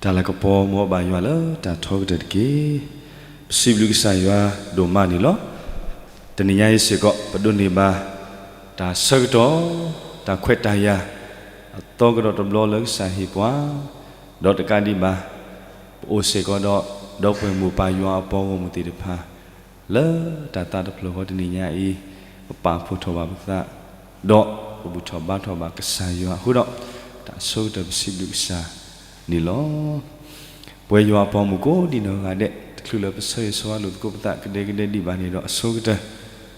တၢ်လၤကပီၤမ်ဘၣ်ယွၤလၢတၢ်ထီကတၢၢ်တက့ၢ်. ပစံးဘျုးကစၢ်ယွၤဒိၣ်မးန့ၣ်လီၤ. တနံၤညါအံၤစ့ၢ်ကီး ပဒိးန့ၢ်ဘၣ် တၢ်ဆၢကတီၢ် တၢ်ခွဲးတၢ်ယာ် အသီကဒီးတဘျီလၢကစၢ်ဟ့ၣ်ပှၤ, ဒီးတကးဒံးဘၣ် ပအိၣ်စ့ၢ်ကီးဒီး ဒီပုၢ်ဝဲၢ်မိၢ်ပၢ်ယွၤအပှၤဂီၢ်မုၢ်သ့ၣ်တဖၣ် လၢတၢ်သးတဖျၢၣ်ဃီတနံၤညါအံၤ ပပာ်ဖှိၣ်ထီၣ်ဘၣ်ပသး ဒီးပဘူၣ်ထီၣ်ဘါထီၣ်ဘၣ်ကစၢ်ယွၤအဃိဒီး တၢ်ဆိကတၢၢ်ပစံးဘျုးကစၢ်န့ၣ်လီၤ. ပဝဲယွၤအပှၤဂီၢ်မုၢ်ကိးဒံနီၢ်ဂၤဒဲး တချုးလၢပဆၢဂ့ၤဆၢဝါလိာ်သကိးပသးကဒဲကဒဲဒံးဘၣ်န့ၣ်ဒီးအဆိကတၢၢ်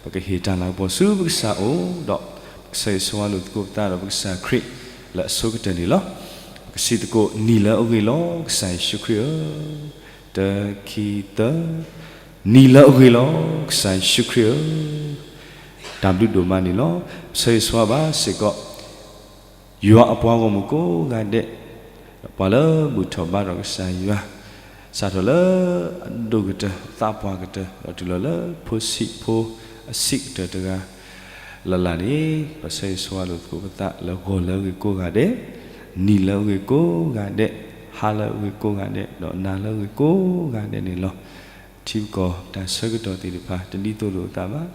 ပကဟ့ၣ်တၢ်လၤကပီၤဆူပကစၢ်အအိၣ် ဒီးပကဆၢဂ့ၤဆၢဝါလိာ်သကိးပသးဒီးပကစၢ်ခရံာ်လၢအဆိကတၢၢ်န့ၣ်လီၤ. ပကစံးသကိး နံၤလၢအဂ့ၤလီၤ ကစၢ်ယ့ၣ်ၡူးခရံာ်ဧၢ, တၢ ခံ သၢ, နံၤလၢအဂ့ၤလီၤ ကစၢ်ယ့ၣ်ၡူးခရံာ်ဧၢ, တၢ်ဘျုးဒိၣ်မးန့ၣ်လီၤ. ပဆၢဂ့ၤဆၢဝါဘၣ်စ့ၢ်ကီး ယွၤအပှၤဂီၢ်မုၢ်ကိးဂၤဒဲး, ဒီးပှၤလၢဘူၣ်ထီၣ်ဘါထီၣ်ကစၢ်ယွၤ, စးထီၣ်လၢအဒိၣ်ကတၢၢ် အသးပှၢ်ကတၢၢ် ဒီးတုၤလီၤလၢဖိဆံးဖိအဆံးကတၢၢ်တဂၤ လၢ်လၢ်န့ၣ် ပဆၢဂ့ၤဆၢဝါလိာ်သကိးပသးလၢဂီၤလၢအဂ့ၤကိးဂၤဒဲး, နံၤလၢအဂ့ၤကိးဂၤဒဲး, ဟါလၢအဂ့ၤကိးဂၤဒဲး, ဒီးနၤလၢအဂ့ၤကိးဂၤဒဲးန့ၣ်လီၤ. ထံပကီၢ်တၢ်ဆၢကတီၢ်သ့ၣ်တဖၣ် တဒ်သိးလိာ်အသးဘၣ်.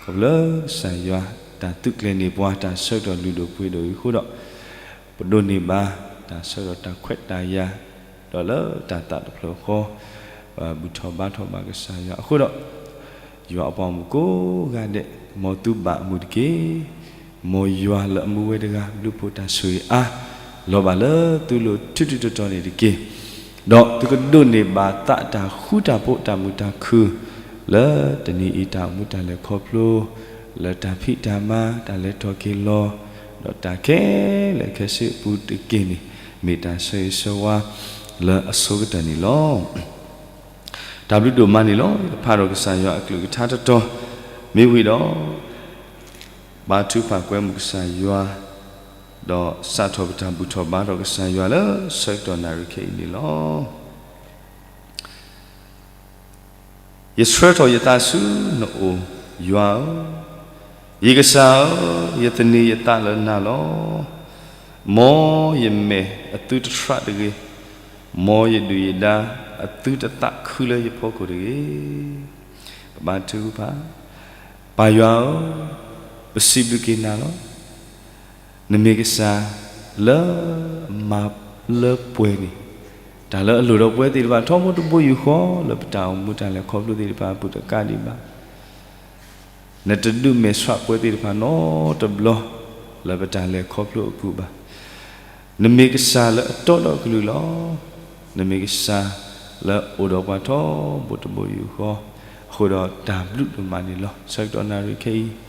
ခီဖျိလၢကစၢ်ယွၤတၢ်သုးကျဲၤန့ၢ်ပှၤ တၢ်ဆၢကတီၢ်လုၢ်ဒိၣ်ပှ့ၤဒိၣ်အံၤအဃိဒီး ပဒိးန့ၢ်ဘၣ်တၢ်ဆၢကတီၢ်တၢ်ခွဲးတၢ်ယာ်, ဒီးလၢတၢ်သးတဖျၢၣ်ဃီ ဘူၣ်ထီၣ်ဘါထီၣ်ဘၣ်ကစၢ်ယွၤအဃိဒီး ယွၤအပှၤဂီၢ်မုၢ်ကိးဂၤဒဲး, မ်သုဘၣ်အမုာ်တက့ၢ်. မ်ယွၤလၢအမူဝဲတဂၤ ဘျုးဖှိၣ်တၢ်ဆိၣ်ဂ့ၤအါ လီၤဘၣ်လၢသုလိၤထူထူတီတီန့ၣ်တက့ၢ်. ဒီးသုကဒိးန့ၢ်ဘၣ်သးတၢ်ဃူတၢ်ဖိးတၢ်မုာ်တၢ်ခုၣ် လၢတနံၤအံၤတၢ်အိၣ်မူတၢ်လဲၤခီဖျိ လၢတၢ်ဖံးတၢ်မၤ တၢ်လဲၤထီၣ်က့ၤလီၤ ဒီးတၢ်ခဲလၢာ်ခဲဆ့အပူၤတက့ၢ်န့ၣ် မ့ၢ်တၢ်ဆၢဂ့ၤဆၢဝါလၢအဆိကတၢၢ်န့ၣ်လီၤ. တၢ်ဘျုးဒိၣ်မးန့ၣ်လီၤ. ယဖးဒီးကစၢ်ယွၤအကလုၢ်ကထါတတီၤ မ့ၢ်ဝံၤဒီး ဘါထုကဖၣ်ကွဲမုာ်ကစၢ်ယွၤ, ဒီးစးထီၣ်ပတၢ်ဘူၣ်ထီၣ်ဘါထီၣ်ကစၢ်ယွၤလၢဆၢကတီၢ်နၣ်ရံၣ်ခဲအံၤန့ၣ်လီၤ. ယဆှၢထီၣ်ယသးဆူနအိၣ်, ယွၤဧၢ, ယကစၢ်ဧၢ, ယသန့ၤယသးလၢနၤလီၤ. မ်ယမဲာ်အသုတထြးတဂ့ၤ, မ်ယဒုၣ်ယဒါအသုတသးခုလၢယဖီခိၣ်တဂ့ၤ. ပဘါထုကဖၣ်, ပၢ်ယွၤဧၢ, ပစံးဘျုးက့ၤနၤလီၤ. နမ့ၢ်ကစၢ်လၢမၤလၢပှဲၤန့ၣ် တၢ်လၢအလိၣ်ဒီးပဝဲသ့ၣ်တဖၣ် ထီဘိတဘိယူၢ်ဃီ လၢပတၢ်အိၣ်မူတၢ်လဲၤခီဖျိသ့ၣ်တဖၣ်အပူၤတကးဒံးဘၣ်. နတဒုးမဲာ်ဆှးပဝဲသ့ၣ်တဖၣ်နီတဘျီ လၢပတၢ်လဲၤခီဖျိအပူၤဘၣ်. နမ့ၢ်ကစၢ်လၢအတီဒီးအကလုၢ်လီၤ. နမ့ၢ်ကစၢ်လၢအိၣ်ဒီးပှၤထီဘိတဘိယူၢ်ဃီ, အဃိဒီးတၢ်ဘျုးဒိၣ်မးန့ၣ်လီၤ. ဆၢကတီၢ်နၣ်ရံၣ်ခဲအံၤ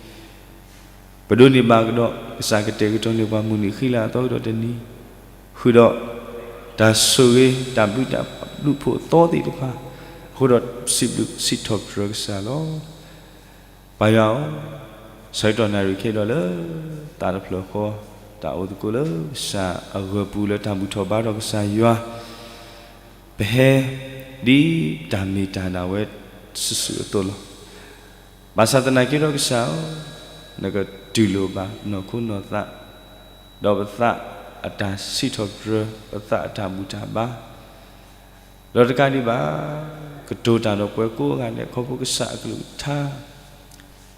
ပဒိးန့ၢ်ဘၣ်ကဒီး ကစၢ်ကတဲာ်ကတီၤန့ၢ်ပှၤမုၢ်နံၤဃံလၤအသီကဒီးတနံၤ, ဃုာ်ဒီး တၢ်ဆိၣ်ဂ့ၤ တၢ်ဘျုးတၢ်ဘျုးဖှိၣ်အသီသ့ၣ်တဖၣ်, အဃိဒီး စံးဘျုးစံးထီၣ်ပတြၢၤကစၢ်လီၤ. ပၢ်ယွၤဧၢ, ဆၢကတီၢ်နၣ်ရံၣ်ခဲအံၤဒီးလၢ သးတဖျၢၣ်ဃီ တၢ်အိၣ်သကိးလၢကစၢ်အဂၢၢ်ပူၤလၢတၢ်ဘူၣ်ထီၣ်ဘါထီၣ်ကစၢ်ယွၤ ပဟဲဒ်တၢ်မ့ၢ်တၢ်ဒၣ်ဝဲစုာ်စုာ်အသိးလီၤ. ဘၣ်ဆၣ်သနာ်က့ဒီးကစၢ်ဧၢ, နကတူၢ်လိာ်ဘၣ်နီၢ်ခိနီၢ်သး, ဒီးပသးအတၢ်စံးထီၣ်ပတြၢၤ, ပသးအတၢ်ဘူၣ်တၢ်ဘါ, ဒီးတကးဒံးဘၣ် ကတိၤတၢ်ဒီးပှၤကိးဂၤဒဲး ခီဖျိကစၢ်အကလုၢ်ကထါ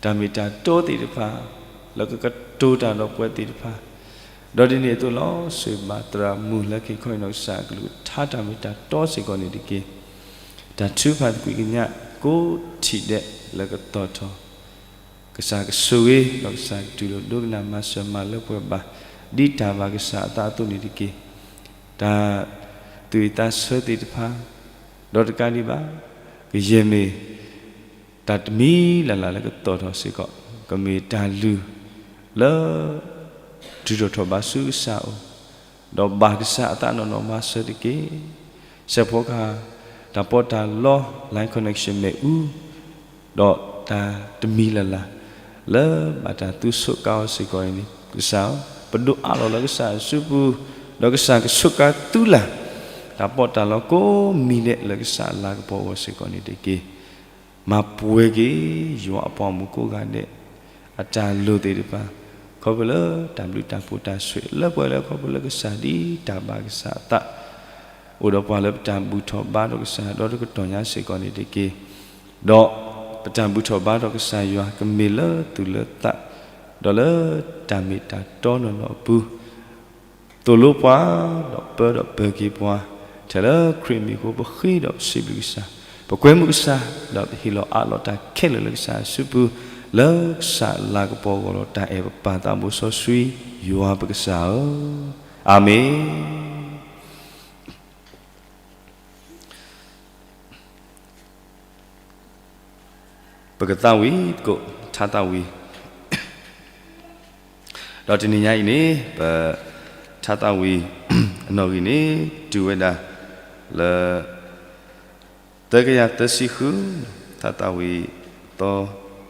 တၢ်မ့ၢ်တၢ်တီသ့ၣ်တဖၣ် လၢကကတိၤတၢ်ဒီးပှၤသ့ၣ်တဖၣ်, ဒီးဒ်န့ၣ်အသိးလီၤ. စံးဘၣ်သရၣ်မုၣ်လၢခံခီအံၤနီၢ်ကစၢ် အကလုၢ်ကထါတၢ်မ့ၢ်တၢ်တီစ့ၢ်ကီးန့ၣ်တက့ၢ်. တၢ်ထုကဖၣ်သကွံာ်ကညးကိးထံၣ်ဒဲးလၢကသီၣ်ထီၣ် ကစၢ်ကဆိၣ်ဂ့ၤ ဒီးကစၢ်ကတူၢ်လိာ်ဒိကနၣ်မၤစၢၤမၤလၢပှဲၤဘၣ် ဒ်တၢ်ဘၣ်ကစၢ်အသးအသိးန့ၣ်တက့ၢ်. တၢ်သူၣ်ဝံၣ်သးဆၢသ့ၣ်တဖၣ် ဒီးတကးဒံးဘၣ် ကယဲၢ်မ့ၢ် တၢ်တမံၤလၢ်လၢ်လၢကသီၣ်ထီၣ်စ့ၢ်ကီး ကမ့ၢ်တၢ်လုၢ်လၢ ထုးထီၣ်ထီၣ်ဘးဆူကစၢ်အအိၣ်, ဒီးဘၣ်ကစၢ်အသးနီၢ်နီၢ်မၤစၢၤတက့ၢ်. စဲးဖီကဟၣ် တၢ်ပီးတၢ်လီ line connection မ့ၣ်အူ ဒီးတၢ်တမံၤလၢ်လၢ် လၢဘၣ်တၢ်သူစိာ်ကါအီၤစ့ၢ်ကီးန့ၣ် ကစၢ် ပဒိးအးလီၤလၢကစၢ်အစုပူၤ, ဒီးကစၢ်ကဆိးကါသုလၢ် တၢ်ပီးတၢ်လီကိးမံၤဒဲးလၢကစၢ်အလၤကပီၤအဂီၢ်စ့ၢ်ကီးန့ၣ်တက့ၢ်. မၤပှဲၤက့ၤ ယွၤအပှၤမုၣ်ကိးဂၤဒဲး အတၢ်လိၣ်သ့ၣ်တဖၣ် ခီဖျိလၢတၢ်ဘျုးတၢ်ဖှိၣ်တၢ်ဆိၣ်ဂ့ၤလၢပှဲၤလၢခီဖျိလၢကစၢ်ဒ်တၢ်ဘၣ်ကစၢ်အသး အိၣ်ဒီးပှၤလၢပတၢ်ဘူၣ်ထီၣ်ဘါထီၣ်ကစၢ်ယွၤဒီတကတီၢ်ညါစ့ၢ်ကီးန့ၣ်တက့ၢ်. ဒီးပတၢ်ဘူၣ်ထီၣ်ဘါထီၣ်ကစၢ်ယွၤကမ့ၢ်လၢသူၣ်လၢသး, ဒီးလၢတၢ်မ့ၢ်တၢ်တီနီၢ်နီၢ်အပူၤ သိၣ်လိပှၤ, ဒီးပၢဒီးပၢၤက့ၤပှၤ, ထဲလၢခရံာ်မံၤအဃိ ပဃ့ဒီးပစံးဘျုးကစၢ်, ပကွဲမုာ်ကစၢ်, ဒီးပဟ့ၣ်လီၤအးလီၤတၢ်ခဲလၢာ်လၢကစၢ်စုပူၤ, လၢကစၢ်လၤကပီၤဂီၢ်လီၤတၢ်အဲၣ်ပပၢ်သးဘိစီဆှံ, ယွၤပကစၢ်ဧၢ, အၤမ့ၣ်. ပကသးဝံၣ်သကိးထါသးဝံၣ်, ဒီးတနံၤညါအံၤန့ၣ် ပထါသးဝံၣ်အနီၣ်ဂံၢ်န့ၣ် တုၤဝဲဒၣ်လၢ သၢကယၤသၢဆံဃု, ထါသးဝံၣ်သီ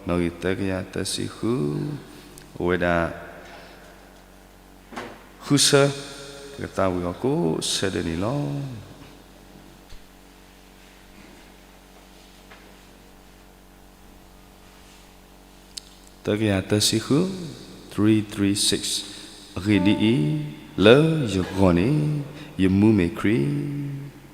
နီၣ်ဂံၢ်သၢကယၤသၢဆံဃု, အိၣ်ဝဲဒၣ် ဃုဆၢ, ပကသးဝံၣ်အီၤကိးဆၢဒၢးန့ၣ်လီၤ. သၢကယၤသၢဆံဃု, three three six, အဂ့ၢ်ဒ်အံၤ, လၢယဂီၢ်န့ၣ် ယမူမ့ၢ်ခရံာ်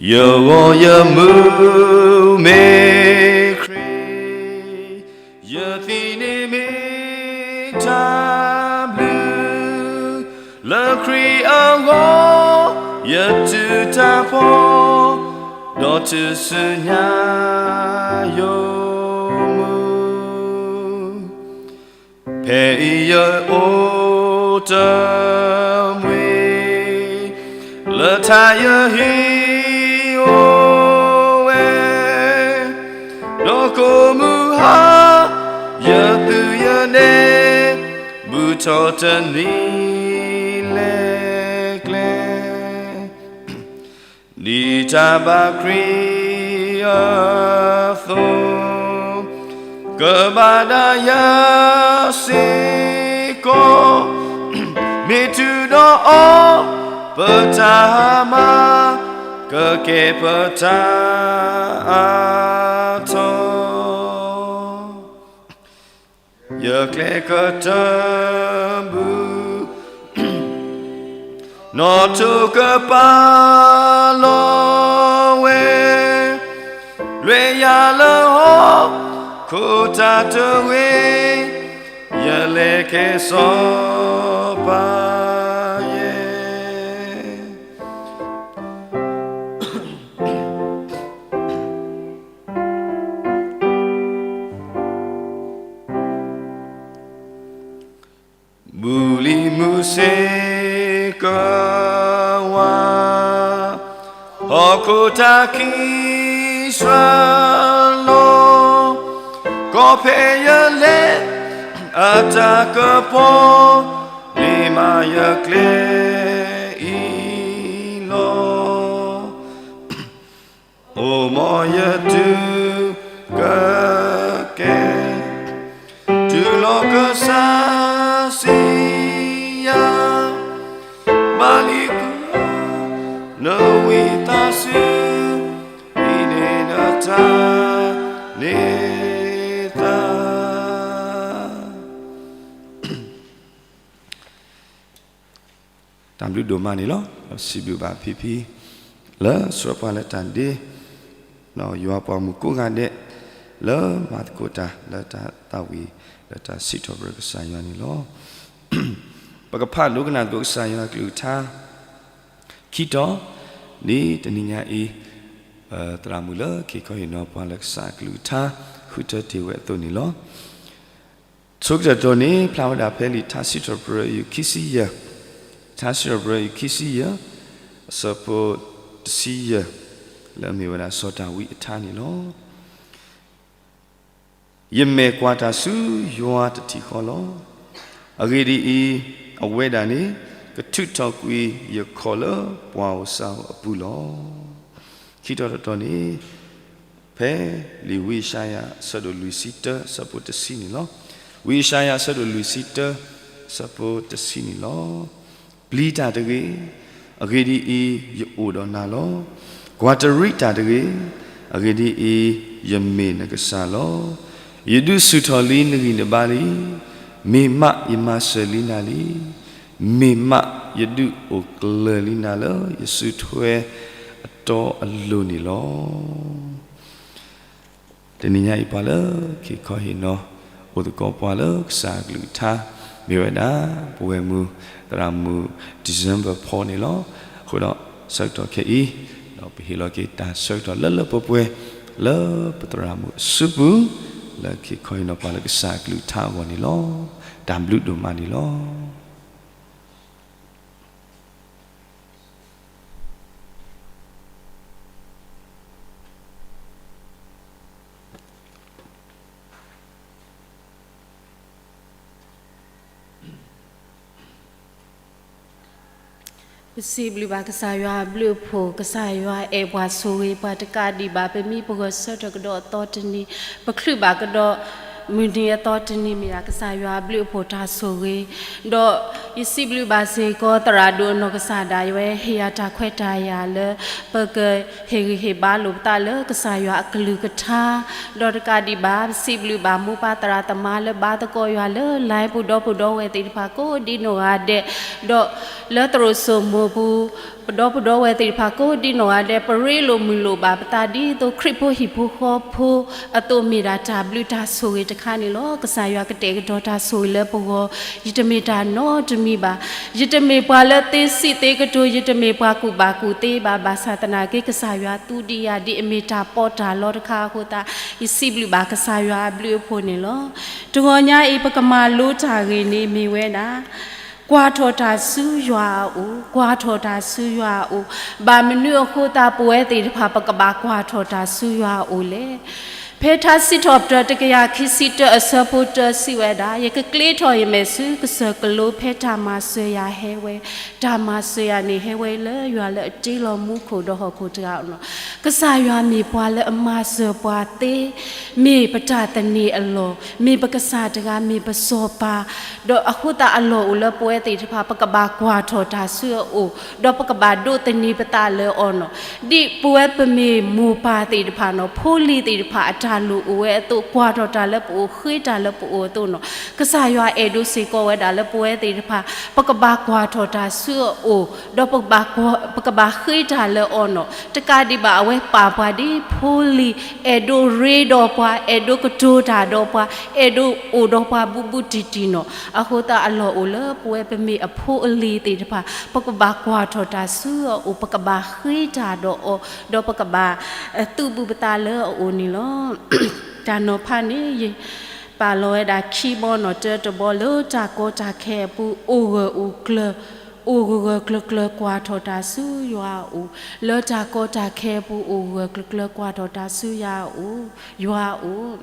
ယဂီၢ်ယမူမ့ၢ်ခရံာ်, ယသံန့ၣ်မ့ၢ်တၢ်ဘျုး, လၢခရံာ်အဂီၢ် ယတုၤတၢ်ဖှီၣ်, ဒီးတုၤဆူညါယိာ်မူ ဖဲအံၤယအိၣ်တမှံၤ, လၢထါယဟံၣ်အိၣ်ဝဲ, ဒီးကိးမုၢ်ဟါ ယသုးယနဲၣ်, ဘူၣ်ထီၣ်တနံၤလဲၤကျဲ ဒ်တၢ်ဘၣ်ခရံာ်အသိး, ကဘၣ်ဒၣ်ယၤစ့ၢ်ကီး, မ့ၢ်တုၤဒီးအီၤ ပတၢ်မၤ, ကကဲပတၢ်အါထီၣ် ယကျဲကတၢၢ်ဘူၣ်, နီၣ်ထိးကပာ်လီၤဝဲ, လွဲယၤလၢဟီၣ်ခိၣ်တၢ်တဂ့ၤ, ယလဲၤကဲစီၤပၤယဲ ဘူးလံမုၢ်စ့ၢ်ကီးဝါ, ဟီၣ်ခိၣ်တၢ်ခံးစှၤလီၤ, ကီၢ်ဖဲယလဲၤအတၢ်ကပီၤ, လံာ်မၤယကျဲအံၤလီၤ. အိၣ်မ်ယတုၤကကဲ, တုၤလီၤကစၢ်စံးယၤ, ဘၣ်လံက, နဝံသးစူၤ, အံၤန့ၣ်နတၢ်န့ၢ်သါ တၢ်ဘျုးဒိၣ်မးန့ၣ်လီၤ. စံးဘျုးဘၣ်ဖံဖံ လၢဆှၢပှၤလၢတၢ်ဒ့, ယွၤပှၤမုၣ်ကိးဂၤဒဲး လၢမၤသကိးတၢ်လၢတၢ်သးဝံၣ် လၢတၢ်စံးထီၣ်ပတြၢၤကစၢ်ယွၤန့ၣ်လီၤ. ပကဖးဒိကနၣ်သကိးကစၢ်ယွၤအကလုၢ်ကထါ ခံတီၤ, ဒ်တနံၤညါအံၤ သရၣ်မုၣ်လၢခံခီဟ့ၣ်နီၤပှၤလၢကစၢ်အကလုၢ်ကထါ ဃုထၢတ့ၢ်ဝဲအသိးန့ၣ်လီၤ. ဆိကတၢၢ်တီၤန့ၣ် ဖျါဝဲဒၣ်ဖဲလံာ်ထါစံးထီၣ်ပတြၢၤအယုၢ်ခံဆံယဲၢ်, ထါစံးထီၣ်ပတြၢၤအယုၢ်ခံဆံယဲၢ်, အဆၢဖိတဆံယဲၢ်, လၢအမ့ၢ်ဝဲဒၣ်စီၤဒၤဝံးအထါန့ၣ်လီၤ. ယမဲာ်ကွၢ်တၢ်ဆူယွၤတထံၣ်ဃီလီၤ. အဂ့ၢ်ဒ်အံၤ, အဝဲဒၣ်န့ၣ် ကထုးထီၣ်ကွံာ်ယခီၣ်လၢပှၤအိၣ်စၢ်အိၣ်အပူၤလီၤ. ခံတီၤတတီၤန့ၣ် ဖဲလံာ်ဝံယၡါယၤအဆၢဒိၣ်လွံၢ်ဆံတၢ အဆၢဖိတဆံန့ၣ်လီၤ. ဝံယၡါယၤအဆၢဒိၣ်လွံၢ်ဆံတၢ အဆၢဖိတဆံန့ၣ်လီၤ. ပျံၤတၢ်တဂ့ၤ, အဂ့ၢ်ဒ်အံၤ, ယအိၣ်ဒီးနၤလီၤ. ကွၢ်တရံးတၢ်တဂ့ၤ, အဂ့ၢ်ဒ်အံၤ, ယမ့ၢ်နကစၢ်လီၤ. ယဒုးဆူၣ်ထီၣ်လံနဂံၢ်နဘါလံ. မ့ၢ်မးယမၤစၢၤလံနၤလံ. မ့ၢ်မးယဒုးအိၣ်ကျၢၤလံနၤလၢယစုထွဲအတီအလိၤန့ၣ်လီၤ. တနံၤညါအံၤ ပှၤလၢခံခီဟ့ၣ်နီၤ အိၣ်သကိးပှၤလၢကစၢ်အကလုၢ်ကထါ မ့ၢ်ဝဲဒၣ် ပဝဲၢ်မုၢ်သရၣ်မုၣ် December ဖီန့ၣ်လီၤ. အဃိဒီး ဆၢကတီၢ်ခဲအံၤ ဒီးပဟ့ၣ်လီၤက့ၤတၢ်ဆၢကတီၢ်လၢလၢပှဲၤပှဲၤ လၢပသရၣ်မုၣ်အစုပူၤ လၢခံခီဟ့ၣ်နီၤပှၤလၢကစၢ်အကလုၢ်ကထါအဂီၢ်န့ၣ်လီၤ. တၢ်ဘျုးဒိၣ်မးန့ၣ်လီၤ. ပစံးဘျုးဘၣ်ကစၢ်ယွၤအဘျုးအဖှိၣ်, ကစၢ်ယွၤအဲၣ်ပှၤဆိၣ်ဂ့ၤပှၤတကးဒံးဘၣ် ပမံပဂၢၢ်ဆၢထၢၣ်ကဒီးအသီတနံၤ, ပချုးဘၣ်ကဒီးမုၢ်နံၤအသီတနံၤ မ့ၢ်ဒၣ်ကစၢ်ယွၤအဘျုးအဖှိၣ်တၢ်ဆိၣ်ဂ့ၤ, ဒီးယစံးဘျုးဘၣ်စ့ၢ်ကီး သရၣ်ဒိၣ်အနီၢ်ကစၢ်ဒၣ်ယွၤ ဟ့ၣ်ယၤတၢ်ခွဲးတၢ်ယာ်လၢ ပက ဟ့ၣ်ဂံၢ်ဟ့ၣ်ဘါလိာ်ပသးလၢကစၢ်ယွၤအကလုၢ်ကထါ, ဒီးတကးဒံးဘၣ် ပစံးဘျုးဘၣ်မိၢ်ပၢ်သရၣ်သမါလၢဘါသကိးယွၤလၢ line ပူၤ ဒီပုၢ်ဒီဝဲၢ်သ့ၣ်တဖၣ်ကိးဒ်နီၢ်ဂၤဒဲး, ဒီးလၢသရိာ်စိမိၤပူၤ ပဒီပုၢ်ဒီဝဲၢ်သ့ၣ်တဖၣ်ကိးဒ်နီၢ်ဂၤဒဲး ပရ့လိာ်မုာ်လိာ်ဘၣ်ပသးဒ်သိး ခရံာ်ဖိဟံၣ်ဖိဃီဖိအသိး မ့ၢ်ဒၣ်တၢ်ဘျုးတၢ်ဆိၣ်ဂ့ၤတခါန့ၣ်လီၤ. ကစၢ်ယွၤကတဲာ်ကတီၤတၢ်ဆိၣ်ဂ့ၤလၢပဂီၢ်, ယတမ့ၢ်တၢ်နီတမံၤဘၣ်. ယတမ့ၢ်ပှၤလၢသ့စံးသ့ကတိၤ, ယတမ့ၢ်ပှၤကူၣ်ဘၣ်ကူၣ်သ့ဘၣ်, ဘၣ်ဆၣ်သနာ်က့ ကစၢ်ယွၤသူဒံးယၤဒ်အမ့ၢ်တၢ်ပီးတၢ်လီတခါအဃိသတး ယစံးဘျုးဘၣ်ကစၢ်ယွၤအဘျုးအဖှိၣ်န့ၣ်လီၤ. တဂီၤညါအံၤ ပကမၤလိတၢ်ဂ့ၢ်န့ၣ်မ့ၢ်ဝဲဒၣ် ကွၢ်ထီၣ်တၢ်ဆူယွၤအအိၣ်, ကွၢ်ထီၣ်တၢ်ဆူယွၤအအိၣ်. ဘၣ်မနုၤအဃိသတး ပဝဲသ့ၣ်တဖၣ် ပကဘၣ်ကွၢ်ထီၣ်တၢ်ဆူယွၤအအိၣ်လဲၣ်. ဖဲထါစံးထီၣ်ပတြၢၤ တကယၤခံဆံတၢ အဆၢဖိတၢ စံးဝဲဒၣ်, ယကကျ့ထီၣ်ယမဲာ်ဆူကစၢၢ်ကလိ ဖဲတၢ်မၤစၢၤယၤဟဲဝဲ, တၢ်မၤစၢၤယၤန့ၣ်ဟဲဝဲလၢယွၤလၢအတ့လီၤမူခိၣ်ဒီးဟီၣ်ခိၣ်တဂၤအအိၣ်လီၤ. ကစၢ်ယွၤမ့ၢ်ပှၤလၢအမၤစၢၤပှၤသ့, မ့ၢ်ပတၢ်သန့ၤအလီၢ်, မ့ၢ်ပကစၢ်တဂၤ, မ့ၢ်ပစီၤပၤ, ဒီးအဃိသတးအလီၢ်အိၣ်လၢပဝဲသ့ၣ်တဖၣ် ပကဘၣ်ကွၢ်ထီၣ်တၢ်ဆူအအိၣ်, ဒီးပကဘၣ်ဒိးသန့ၤပသးလၢအီၤလီၤ. ဒ်ပဝဲပမ့ၢ်မိၢ်ပၢ်သ့ၣ်တဖၣ်လီၤ, ဖိလံၤသ့ၣ်တဖၣ်အတၢ်လိၣ်အိၣ်ဝဲအသိး ကွၢ်ထီၣ်တၢ်လၢပအိၣ်, ဃ့တၢ်လၢပအိၣ်အသိးလီၤ. ကစၢ်ယွၤအဲၣ်ဒိးစ့ၢ်ကီးဝဲဒၣ်လၢပဝဲသ့ၣ်တဖၣ် ပကဘၣ်ကွၢ်ထီၣ်တၢ်ဆူအအိၣ်, ဒီး ပကဘၣ်ဃ့တၢ်လၢအီၤလီၤ. တကးဒံးဘၣ် အဝဲပာ်ပှၤဒ်ဖိလံၤ, အဲၣ်ဒိးရ့ဒီးပှၤ, အဲၣ်ဒိးကတိၤတၢ်ဒီးပှၤ, အဲၣ်ဒိးအိၣ်ဒီးပှၤဘူးဘူးတံၢ်တံၢ်လီၤ. အဃိသတးအလီၢ်အိၣ်လၢပဝဲပမ့ၢ်အဖိအလံၤသ့ၣ်တဖၣ် ပကဘၣ်ကွၢ်ထီၣ်တၢ်ဆူအအိၣ်, ပကဘၣ်ဃ့တၢ်ဒီးအီၤ, ဒီးပကဘၣ်သူၣ်ဘူးပသးလၢအအိၣ်န့ၣ်လီၤ. တၢ်နီၤဖးန့ၣ် ယပာ်လီၤဝဲဒၣ်ခံဘီနီၤ, တၢတဘီ လၢတၢ်ကီတၢ်ခဲအပူၤ အိၣ်ဂၢၢ်အိၣ်ကျၢၤ, အိၣ်ဂၢၢ်ဂၢၢ်ကျၢၤကျၢၤ ကွၢ်ထီၣ်တၢ်ဆူယွၤအအိၣ်, လၢတၢ်ကီတၢ်ခဲအပူၤ အိၣ်ဂၢၢ်ဂၢၢ်ကျၢၤကျၢၤ ကွၢ်ထီၣ်တၢ်ဆူယွၤအအိၣ်, ယွၤအအိၣ်.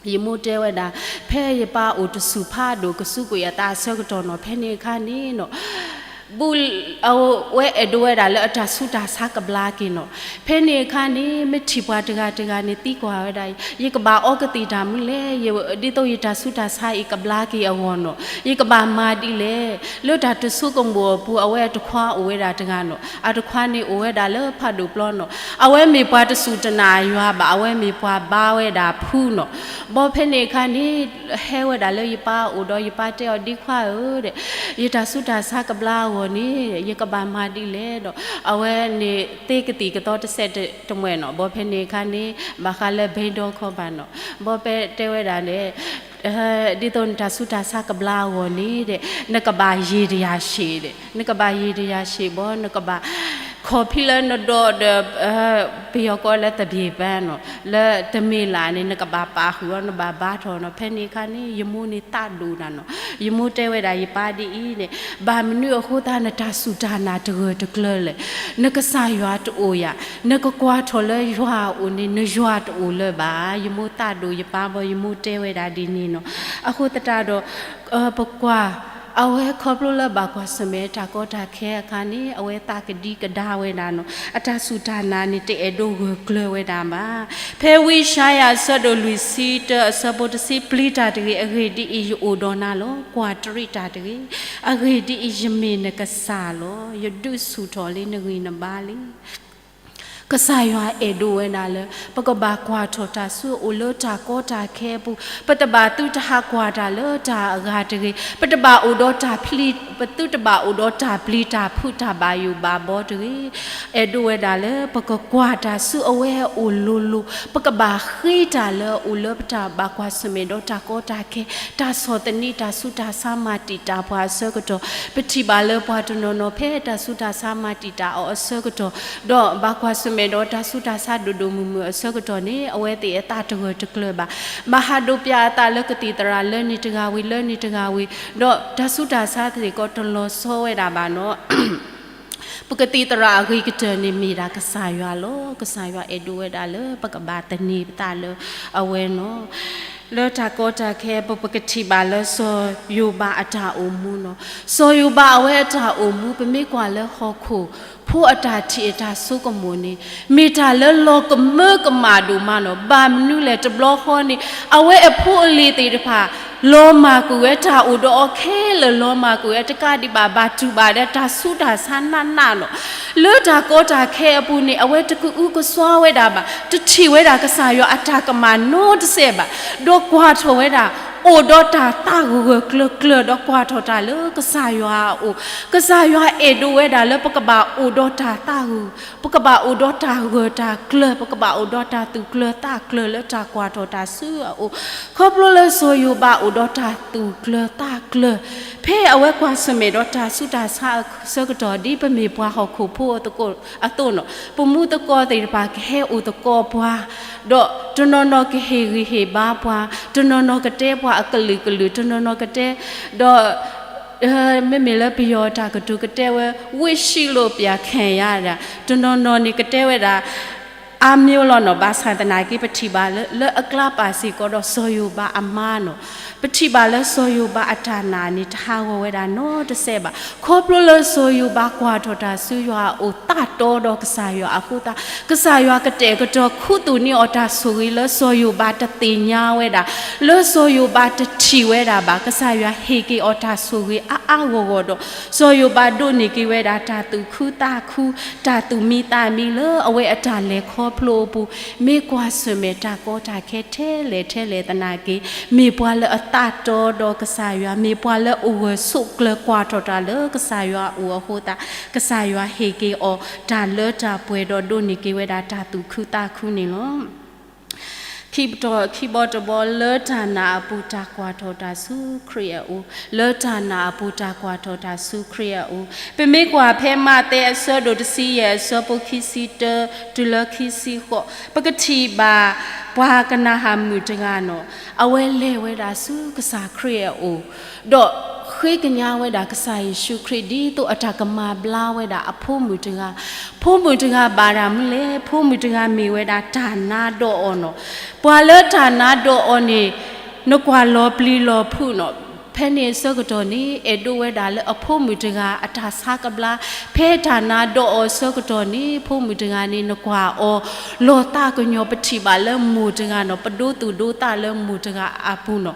ယမိၢ်တဲဝဲဒၣ်, ဖဲယပၢ်အိၣ်တဆူၣ်ဖးဒိၣ် ကစူးကွံာ်အသးအဆၢကတီၢ်နီၤ, ဖဲန့ၣ်အခါန့ၣ်နီၤ ဘူး အဝဲအဲၣ်ဒိးဝဲဒၣ်လၢအတၢ်ဆူးတၢ်ဆါကဘျါက့ၤနီၤ. ဖဲန့ၣ်အခါန့ၣ် မ့ၢ်ထံၣ်ပှၤတဂၤတဂၤန့ၣ်သံကွၢ်ဝဲဒၣ်, ယကဘၣ်အီကသံၣ်တၢ်မနုၤလဲၣ်, ဒ်သိးယတၢ်ဆူးတၢ်ဆါအံၤကဘျါက့ၤအဂီၢ်နီၤ, ယကဘၣ်မၤဒ်လဲၣ်. လၢတၢ်တဆိကမိၣ်အပူၤ အဝဲအတခွါအိၣ်ဝဲဒၣ်တဂၤနီၤ, အတခွါန့ၣ်အိၣ်ဝဲဒၣ်လၢဖးဒိၣ်ပျီနီၤ, အဝဲမ့ၢ်ပှၤတစူၢ်တနာ်ယွၤဘၣ်, အဝဲမ့ၢ်ပှၤဘါဝဲဒၣ်ဖုနီၤ. ဘီဖဲန့ၣ်အခါန့ၣ် ဟဲဝဲဒၣ်လၢယပၢ်အအိၣ်ဒီး ယပၢ်တဲအီၤ ဒ့ခွါဧၢ, ယတၢ်ဆူးတၢ်ဆါကဘျါအဂီၢ်န့ၣ် ယကဘၣ်မၤဒ်လဲၣ်ဒီး အဝဲန့ၣ်သ့ကသံၣ်ကသီတစဲးတမှဲာ်နီၤ. ဘီဖဲန့ၣ်အခါန့ၣ် ဘၣ်ဃးလၢဘဲဒီခီဘၣ်နီၤ. ဘီဖဲတဲဝဲဒၣ်န့ၣ် ဒ်သိးနတၢ်ဆူးတၢ်ဆါကဘျါအဂီၢ်န့ၣ်ဒီး နကဘၣ်ယံာ်တယၢ်ဆံးဒီး နကဘၣ်ယံာ်တယၢ်ဆံးဘီ နကဘၣ် ခီၣ်ဖံးလၢနဒီးဒီး ပယီၤကိးလၢသဘံၣ်ဘါနီၤ, လၢတမ့ၢ်လၢ်န့ၣ် နကဘၣ်ပာ်ဃုာ်အီၤ နဘၣ်ဘါထီၣ်နီၤ. ဖဲန့ၣ်အခါန့ၣ် ယမိၢ်န့ၣ်သးဒိၣ်နၤနီၤ. ယမိၢ်တဲဝဲဒၣ်ယပၢ်ဒ်အံၤန့ၣ်, ဘၣ်မနုၤအဃိသတး နတၢ်စူၢ်တၢ်နာ်တဂၢၢ်တကျၢၤလဲၣ်. နကစၢ်ယွၤတအိၣ်ဧါ. နကကွၢ်ထီၣ်လၢယွၤအအိၣ်န့ၣ် နယွၤတအိၣ်လၢၤဘၣ်. ယမိၢ်သးဒိၣ်ယပၢ်ဘီ ယမိၢ်တဲဝဲဒၣ်ဒ်န့ၣ်နီၤ. အဃိသတးဒီး ပကွၢ် အဝဲခီဖျိလၢဘၣ်ကွၢ်ဆၢၣ်မဲာ်တၢ်ကီတၢ်ခဲအခါန့ၣ် အဝဲသးကဒံကဒါဝဲဒၣ်နီၤ, အတၢ်စူၢ်တၢ်နာ်န့ၣ် တအဲၣ်ဒိးဂၢၢ်ကျၢၤဝဲဒၣ်ဘၣ်. ဖဲဝံယၡါယၤအဆၢဒိၣ်လွံၢ်ဆံတၢ အဆၢဖိတဆံ, ပျံၤတၢ်တဂ့ၤ, အဂ့ၢ်ဒ်အံၤ, ယအိၣ်ဒီးနၤလီၤ. ကွၢ်တရံးတၢ်တဂ့ၤ, အဂ့ၢ်ဒ်အံၤ, ယမ့ၢ်နကစၢ်လီၤ. ယဒုးဆူၣ်ထီၣ်လံနဂံၢ်နဘါလံ. ကစၢ်ယွၤအဲၣ်ဒိးဝဲဒၣ်လၢ ပကဘၣ်ကွၢ်ထီၣ်တၢ်ဆူအအိၣ်လၢတၢ်ကီတၢ်ခဲအပူၤ, ပတဘၣ်သုတဟးကွၢ်တၢ်လၢတၢ်အဂၤတဂ့ၤ, ပတဘၣ်အိၣ်ဒီးတၢ်ပျံၤ, ပသုတဘၣ်အိၣ်ဒီးတၢ်ပျံၤတၢ်ဖုးတၢ်ဘၣ်ယိၣ်ဘၣ်ဘီတဂ့ၤ. အဲၣ်ဒိးဝဲဒၣ်လၢ ပကကွၢ်တၢ်ဆူအဝဲအအိၣ်လိၤလိၤ, ပကဘၣ်ဃ့တၢ်လၢအအိၣ်လၢပတၢ်ဘၣ်ကွၢ်ဆၢၣ်မဲာ်ဒီးတၢ်ကီတၢ်ခဲ, တၢ်ဆီၣ်သနံးတၢ်ဆူးတၢ်ဆါမၤတံာ်တာ်ပှၤအဆၢကတီၢ်, ပထံၣ်ဘၣ်လၢပှၤတနီၤနီၤဖဲတၢ်ဆူးတၢ်ဆါမၤတံာ်တာ်အီၤအဆၢကတီၢ်, ဒီးဘၣ်ကွၢ်ဆၢၣ်မဲာ်ဒီးတၢ်ဆူးတၢ်ဆါဒိၣ်ဒိၣ်မုၢ်မုၢ်အဆၢကတီၢ်န့ၣ် အဝဲသ့ၣ်အသးတဂၢၢ်တကျၢၤဘၣ်. ဘၣ်ဟးဒိးပျၢ်အသးလၢကသံၣ်သရၣ်လၢန့ၣ်တဂၤဝံၤလၢန့ၣ်တဂၤဝံၤ, ဒီးတၢ်ဆူးတၢ်ဆါသ့ၣ်ကီးတလီၤဆီဝဲဒၣ်ဘၣ်နီၤ. ပကသံၣ်သရၣ်အဂ့ၤကတၢၢ်န့ၣ်မ့ၢ်ဒၣ်ကစၢ်ယွၤလီၤ. ကစၢ်ယွၤအဲၣ်ဒိးဝဲဒၣ်လၢပကဘၣ်သန့ၤပသးလၢအဝဲနီၤ. လၢတၢ်ကီတၢ်ခဲ ပကထံၣ်ဘၣ်လၢစီၤယိၤဘးအတၢ်အိၣ်မူနီၤ. စီၤယိၤဘးအဝဲအတၢ်အိၣ်မူ ပမ့ၢ်ကွၢ်လၢဟီၣ်ခိၣ်ဖိအတၢ်ထံၣ်အတၢ်ဆိကမိၣ်န့ၣ် မ့ၢ်တၢ်လၢလီၤကမၢကမၣ်ဒိၣ်မးနီၤ. ဘၣ်မနုၤလဲၣ် တဘျီဃီန့ၣ် အဝဲအဖိအလံၤသ့ၣ်တဖၣ် လီၤမၢ်ကွံာ်ဝဲ တၢ်အိၣ်ဒီးအီၤခဲလၢာ်လီၤမၢ်ကွံာ်ဝဲ တကးဒံးဘၣ် ဘၣ်တူၢ်ဘၣ်ဒီးတၢ်ဆူးတၢ်ဆါနးနးနီၤ. လၢတၢ်ကီတၢ်ခဲအပူၤန့ၣ် အဝဲတကအုကစွါဝဲဒၣ်ဘၣ်, တထံၣ်ဝဲဒၣ်ကစၢ်ယွၤအတၢ်ကမၣ်နီတစဲးဘၣ်, ဒီးကွၢ်ထီၣ်ဝဲဒၣ် အိၣ်ဒီးတၢ်သးဂၢၢ်ဂၢၢ်ကျၢၤကျၢၤ ဒီးကွၢ်ထီၣ်တၢ်လၢကစၢ်ယွၤအအိၣ်, ကစၢ်ယွၤအဲၣ်ဒိးဝဲဒၣ်လၢပကဘၣ်အိၣ်ဒီးတၢ်သးဂၢၢ် ပကဘၣ်အိၣ်ဒီးတၢ်ဂၢၢ်တၢ်ကျၢၤ, ပကဘၣ်အိၣ်ဒီးတၢ်သူၣ်ကျၢၤသးကျၢၤလၢတၢ်ကွၢ်ထီၣ်တၢ်ဆူအအိၣ်, ခီဖျိလၢစီၤယိၤဘးအိၣ်ဒီးတၢ်သူၣ်ကျၢၤသးကျၢၤ, ဖဲအဝဲကွၢ်ဆၢၣ်မဲာ်ဒီးတၢ်ဆူးတၢ်ဆါအဆၢကတီၢ် ဒ်ပမ့ၢ်ပှၤဟီၣ်ခိၣ်ဖိအသိးနီၤ, ပမူသကိးသ့ၣ်တဖၣ်ကဟဲအိၣ်သကိးပှၤ, ဒီးတနီၤနီၤကဟ့ၣ်ဂံၢ်ဟ့ၣ်ဘါပှၤ, တနီၤနီၤကတဲပှၤအကလုာ်ကလုာ်, တနီၤနီၤကတဲ, ဒီး မ့မ့ၢ်လၢပယီၤတၢ်ကတိၤကတဲဝဲ ဝ့ၢ်ၡံလိၣ်ပျၢ်ခဲၣ်ယၤဒၣ်, တနီၤနီၤန့ၣ်ကတဲဝဲဒၣ် အါမျိၤလီၤနီၤ. ဘၣ်ဆၣ်သနာ်က့ ပထံၣ်ဘၣ်လၢ လၢအကျါပာ်စ့ၢ်ကီးဒီးစီၤယိၤဘးအမါနီၤ, ပထံၣ်ဘၣ်လၢစီၤယိၤဘးအတၢ်နာ်န့ၣ် တဟးဂီၤဝဲဒၣ်နီတစဲးဘၣ်. ခီဖျိလၢစီၤယိၤဘးကွၢ်ထီၣ်တၢ်ဆူယွၤအအိၣ် သးတီဒီးကစၢ်ယွၤအဃိသတး, ကစၢ်ယွၤကတဲာ်ကတီၤခူသူၣ်န့ၢ်အီၤတၢ်ဆိၣ်ဂ့ၤလၢစီၤယိၤဘးတသ့ၣ်ညါဝဲဒၣ်, လၢစီၤယိၤဘးတထံၣ်ဝဲဒၣ်ဘၣ်, ကစၢ်ယွၤဟ့ၣ်က့ၤအီၤတၢ်ဆိၣ်ဂ့ၤအါအါဂီၢ်ဂီၢ်ဒီး စီၤယိၤဘးဒိးန့ၢ်က့ၤဝဲဒၣ်တၢ်သူၣ်ခုသးခု, တၢ်သူၣ်မံသးမံလၢအဝဲအတၢ်လဲၤခီဖျိအပူၤ, မ့ၢ်ကွၢ်ဆၢၣ်မဲာ်တၢ်ကီတၢ်ခဲထဲလဲၣ်ထဲလဲၣ်သနာ်က့, မ့ၢ်ပှၤလၢအသးတီဒီးကစၢ်ယွၤ, မ့ၢ်ပှၤလၢအိၣ်ဂၢၢ်ဆိးကျၢၤကွၢ်ထီၣ်တၢ်လၢကစၢ်ယွၤအအိၣ်အဃိသတး, ကစၢ်ယွၤဟ့ၣ်က့ၤအီၤတၢ်လၢတၢ်ပှဲၤဒီးဒိးန့ၢ်က့ၤဝဲဒၣ်တၢ်သူၣ်ခုသးခုန့ၣ်လီၤ. ခံပတီၢ်ခံဘီတဘီ လၢတၢ်နာ်အပူၤတၢ်ကွၢ်ထီၣ်တၢ်ဆူခရံာ်အအိၣ်, လၢတၢ်နာ်အပူၤတၢ်ကွၢ်ထီၣ်တၢ်ဆူခရံာ်အအိၣ်. ပမ့ၢ်ကွၢ်ဖဲမးသဲအဆၢဒိၣ်တဆံယဲၢ်အဆၢဖိခံဆံတၢ တုၤလၢခံဆံဃိး, ပကထံၣ်ဘၣ်ပှၤကနၤဧၣ်မုၣ်တဂၤနီၤ, အဝဲလဲၤဝဲဒၣ်ဆူကစၢ်ခရံာ်အအိၣ် ဒီးဃ့ကညးဝဲဒၣ်ကစၢ်ယ့ၣ်ၡူးခရံာ် ဒ်သိးအတၢ်ကမၤဘျါဝဲဒၣ်အဖိမုၣ်တဂၤ, ဖိမုၣ်တဂၤဘၣ်တၢ်မနုၤလဲၣ်, ဖိမုၣ်တဂၤမ့ၢ်ဝဲဒၣ်တၢ်နါဒီးအီၤနီၤ. ပှၤလၢတၢ်နါဒီးအီၤန့ၣ် နကွၢ်လီၤပျံၤလီၤဖုးနီၤ. ဖဲန့ၣ်အဆၢကတီၢ်န့ၣ် အဲၣ်ဒိးဝဲဒၣ်လၢအဖိမုၣ်တဂၤအတၢ်ဆါကဘျါ, ဖဲတၢ်နါဒီးအီၤအဆၢကတီၢ်န့ၣ် ဖိမုၣ်တဂၤန့ၣ် နကွၢ်အီၤလီၤသးကညီၤ, ပထံၣ်ဘၣ်လၢမိၢ်တဂၤနီၤ, ပဒိသူၣ်ဒိသးလၢမိၢ်တဂၤအပူၤနီၤ.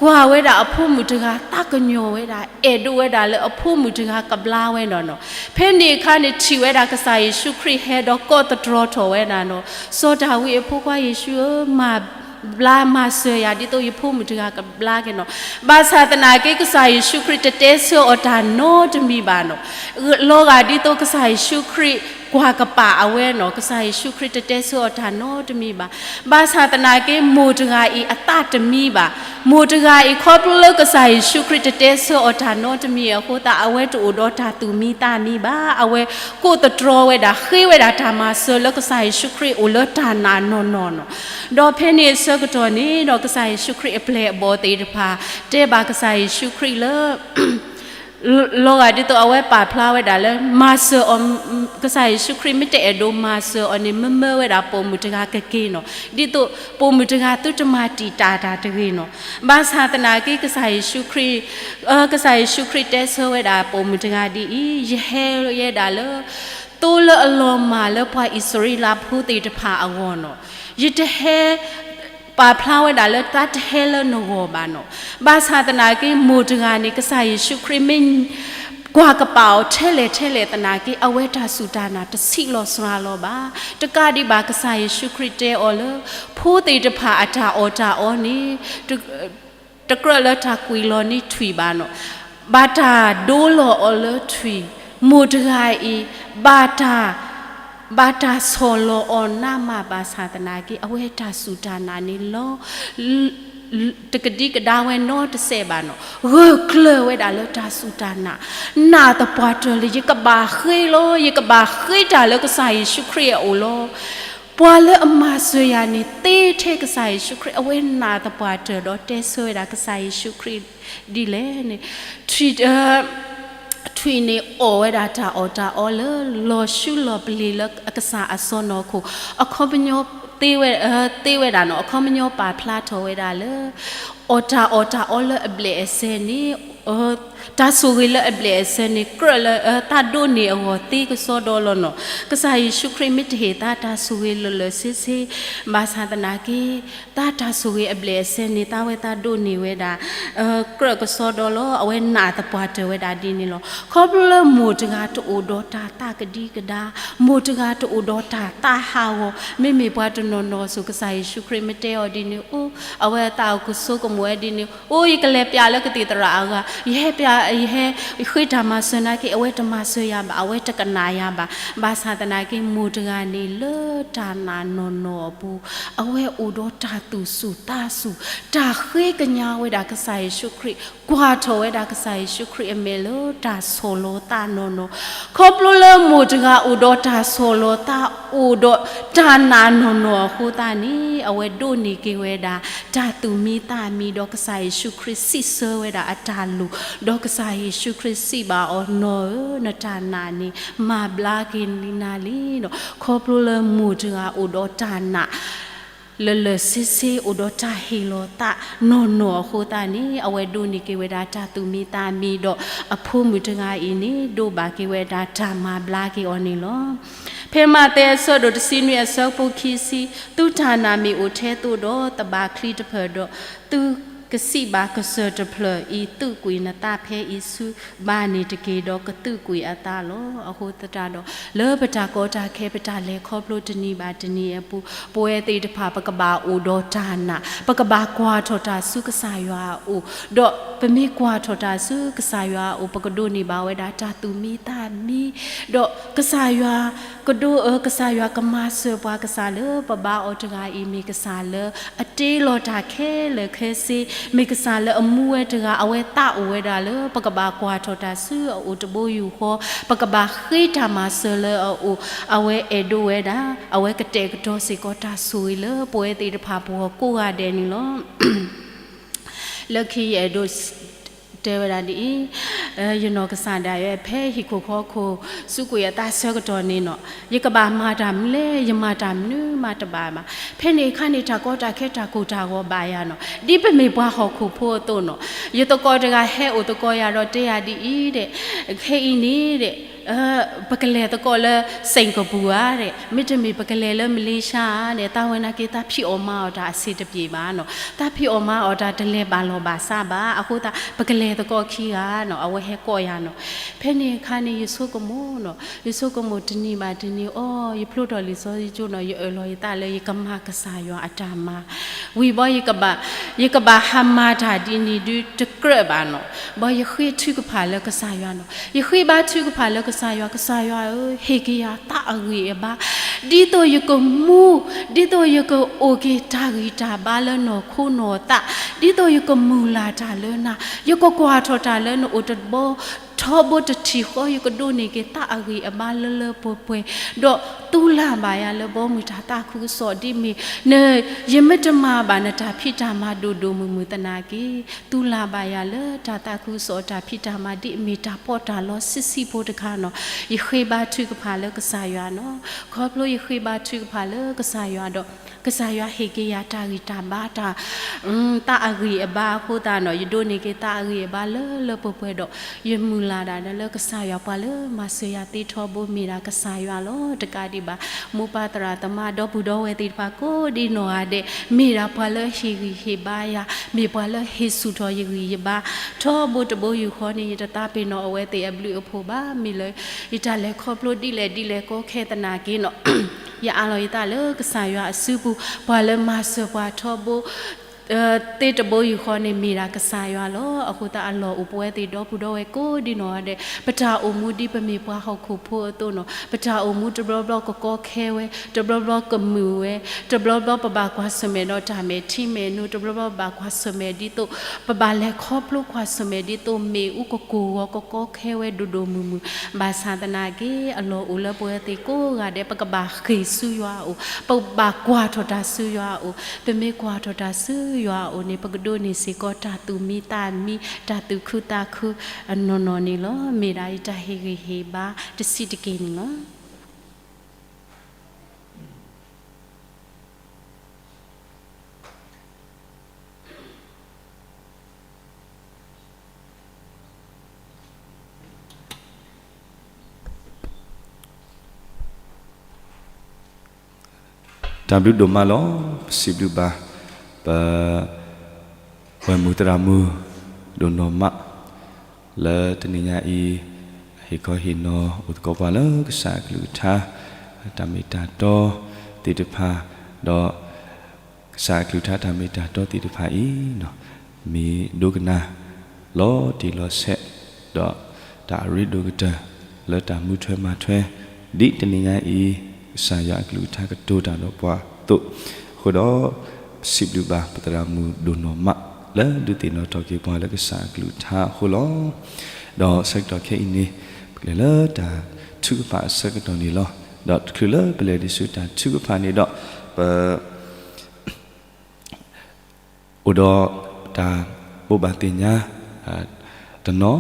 ကွၢ်ဝဲဒၣ်အဖိမုၣ်တဂၤ သးကညီၤဝဲဒၣ်, အဲၣ်ဒိးဝဲဒၣ်လၢအဖိမုၣ်တဂၤကဘျါဝဲဒၣ်နီၤ. ဖဲန့ၣ်အခါန့ၣ် ထံၣ်ဝဲဒၣ်ကစၢ်ယ့ၣ်ၡူးခရံာ်ဟဲဒီးကိးသတြီၤထီၣ်ဝဲဒၣ်နီၤ, စီၤဒၤဝံးအဖိခွါယ့ၣ်ၡူးဧၢ, မၤဘျါမၤစၢၤယၤ ဒ်သိးယဖိမုၣ်တဂၤကဘျါက့ၤနီၤ. ဘၣ်ဆၣ်သနာ်က့ ကစၢ်ယ့ၣ်ၡူးခရံာ်တတဲဆၢအီၤတၢ်နီတမံၤဘၣ်နီၤ. လီၤဂာ်ဒ်သိးကစၢ်ယ့ၣ်ၡူးခရံာ်ကွၢ်ကပာ်အဝဲနီၤ, ကစၢ်ယ့ၣ်ၡူးခရံာ်တတဲဆၢအီၤတၢ်နီတမံၤဘၣ်. ဘၣ်ဆၣ်သနာ်က့ မိၢ်တဂၤအံၤအသးတမံဘၣ်. မိၢ်တဂၤအံၤ ခီဖျိလၢကစၢ်ယ့ၣ်ၡူးခရံာ်တတဲဆၢအီၤတၢ်နီတမံၤအဃိသတး အဝဲတအိၣ်ဒီးတၢ်သူၣ်မံသးမံဘၣ်. အဝဲကိးသတြီၤဝဲဒၣ် ဃ့ဝဲဒၣ်တၢ်မၤစၢၤလၢကစၢ်ယ့ၣ်ၡူးခရံာ်အိၣ်လၢတၢ်နာ်နီၢ်နီၢ်နီၤ. ဒီးဖဲန့ၣ်အဆၢကတီၢ်န့ၣ်ဒီး ကစၢ်ယ့ၣ်ၡူးခရံာ်အပျဲၢ်အဘီၣ်သ့ၣ်တဖၣ် တဲဘၣ်ကစၢ်ယ့ၣ်ၡူးခရံာ်လၢ လီၤဂာ်ဒ်သိးအဝဲပာ်ဖျါဝဲဒၣ်လၢ မၤစၢၤအီၤ, ကစၢ်ယ့ၣ်ၡူးခရံာ်မ့ၢ်တအဲၣ်ဒိးမၤစၢၤအီၤန့ၣ် မ့မ့ၢ်ဝဲဒၣ်ပိာ်မုၣ်တဂၤကက့ၤနီၤ, ဒ်သိးပိာ်မုၣ်တဂၤသုတမၤတံာ်တာ်တၢ်တဂ့ၤနီၤ. ဘၣ်ဆၣ်သနာ်က့ ကစၢ်ယ့ၣ်ၡူးခရံာ်, ကစၢ်ယ့ၣ်ၡူးခရံာ်တဲဆၢဝဲဒၣ်ပိာ်မုၣ်တဂၤဒ်အံၤ, ယဟဲယဲဒၣ်လၢ သိလၢအလီၤမၢ်လၢပှၤအံၣ်စရ့လးဖိသ့ၣ်တဖၣ်အဂီၢ်နီၤ. ယတဟဲ ပာ်ဖျါဝဲဒၣ်လၢသးတဟဲလၢနဂီၢ်ဘၣ်နီၤ. ဘၣ်ဆၣ်သနာ်က့ မိၢ်တဂၤန့ၣ် ကစၢ်ယ့ၣ်ၡူးခရံာ်မ့ၢ် ကွၢ်ကပာ်အီၤထဲလဲၣ်ထဲလဲၣ်သနာ်က့ အဝဲတၢ်စူၢ်တၢ်နာ်တဆံးလီၤစှၤလီၤဘၣ်. တကးဒံးဘၣ် ကစၢ်ယ့ၣ်ၡူးခရံာ်တဲအီၤလၢ ဖိသ့ၣ်တဖၣ်အတၢ်အီၣ်တၢ်အီန့ၣ် တကြၢးလၢတၢ်ကွံာ်လီၤန့ၢ်ထွံၣ်ဘၣ်နီၤ, ဘၣ်တၢ်ဒိလီၤအီၤလၢထွံၣ်, မိၢ်တဂၤအံၤ ဘၣ်တၢ် ဘၣ်တၢ်ဆီၣ်လီၤအီၤနးမးဘၣ်ဆၣ်သနာ်က့ အဝဲတၢ်စူၢ်တၢ်နာ်န့ၣ်လီၤ တကဒံကဒါဝဲနီတစဲးဘၣ်နီၤ, ဂၢၢ်ကျၢၤဝဲဒၣ်လၢတၢ်စူၢ်တၢ်နာ်, နာ်သပှၢ်တၢၢ်လၢယကဘၣ်ဃ့လီၤ, ယကဘၣ်ဃ့တၢ်လၢကစၢ်ယ့ၣ်ၡူးခရံာ်အအိၣ်လီၤ. ပှၤလၢအမၤစၢၤယၤန့ၣ် သ့ထဲကစၢ်ယ့ၣ်ၡူးခရံာ်, အဝဲနာ်သပှၢ်တၢၢ်ဒီးတဲဆၢဝဲဒၣ်ကစၢ်ယ့ၣ်ၡူးခရံာ်ဒ်လဲၣ်န့ၣ်, ထွံၣ် ထွံၣ်န့ၣ်အီၣ်ဝဲဒၣ်တၢ်အီၣ်တၢ်အီလၢ လီၤဆူလီၤပလ့ၤလၢအကစၢ်အစီနီၢ်ခိၣ်, အခီပညီ သ့ဝဲဒၣ်နီၤ, အခီပညီပာ်ဖျါထီၣ်ဝဲဒၣ်လၢ အီၣ်တၢ်အီၣ်တၢ်အီလၢအဘျဲၣ်အစဲန့ၣ်, တၢ်ဆိၣ်ဂ့ၤလၢအဘျဲၣ်အစဲန့ၣ် ကြၢးလၢ သးဒိးန့ၢ်အဂီၢ်သ့ကစီဒီလီၤနီၤ. ကစၢ်ယ့ၣ်ၡူးခရံာ်မ့ၢ်တဟ့ၣ်သးတၢ်ဆိၣ်ဂ့ၤလၢာ်လၢာ်ဆ့ဆ့ ဘၣ်ဆၣ်သနာ်က့ သးတၢ်ဆိၣ်ဂ့ၤအဘျဲၣ်အစဲန့ၣ် သးဝဲသးဒိးန့ၢ်ဝဲဒၣ် ကြၢးကစီဒီလီၤ. အဝဲနာ်သပှၢ်တၢၢ်ဝဲဒၣ်ဒ်န့ၣ်လီၤ. ခီဖျိလၢမိၢ်တဂၤတအိၣ်ဒီးတၢ်သးကဒံကဒါ, မိၢ်တဂၤတအိၣ်ဒီးတၢ်သးဟးဂီၤ, မ့မ့ၢ်ပှၤတနီၤနီၤစိၤ ကစၢ်ယ့ၣ်ၡူးခရံာ်မ့ၢ်တဲအီၤဒ်န့ၣ်, အိ အဝဲအသးအိၣ်ကဆိကမိၣ်ဝဲဒ်န့ၣ်, အိ ယကလဲၤပျးလၢကသံၣ်သရၣ်အဂၤ, ယဟဲပျး, ယဟဲဃ့တၢ်မၤစၢၤနာ်က့ အဝဲတမၤစၢၤယၤဘၣ်, အဝဲတကနၣ်ယၤဘၣ်. ဘၣ်ဆၣ်သနာ်က့ မိၢ်တဂၤန့ၣ်လၢတၢ်နာ်နီၢ်နီၢ်အပူၤ အဝဲအိၣ်ဒီးတၢ်သူၣ်စူၢ်သးစူၢ်, တၢ်ဃ့ကညးဝဲဒၣ်ကစၢ်ယ့ၣ်ၡူးခရံာ်, ကွၢ်ထီၣ်ဝဲဒၣ်ကစၢ်ယ့ၣ်ၡူးခရံာ်အမဲာ်လၢတၢ်ဆီၣ်လီၤသးနီၢ်နီၢ်. ခီဖျိလၢမိၢ်တဂၤအိၣ်ဒီးတၢ်ဆီၣ်လီၤသး, အိၣ်ဒီးတၢ်နာ်နီၢ်နီၢ်အဃိသတးန့ၣ် အဝဲဒိးန့ၢ်က့ၤဝဲဒၣ် တၢ်သူၣ်မံသးမံဒီးကစၢ်ယ့ၣ်ၡူးခရံာ်စံးဆၢဝဲဒၣ်အတၢ်လိၣ်, ဒီးကစၢ်ယ့ၣ်ၡူးခရံာ်စံးဘၣ်အီၤ, နီၢ်ဧၢ, နတၢ်နာ်န့ၣ် မၤဘျါက့ၤနၤလံနီၤ. ခီဖျိလၢမိၢ်တဂၤအိၣ်ဒီးတၢ်နာ် လၢာ်လၢာ်ဆ့ဆ့ အိၣ်ဒီးတၢ်ဟ့ၣ်လီၤသးနီၢ်နီၢ်အဃိသတးန့ၣ် အဝဲဒိးန့ၢ်က့ၤဝဲဒၣ်တၢ်သူၣ်မံသးမံဒီး အဖိမုၣ်တဂၤအံၤန့ၣ် ဒိးဘၣ်က့ၤဝဲဒၣ်တၢ်မၤဘျါက့ၤအီၤန့ၣ်လီၤ. ဖဲမးသဲအဆၢဒိၣ်တဆံနွံအဆၢဖိခံဆံ, သုတၢ်နာ်မ့ၢ်အိၣ်ထဲသိးဒီးသဘၣ်ချံတဖျၢၣ်ဒီး, သုကစံးဘၣ်ကစၢၢ်တဖျၢၣ်အံၤ သုးကွံာ်နသးဖဲအံၤဆူ ဘၣ်န့ၣ်တက့ၢ်, ဒီးကသုးကွံာ်အသးလီၤ. အဃိသတးဒီး လၢပတၢ်ကီတၢ်ခဲ ပတၢ်လဲၤခီဖျိတနံၤဘၣ်တနံၤအပူၤ, ပဝဲသ့ၣ်တဖၣ် ပကဘၣ်အိၣ်ဒီးတၢ်နာ်, ပကဘၣ်ကွၢ်ထီၣ်တၢ်ဆူကစၢ်ယွၤအအိၣ်, ဒီးပမ့ၢ်ကွၢ်ထီၣ်တၢ်ဆူကစၢ်ယွၤအအိၣ် ပကဒိးန့ၢ်ဘၣ်ဝဲဒၣ်တၢ်သူၣ်မံသးမံ, ဒီးကစၢ်ယွၤ ကဒိးအၢ ကစၢ်ယွၤကမၤစၢၤပှၤ, ကစၢ်လၢပဘါအီၤတဂၤအံၤ မ့ၢ်ကစၢ်လၢအတ့လီၤတၢ်ခဲလၢာ်ခဲဆ့, မ့ၢ်ကစၢ်လၢအမူဝဲတဂၤ, အဝဲသးအိၣ်ဝဲဒၣ်လၢ ပကဘၣ်ကွၢ်ထီၣ်တၢ်ဆူအအိၣ်တဘိယူၢ်ဃီ, ပကဘၣ်ဃ့တၢ်မၤစၢၤလၢအအိၣ်, အဝဲအဲၣ်ဒိးဝဲဒၣ်, အဝဲကတဲာ်ကတီၤစ့ၢ်ကီးတၢ်ဆိၣ်ဂ့ၤလၢပဝဲသ့ၣ်တဖၣ်ပဂီၢ်ကိးဂၤဒဲးန့ၣ်လီၤ. လၢခံယအဲၣ်ဒိး တဲဝဲဒၣ်ဒ်အံၤ, ယနီၢ်ကစၢ်ဒၣ်ယဲ ဖဲဟံၣ်ခိၣ်ဃီခိၣ် စူးကွံာ်အသးဆၢကတီၢ်န့ၣ်နီၤ, ယကဘၣ်မၤတၢ်မနုၤလဲၣ်, ယမၤတၢ်မနုၤမးတဘၣ်ဘၣ်. ဖဲန့ၣ်အခါန့ၣ် တၢ်ကီတၢ်ခဲတၢ်ကိၢ်တၢ်ဂီၤဘၣ်ယၤနီၤ, ဒ်ပမ့ၢ်ပှၤဟီၣ်ခိၣ်ဖိအသိးနီၤ, ယသကိးတဂၤဟဲအိၣ်သကိးယၤဒီးတဲယၤဒ်အံၤဒီး, ခဲအံၤန့ၣ်ဒီး ပကလဲၤသကိးလၢ စ့ၣ်ကပူၤဧါဒီး, မ့တမ့ၢ်ပကလဲၤလၢမလ့ၡါဧါဒီး, သးဝဲနာ်က့ သးဖံးအီၣ်မၤအီၣ်တၢ်အဆင်တပြေဘၣ်နီၤ, သးဖံးအီၣ်မၤအီၣ်တၢ်တလဲၤဘၣ်လီၢ်ဘၣ်စးဘၣ်, အဃိသတး ပကလဲၤသကိးခံဂၤနီၤ, အဝဲဟဲကိးယၤနီၤ. ဖဲန့ၣ်အခါန့ၣ် ယဆိကမိၣ်နီၤ, ယဆိကမိၣ်တနံၤဘၣ်တနံၤ, အိ ယဖျိထီၣ်လံာ်စီဆှံကၠိနီၤ, ယအၢၣ်လီၤယသးလၢယကမၤကစၢ်ယွၤအတၢ်မၤ, ဝံၤဘၣ် ယကဘၣ်ဟးမၤတၢ်ဒ်န့ၣ်ဒုတကြၢးဘၣ်နီၤ, ဘၣ်ယဃ့ထုကဖၣ်လၢကစၢ်ယွၤနီၤ, ယဃ့ဘါထုကဖၣ်လၢကစၢ်ယွၤ, ကစၢ်ယွၤဧၢ, ဟ့ၣ်က့ၤယၤသးအဂံၢ်အဘါ, ဒ်သိးယကမူ, ဒ်သိးယကအိၣ်က့ၤတၢ်ဂံၢ်တၢ်ဘါလၢနီၢ်ခိနီၢ်သး, ဒ်သိးယကမုၢ်လၢ်တၢ်လၢနၤ, ယကကွၢ်ထီၣ်တၢ်လၢနအိၣ်တဘီ ထီဘိတထံၣ်ဃီ, ယကဒိးန့ၢ်က့ၤသးအဂံၢ်အဘါလၢလၢပှဲၤပှဲၤ, ဒီးသူလၢ်ဘၣ်ယၤလၢဘီမုၢ်တၢ်သးခုကစီၣ်ဒ်မ့ၢ်, ယမ့ၢ်တမၤဘၣ်နတၢ်ဖံးတၢ်မၤဒိၣ်ဒိၣ်မုၢ်မုၢ်သနာ်က့, သူလၢ်ဘၣ်ယၤလၢတၢ်သးခုကစီၣ်တၢ်ဖံးတၢ်မၤဒ်အမ့ၢ် တၢ်ပီးတၢ်လီဆံးဆံးဖိတခါနီၤ, ယဃ့ဘါထုကဖၣ်လၢကစၢ်ယွၤနီၤ, ခီဖျိ ယဃ့ဘါထုကဖၣ်လၢကစၢ်ယွၤဒီး ကစၢ်ယွၤဟ့ၣ်က့ၤယၤတၢ်ဂံၢ်တၢ်ဘါတၢ် သးအဂံၢ်အဘါအဃိသတးနီၤ ယဒိးန့ၢ်က့ၤသးအဂံၢ်အဘါလၢလၢပှဲၤပှဲၤဒီး ယမုၢ်လၢ်ဒၣ်လၢကစၢ်ယွၤ ပှၤလၢမၤစၢၤယၤသ့ထီဘိမ့ၢ်ဒၣ်ကစၢ်ယွၤလီၤ. တကးဒံးဘၣ် မိၢ်ပၢ်သရၣ်သမါဒီပုၢ်ဒီဝဲၢ်သ့ၣ်တဖၣ်ကိးဒ်နီၢ်ဂၤဒဲး မ့ၢ်ဒၣ်ပှၤလၢဟ့ၣ်ဂံၢ်ဟ့ၣ်ဘါယၤ မ့ၢ်ပှၤလၢဟ့ၣ်ဆူၣ်ထီၣ်ယဂံၢ်ယဘါ ထီဘိတဘိယူၢ်ဃီန့ၣ် ယတသးပ့ၤနီၣ်အဝဲသ့ၣ်အဘျုးအဖှိၣ်ဘၣ်. မ့ၢ်လၢ ယတၢ်လဲၤခီဖျိဒ်လဲၣ်ဒ်လဲၣ်ကီခဲသနာ်က့နီၤ ယအးလီၤယသးလၢကစၢ်ယွၤအစုပူၤ ပှၤလၢမၤစၢၤပှၤထီဘိ သ့တဘိယူၢ်ဃီန့ၣ် မ့ၢ်ဒၣ်ကစၢ်ယွၤလီၤ. အဃိသတး အလီၢ်အိၣ်ပဝဲသ့ၣ်ဒီပုၢ်ဒီဝဲၢ်ကိးဒ်နီၢ်ဂၤဒဲး ပတၢ်အိၣ်မူဒ်ပမ့ၢ်ပှၤဟီၣ်ခိၣ်ဖိအသိးနီၤ ပတၢ်အိၣ်မူတဘျီဘျီကကီခဲဝဲ တဘျီဘျီကမုာ်ဝဲ တဘျီဘျီပဘၣ်ကွၢ်ဆၢၣ်မဲာ်ဒီးတၢ်မဲာ်ထံမဲာ်နိ တဘျီဘျီပဘၣ်ကွၢ်ဆၢၣ်မဲာ်ဒ်သိး ပဘၣ်လဲၤခီဖျိကွၢ်ဆၢၣ်မဲာ်ဒ်သိး မ့ၣ်အူကကိၢ်ဂီၤကကီခဲဝဲဒိၣ်ဒိၣ်မုၢ်မုၢ် ဘၣ်ဆၣ်သနာ်က့ အလီၢ်အိၣ်လၢပဝဲသ့ၣ်ကိးဂၤဒဲး ပကဘၣ်ဃ့ၢ်ဆူယွၤအအိၣ် ပကဘၣ်ကွၢ်ထီၣ်တၢ်ဆူယွၤအအိၣ် ပမ့ၢ်ကွၢ်ထီၣ်တၢ်ဆူယွၤအအိၣ်န့ၣ် ပကဒိးန့ၢ်စ့ၢ်ကီးတၢ်သူၣ်မံသးမံ တၢ်သူၣ်ခုသးခုအနီၢ်နီၢ်န့ၣ်လီၤ. မ့ၢ်ဒၣ်ယတၢ်ဟ့ၣ်ဂံၢ်ဟ့ၣ်ဘါတဆံးတက့ၢ်န့ၣ်လီၤ. တၢ်ဘျုးဒိၣ်မးလီၤ. ပစံးဘျုးဘၣ် ပ ဝဲၢ်မုၢ်သရၣ်မုၣ် ဒိၣ်နီၢ်မး လၢတနံၤညါအံၤ ဟ့ၣ်ခီဟ့ၣ်နီၤအိၣ်သကိးပှၤလၢကစၢ်အကလုၢ်ကထါ တၢ်မ့ၢ်တၢ်တီသ့ၣ်တဖၣ် ဒီး ကစၢ်အကလုၢ်ကထါတၢ်မ့ၢ်တၢ်တီသ့ၣ်တဖၣ်အံၤ မ့ၢ်ဒိကနၣ် လီၤတံၢ်လီၤဆဲး ဒီးတၢ်အရ့ဒိၣ်ကတၢၢ် လၢတၢ်မူထွဲမၤထွဲ ဒ်တနံၤညါအံၤ ကစၢ်ယွၤအကလုၢ်ကထါကတိၤတၢ်ဒီးပှၤအသိး, အဃိဒီး ပစံးဘျုးဘၣ်ပသရၣ်မုၣ်ဒိၣ်နီၢ်မး လၢဒုးသ့ၣ်နီၣ်ထီၣ်က့ၤပှၤလၢကစၢ်အကလုၢ်ကထါအဃိလီၤ. ဒီးဆၢကတီၢ်ခဲအံၤန့ၣ် ပကလဲၤလၢတၢ်ထုကဖၣ်အဆၢကတီၢ်န့ၣ်လီၤ. ဒီးတချုးလၢပလဲၤဒံးဆူတၢ်ထုကဖၣ်န့ၣ်ဒီး ပ အိၣ်ဒီးတၢ်ဘိးဘၣ်သ့ၣ်ညါ တနီၤ,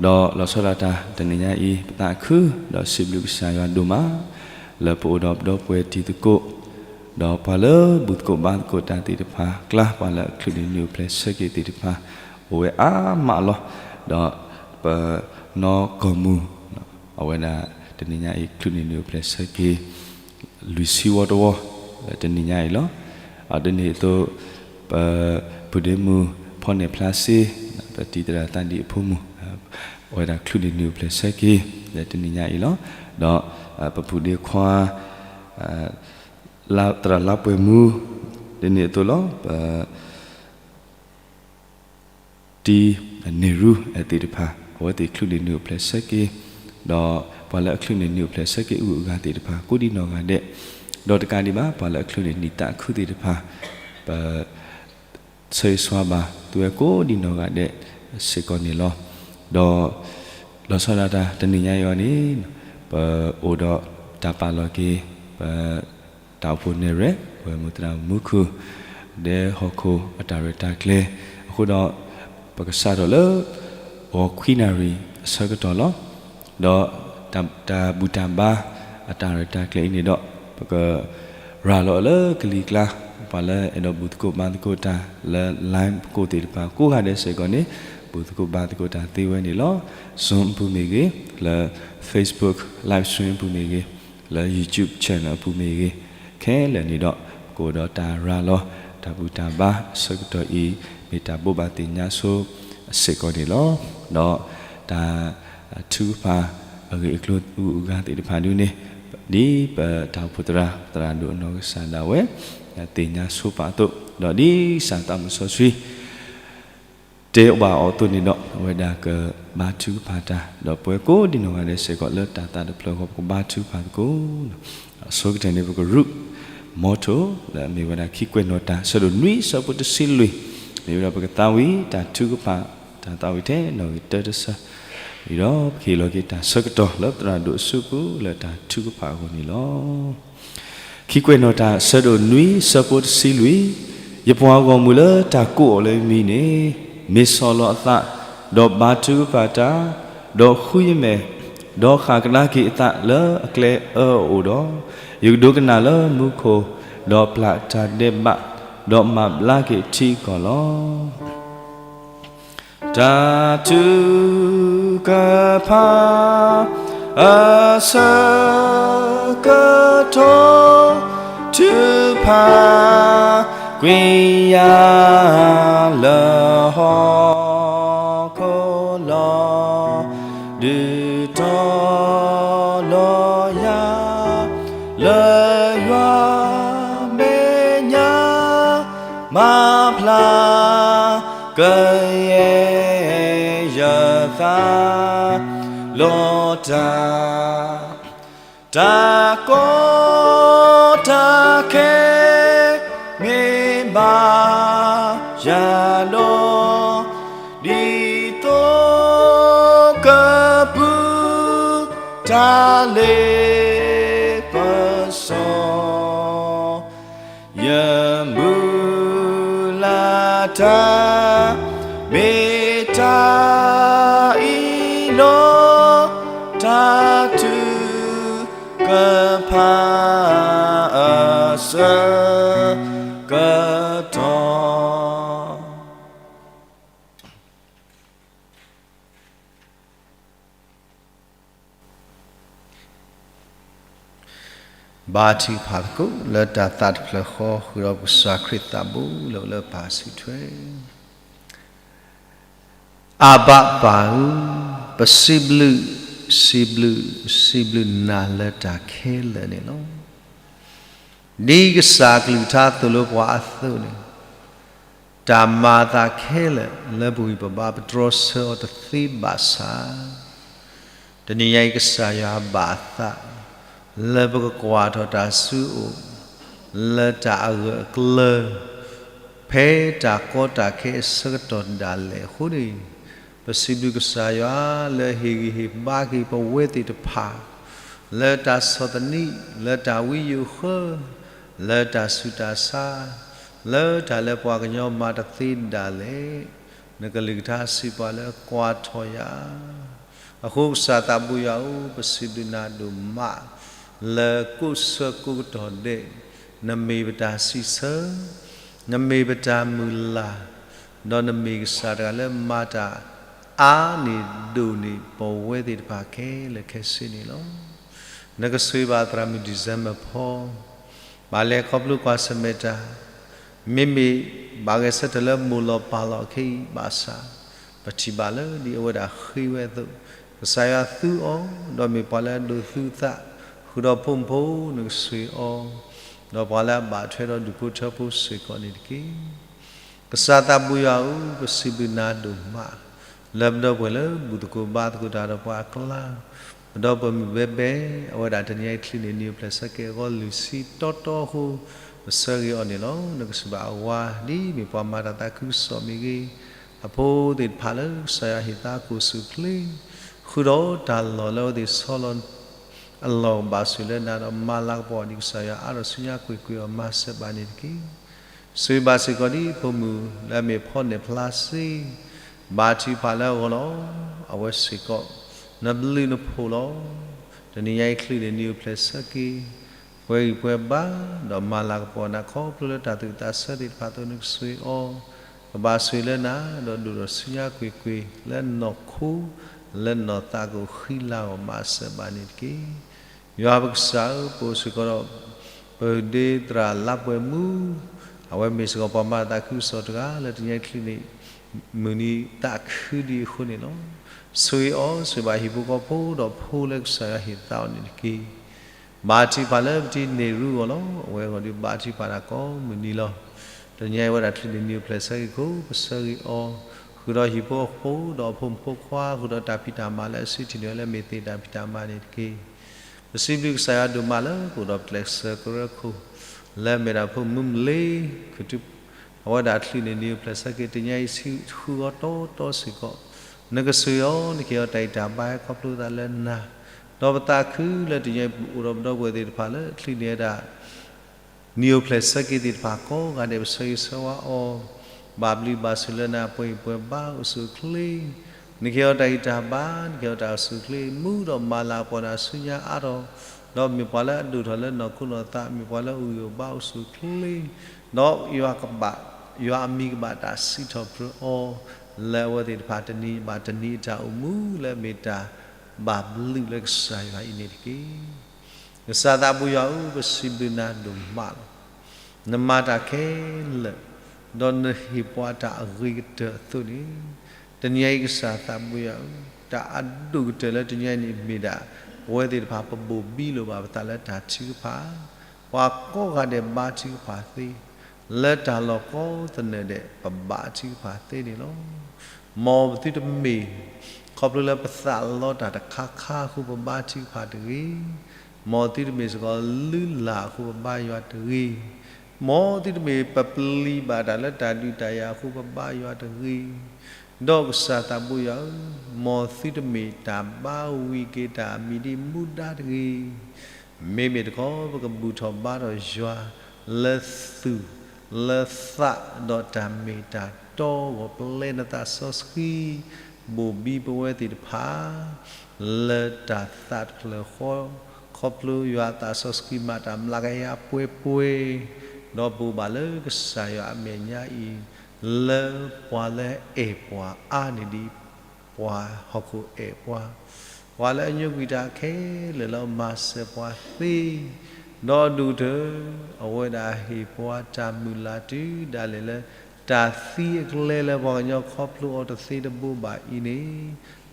ဒီးလီၤဆီဒၣ်တၢ်တနံၤညါအံၤ ပသးခု ဒီးစံးဘျုးကစၢ်ယွၤဒိၣ်မး လၢပအိၣ်ဒီးပဒီပုၢ်ဝဲၢ်တံၤသကိး, ဒီးပှၤလၢဘူၣ်သကိးဘါသကိးတၢ်သ့ၣ်တဖၣ်အကျါ ပှၤလၢအချုးန့ၢ်နုာ်အိၣ်ဖျဲၣ်ဆၢက့ၤသ့ၣ်တဖၣ် အိၣ်ဝဲအါမးလီၤ. ဒီးပနီၢ်ကီၢ်မုၢ် အဝဲဒၣ်တနံၤညါအံၤ ချုးန့ၢ်နုာ်အိၣ်ဖျဲၣ်ဆၢက့ၤ လွံၢ်ဆံဝီတဝီ လၢတနံၤညါအံၤလီၤ. ဒ်န့ၣ်အသိး ပဖုဒ့မုၣ်ဖီနဲၣ်ဖျါစ့ ပတံၤသရၣ်သးဒံးအဖိမုၣ် အဝဲဒၣ်ချုးန့ၢ်နုာ်အိၣ်ဖျဲၣ်ဆၢက့ၤ လၢတနံၤညါအံၤလီၤ. ဒီးပဖုဒ့ခွါ သရၣ်လါပှဲၤမူ ဒ်န့ၣ်အသိးလီၤ. ပ တံၤန့ၢ်ရူသ့ၣ်တဖၣ် အဝဲသ့ၣ်ချုးန့ၢ်နုာ်အိၣ်ဖျဲၣ်ဆၢက့ၤ, ဒီးပှၤလၢအချုးန့ၢ်နုာ်အိၣ်ဖျဲၣ်ဆၢက့ၤအဂုၤအဂၤသ့ၣ်တဖၣ် ကိးဒံနီၢ်ဂၤဒဲး, ဒီးတကးဒံးဘၣ် ပှၤလၢအချုးန့ၢ်နံၣ်သးခုသ့ၣ်တဖၣ် ပ ဆၢဂ့ၤဆၢဝါဘၣ် သုဝဲကိးဒံနီၢ်ဂၤဒဲးစ့ၢ်ကီးန့ၣ်လီၤ. ဒီးလီၤဆီဒၣ်တၢ်တနံၤညါအံၤအီၤန့ၣ် ပအိၣ်ဒီးတၢ်ပာ်လီၤက့ၤ ပ တၢ်အိၣ်ဖှိၣ်နဲၣ်ရွဲၣ် ဝဲၢ်မုၢ်သရၣ်မူခိၣ် ဒဲဟီၣ်ခိၣ်အတၢ်ရဲၣ်တၢ်ကျဲၤအဃိဒီး ပကစးထီၣ်လၢ ဂီၤခွံနၣ်ရံၣ်အဆၢကတီၢ်လီၤ. ဒီးတၢ်ဘူၣ်တၢ်ဘါအတၢ်ရဲၣ်တၢ်ကျဲၤအံၤန့ၣ်ဒီး ပကရၤလီၤလၢကလံၤကျါ ပှၤလၢအဲၣ်ဒိးဘူၣ်သကိးဘါသကိးတၢ်လၢ line ပကိးသ့ၣ်တဖၣ်ကိးဂၤဒဲးစ့ၢ်ကီးန့ၣ် ဘူၣ်သကိးဘါသကိးတၢ်သ့ဝဲန့ၣ်လီၤ. Zoom အပူၤမ့ၢ်ဂ့ၤ, လၢ Facebook live stream အပူၤမ့ၢ်ဂ့ၤ, လၢ YouTube channel အပူၤမ့ၢ်ဂ့ၤ, ခဲလၢာ်န့ၣ်ဒီး ပကအိၣ်ဒီးတၢ်ရၤလီၤ တၢ်ဘူၣ်တၢ်ဘါအဆၢကတီၢ်အံၤ မ့ၢ်တၢ်ဘိးဘၣ်သ့ၣ်ညါဆိအစ့ၢ်ကီးန့ၣ်လီၤ. ဒီးတၢ်ထုကဖၣ်အဂ့ၢ်အကျိၤအဂုၤအဂၤသ့ၣ်တဖၣ်ဒုန့ၣ် ဒ်ပတၢ်အိၣ်ဖှိၣ်သရၣ် သရၣ်ဒိၣ်အနီၢ်ကစၢ်ဒၣ်ဝဲ သ့ၣ်ညါဆိပာ်အသိး, ဒီးဒ်ကစၢ်သးမုၣ်စီဆှံ တဲဘၣ်အီၤအသိးန့ၣ်ဒီး အဝဲဒၣ်ကဘါထုကဖၣ်တၢ် ဒီးပဝဲကိးဒံနီၢ်ဂၤဒဲးစ့ၢ်ကီးလၢတၢ်သးတဖျၢၣ်အဂီၢ် ပကဘါထုကဖၣ်သကိး, အဆိကတၢၢ်န့ၣ် ပကရူး motto လၢအမ့ၢ်ဝဲဒၣ်ခံကွဲးနီၣ်တၢ် ဆၢဒိၣ်နွံဆၢဖိတဆံလွံၢ်, မ့ၢ်ဝဲဒၣ်ပကသးဝံၣ်တၢ်ထုကဖၣ် တၢ်သးဝံၣ်ထဲနီၣ်ဂံၢ်တၢတဆၢ, ဝံၤဒီးပကဟ့ၣ်လီၤက့ၤတၢ်ဆၢကတီၢ်လၢသရၣ်ဒိၣ်အစုပူၤလၢတၢ်ထုကဖၣ်အဂီၢ်န့ၣ်လီၤ. ခံကွဲးနီၣ်တၢ် ဆၢဒိၣ်နွံဆၢဖိတဆံလွံၢ်, ယပှၤဂီၢ်မုၢ်လၢတၢ်ကိးအီၤလၢယမံၤန့ၣ် မ့ၢ်ဆီၣ်လီၤအသး, ဒီးဘါထုကဖၣ်တၢ်, ဒီးဃုယမဲာ်, ဒီးဃၣ်ကဒါက့ၤအသးလၢအကျဲအၢအအိၣ်ဒီး, ယကဒိကနၣ်လၢမူခိၣ်, ဒီးပျၢ်တၢ်ဒဲးဘး, ဒီးမၤဘျါက့ၤထံကီၢ်လီၤ. တၢ်ထုကဖၣ်အဆၢကတီၢ်, ထုကဖၣ်ကွံာ်ယၤ လၢဟီၣ်ခိၣ်လီၤ. ဒုးတီလီၤယၤ လၢယွၤမဲာ်ညါ, မၤဖျါကယဲၢ်ယသး လီၤတၢ် တၢ်ကီတၢ်ခဲ မ့ၢ်ဘၣ်ယၤဒီး, ဒ်သိးကပူၤ တၢ်လ့ပစီ ယမုၢ်လၢ်တၢ် မ့ၢ်တၢ်အံၤလီၤ. တၢ်ထုကဖၣ်အဆၢကတီၢ် ဘါထုကဖၣ်သကိး လၢတၢ်သးတဖျၢၣ်ဃီ ဃုာ်ဒီးပကစၢ်ခရံာ်သးဘိလၢအိၣ်လၢပၢ်အစုထွဲ. အဘၣ်ပၢ်ဧၢ, ပစံးဘျုး, စံးဘျုး, စံးဘျုးနၤလၢတၢ်ခဲလၢာ်န့ၣ်လီၤ. ဒ်ကစၢ်အကလုၢ်ကထါသိၣ်လိပှၤအသိးန့ၣ်, တၢ်မၤအသးခဲလၢာ်လၢပဂံၢ်ပဘါ ပတြီဆၢအီၤတသ့ဘၣ်ဆၣ်, တနံၤညါအံၤကစၢ်ယွၤဘၣ်အသး လၢပကကွၢ်ထီၣ်တၢ်စုအိၣ် လၢတၢ်အဂၢၢ်အကျၢၤ ဖဲတၢ်ကီတၢ်ခဲအဆၢကတီၢ်ဒၣ်လဲာ်အဃိန့ၣ်, ပစံးဘျုးကစၢ်ယွၤလၢဟ့ၣ်ဂံၢ်ဟ့ၣ်ဘါက့ၤပဝဲသ့ၣ်တဖၣ် လၢတၢ်ဆီၣ်သနံး, လၢတၢ်ဝံယိာ်ဃၢ, လၢတၢ်ဆူးတၢ်ဆါ, လၢတၢ်လၢပှၤကညီမၤတသ့ဒၣ်လဲာ်, နကလုၢ်ကထါစံးပှၤလၢကွၢ်ထီၣ်ယၤ အဃိကစၢ်သးဘိယွၤဧၢ, ပစံးဘျုးနၤဒိၣ်မး လၢကိးဆၢကိးကတီၢ်ဒဲး နမ့ၢ်ပတၢ်စံးဆၢ, နမ့ၢ်ပတၢ်မုၢ်လၢ်, ဒီးနမ့ၢ်ကစၢ်တဂၤလၢမၤတၢ်အါန့ၢ်ဒိၣ်န့ၢ်ပဝဲသ့ၣ်တဖၣ်ခဲလၢာ်ခဲဆ့န့ၣ်လီၤ. နကဆိၣ်ဂ့ၤဘၣ်သရၣ်မုၣ် December ဖီ ဘၣ်လဲၤခီဖျိကွၢ်ဆၢၣ်မဲာ်တၢ်, မ့မ့ၢ်ဘၣ်ဂဲၤဆၢထၢၣ်လၢမိၢ်လီၤပၢ်လီၤခဲအံၤဘၣ်ဆၣ်, ပထံၣ်ဘၣ်လၢဒ်အဝဲဒၣ်ဃ့ဝဲအသိး, ကစၢ်ယွၤသူအီၤ, ဒီးမ့ၢ်ပှၤလၢအဒိးသူအသး, ဃုာ်ဒီးဖိမုၣ်ဖိနကဆိၣ်ဂ့ၤအီၤ, ဒီးပှၤလၢအဘၣ်ထွဲဒီးဒူၣ်ဖိထၢဖိစ့ၢ်ကီးန့ၣ်တက့ၢ်. ကစၢ်သးဘိယွၤဧၢ, ပစံးဘျုးနၤဒိၣ်မး လၢပဒီပုၢ်ဝဲၢ်လၢဘူၣ်သကိးဘါသကိးတၢ်ဒီးပှၤအကျါ, ပဒီပုၢ်ဝဲၢ်မုၢ်ဘဲဘဲ, အဝဲဒၣ်တနံၤညါအံၤချံးန့ၢ်နံၤအိၣ်ဖျဲၣ်ဆၢက့ၤအဂီၢ် လွံၢ်ဆံတီတီအဃိ, ပဆၢဂ့ၤအီၤန့ၣ်လီၤ. နကစံးဘၣ်အဝၤ ဒ်မ့ၢ်ပှၤမၤတၢ်သးခုကစီၣ်မ့ၢ်ဂ့ၤ, အဖိသ့ၣ်တဖၣ်လၢကစၢ်ယွၤဟ့ၣ်သါကိၣ်ဆူၣ်ချ့, ဃုာ်ဒီးတၢ်လီၢ်လၢအဝဲသ့ၣ်ဆီလီၤ အလီၢ်ကဘၣ်ဆိၣ်လၢနၤဒီးမၤလၤကပီၤဒ်ကစၢ်ယွၤအါထီၣ်ဆူညါကွ့ၢ်ကွ့ၢ်အီၤမၤစၢၤဘၣ်န့ၣ်တက့ၢ်. ဆိၣ်ဂ့ၤဘၣ်စ့ၢ်ကီးဒ်ဖိမုၣ်လၢအမ့ၢ်ဖီနဲၣ်ဖျါစ့, ဘါထုကဖၣ်လၢအဂီၢ်လီၤ. အဝဲစ့ၢ်ကီး နဘျုးနဖှိၣ်လီၤ. တနံၤညါအံၤချံးန့ၢ်နံၤအိၣ်ဖျဲၣ်ဆၢက့ၤ ပှဲၤဂံၢ်ပှဲၤဘါ, ဒီးမၤလၤကပီၤနၤခီဖျိလၢတၢ်သူၣ်အုးသးဆၢသ့ၣ်တဖၣ်အသိး နကဆိၣ်ဂ့ၤအီၤ, ကဘၣ်ဆိၣ်ဂ့ၤလၢနၤ, ဒီးဒိၣ်ထီၣ်ဆူညါကွ့ၢ်ကွ့ၢ် လၢနီၢ်ခိ, လၢနီၢ်သးကအိၣ်ဃံလၤအဂီၢ်မၤစၢၤဘၣ်န့ၣ်တက့ၢ်. ယွၤပကစၢ်ဧၢ, ပအိၣ်စ့ၢ်ကီးဒီး ပဒ့သရၣ်လါပှဲၤမူ, အဝဲမ့ၢ်စ့ၢ်ကီးပှၤမၤတၢ်သးခုကစီၣ်တဂၤလၢတနံၤညါအံၤချံးန့ၢ် မုၢ်နံၤသးခုဒံးအဃိန့ၣ်လီၤ. ဆိၣ်ဂ့ၤအီၤ, ဆိၣ်ဂ့ၤဘၣ်ဟံၣ်ဖိဃီဖိဒီးဖိလၢကစၢ်ယွၤဟ့ၣ်သါအီၤန့ၣ်တက့ၢ်. ဘါထုကဖၣ်လၢပတံၤန့ၢ်ရူအဂီၢ်လီၤ. အဝဲအဂီၢ်ဒီးဘါထုကဖၣ်တၢ်ကိးမုၢ်နံၤလီၤ. တနံၤညါအံၤဝဲဒၣ်ချံးန့ၢ်နံၤအိၣ်ဖျဲၣ်ဆၢက့ၤအဃိ ပဆၢဂ့ၤအီၤ, ဃုာ်ဒီးဟံၣ်ဖိဃီဖိဒီးအဖိမုၣ်ဖိခွါ, ဃုာ်ဒီးတၢ်ဖံးတၢ်မၤလၢအစုထံၣ်န့ၢ်ဝဲလၢမ့ၢ်သ့ၣ်တၢ်ဖံးတၢ်မၤန့ၣ်တက့ၢ်. ပစံးဘျုးကစၢ်ယွၤဒိၣ်မးလၢကအိၣ်ဒီးပကျဲးစၢးကရၢခိၣ် လၢအမ့ၢ်ဒၣ်ဖိမုၣ်မုၢ်လ့ၤ ခူၣ်ထူ, အဝဲဒၣ်ချံးန့ၢ်နံၤအိၣ်ဖျဲၣ်ဆၢက့ၤ တနံၤညါအံၤဆံဃုာ်အီၤတီတီစ့ၢ်ကီး, နကဆိၣ်ဂ့ၤအီၤ, နကဟ့ၣ်အီၤတၢ်ဂံၢ်တၢ်ဘါဟဲခီဖျိသးလၢနၤ, ဒီးပသးခုလၢတနံၤညါအံၤပအိၣ်ဒီးပဒီပုၢ်ဝဲၢ်သ့ၣ်တဖၣ်လၢချံးန့ၢ်ဝဲဒၣ် နံၤအိၣ်ဖျဲၣ်ဆၢက့ၤသ့ၣ်တဖၣ်ကိးဂၤဒဲး ပဆၢဂ့ၤဆၢဝါအီၤ, ဘၣ်ဘျုးဘၣ်ဆိၣ်လၢနၤ ပှဲၤဂံၢ်ပှဲၤဘါအိၣ်ဆူၣ်အိၣ်ချ့, နကဟ့ၣ်အီၤတၢ်ဂံၢ်တၢ်ဘါ, နကဟ့ၣ်အီၤတၢ်အိၣ်ဆူၣ်အိၣ်ချ့, မူဒီးမၤလၤကပီၤနၤဆူညါအါထီၣ် ဒီးမ့ၢ်ပှၤလၢအဒိၣ်ထီၣ်လၢနီၢ်ခိနီၢ်သး, မ့ၢ်ပှၤလၢအဂံၢ်အိၣ်ဘါအိၣ်ဆူၣ်အိၣ်ချ့, ဒီးယွၤကဘၣ်, ယွၤအမံၤကဘၣ်တၢ်စံးထီၣ်ပတြၢၤအီၤ, လၢအဝဲသ့ၣ်တဖၣ်တနံၤဘၣ်တနံၤအတၢ်အိၣ်မူလၢအမ့ၢ်တၢ်ဘၣ်ဘျုးလၢကစၢ်ယွၤအံၤန့ၣ်တက့ၢ်. ကစၢ်သးဘိယွၤဧၢ, ပစံးဘျုးနၤဒိၣ်မးလီၤ. နမၤတၢ်ခဲလၢာ်, ဒီးနဟ့ၣ်ပှၤတၢ်အဂ့ၤကတၢၢ်အသိးန့ၣ်, တနံၤအံၤကစၢ်သးဘိယွၤဧၢ, တၢ်အဒိၣ်ကတၢၢ်လၢတနံၤအံၤန့ၣ်မ့ၢ်ဒၣ်, ပဝဲသ့ၣ်တဖၣ်ပဘိၣ်ဘံလိာ်ဘၣ်ပသးလၢတၢ်ထုကဖၣ်, ပှၤကိးဂၤဒဲးဘါထုကဖၣ်သ့, လၢတၢ်လီၢ်ကိးသနၢၣ်ဒဲး ပဘါထုကဖၣ်သ့န့ၣ်လီၤ. မ်ပသုတမ့ၢ် ခီဖျိလၢပသးလီတၢ်တခါခါအဃိပဘါထုကဖၣ်တဂ့ၤ, မ်သုတမ့ၢ်စ့ၢ်ကီးလုၢ်လၢ်အဃိပဘါယွၤတဂ့ၤ, မ်သုတမ့ၢ်ပပျံၤဘၣ်တၢ်လၢတၢ်ဒုးတၢ်ယၤအဃိပဘါယွၤတဂ့ၤ, ဒီးကစၢ်သးဘိယွၤဧၢ, မ်သုတမ့ၢ်တၢ်ဘါဝံၤက့ၤတၢ်အမံၤဒ်မူဒါတဂ့ၤ, မ့မ့ၢ်တခီ ပကဘူၣ်ထီၣ်ဘါထီၣ်ယွၤ လၢသူၣ်, လၢသး, ဒီးတၢ်မ့ၢ်တၢ်တီ, ဂီၤပလဲနသးစီဆှံ, ဘိၣ်ဘံပဝဲသ့ၣ်တဖၣ် လၢတၢ်သးတဖျၢၣ်ဃီ, ခီဖျိယွၤအသးစီဆှံမၤတၢ်မျးကယၤပှဲၤပှဲၤ, ဒီးပအိၣ်ဘၣ်လၢကစၢ်ယွၤအမဲာ်ညါအံၤ, လၢပှၤလၢအဲၣ်ပှၤအါန့ၢ်ဒံး ပှၤဟီၣ်ခိၣ်အဲၣ်ပှၤ, ပှၤလၢအညိကွံာ်တၢ်ခဲလၢာ်လၢအမၤစၢၤပှၤသ့, ဒီးဒိၣ်ကတၢၢ် အဝဲဒၣ်ဟ့ၣ်ပှၤတၢ်မုၢ်လၢ်တုၤဒၣ်လဲာ်လၢ တၢ်သံအကျဲလၢပှၤကညီခီဖျိအီၤတသ့တဘိဘၣ်အံၤန့ၣ်,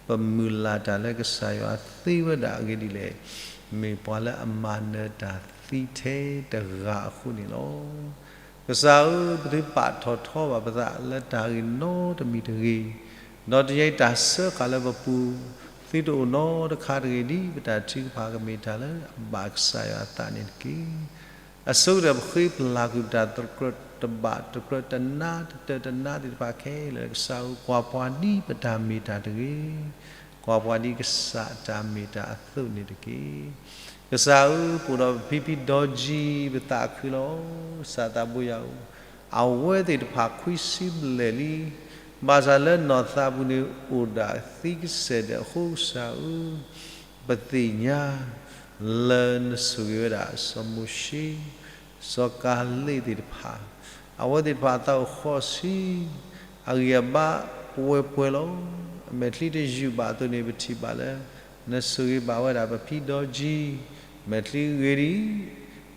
ပမုၢ်လၢ်တၢ်လၢကစၢ်ယွၤသ့ဝဲဒၣ်အဂ့ၢ်ဒ်လဲၣ်, မ့ၢ်ပှၤလၢအမၤနၢၤတၢ်သံထဲတဂၤအဃိန့ၣ်လီၤ. ကစၢ်ဧၢ, ပသုပာ်ထီၣ်ထီဘၣ်ပသးလၢတၢ်ဂ့ၢ်နီတမံၤတဂ့ၤ, ဒီးတယံာ်တၢ်စၢဃာ်လၢပပူၤ, သုတအိၣ်နီတခါတဂ့ၤ, ဒ်ပတၢ်ထုကဖၣ်ကမ့ၢ်တၢ်လၢအဘၣ်ကစၢ်ယွၤအသးန့ၣ်တက့ၢ်. အဆိကတၢၢ်ပဃ့ပလၤကွံာ်ပတၢ်တကြၢးတဘၣ်တကြၢးတနါတတၢၢ်တနါသ့ၣ်တဖၣ်ခဲလၢာ်, ကစၢ်ဧၢ, ကွၢ်ပှၤဒ်ပတၢ်မ့ၢ်တၢ်တဂ့ၤ, ကွၢ်ပှၤဒ်ကစၢ်အတၢ်မ့ၢ်တၢ်အသိးန့ၣ်တက့ၢ်. ကစၢ်ဧၢ, ပအိၣ်ဒီးပဖံဖံဒီကံ ပသးခုလီၤ. ကစၢ်သးဘိယွၤဧၢ, အဝဲသ့ၣ်တဖၣ်ခွံဆံဘျဲၣ်လံ, ဘၣ်ဆၣ်လၢနီၢ်သးပူၤန့ၣ်အိၣ်ဒၣ်သံကစဲာ်ဒၣ်အဃိ, ကစၢ်ဧၢ, ပသ့ၣ်ညါ လၢနဆိၣ်ဂ့ၤဝဲဒၣ်စီၤမိၤၡ့, စီၤကၤလ့းသ့ၣ်တဖၣ်, အဝဲသ့ၣ်တဖၣ်အသးအိၣ်ဃိးဆံ, အဂံၢ်အဘါပှဲၤပှဲၤလီၤ. အမဲာ်ချံတယုၢ်ဘၣ်အသိးန့ၣ် ပထံၣ်ဘၣ်လၢ နဆိၣ်ဂ့ၤဘၣ်ဝဲဒၣ်ပဖံဒီကံ, မဲာ်ချံဂ့ၤဒံး,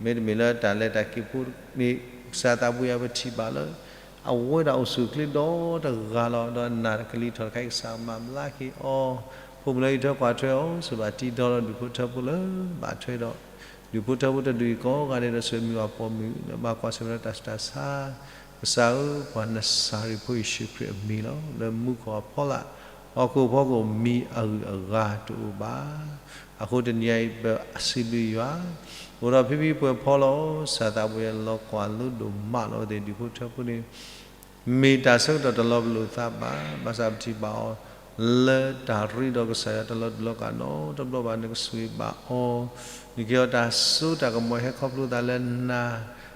မ့တမ့ၢ်လၢတၢ်လဲၤတၢ်က့ၤဖိန့ၣ် ကစၢ်သးဘိယွၤ ပထံၣ်ဘၣ်လၢ အဝဲဒၣ်အိၣ်ဆူၣ်အိၣ်ချ့ဒီတဂၤလီၤ. ဒီးနၢ်ကလံၤထီၣ်တခါအံၤ ကစၢ်ကမၤဘျါက့ၤအီၤ, ဖိမုၣ်လၢအံးထွဲကွၢ်ထွဲအီၤ ဆိၣ်ဘၣ်တံၢ်ဒီလီၤဒူၣ်ဖိထၢဖိလၢဘၣ်ထွဲဒီး ဒူၣ်ဖိထၢဖိတဒူၣ်အံၤကိးဂၤဒဲးဒီး ဆိၣ်မုၢ်အပှဲၤမုၢ် လၢဘၣ်ကွၢ်ဆၢၣ်မဲာ်ဒီးတၢ်ဆူးတၢ်ဆါ, ကစၢ်ဧၢ, ပှၤနစၤရ့းဖိယ့ၣ်ၡူးခရံာ်အမံၤလီၤ. လၢမူခိၣ်အဖီလာ်, ဟီၣ်ခိၣ်ဖီခိၣ်မံၤအဂုၤအဂၤတအိၣ်ဘၣ်. အဃိတနံၤအံၤ ပစံးဘျုးယွၤ, အိၣ်ဒီးဖံဖံပှဲၤဖီလီၤ. ကစၢ်သးဘိယွၤ လီၤကွၢ်လိဒိၣ်မးလီၤ. အဝဲသ့ၣ်ဒူၣ်ဖိထၢဖိန့ၣ် မ့ၢ်တၢ်ဆၢကတီၢ်တလီၤပလိာ်သးဘၣ်, ဘၣ်ဆၣ်ပထံၣ်ဘၣ်အီၤ လၢတၢ်ရ့ဒီးကစၢ်ယွၤတလီၤတူာ်လီၤကာ်နီတဘျီဘၣ်. နကဆိၣ်ဂ့ၤဘၣ်အီၤ, နကဟ့ၣ်အီၤတၢ်စိတၢ်ကမီၤ ဟဲခီဖျိသးလၢနၤ,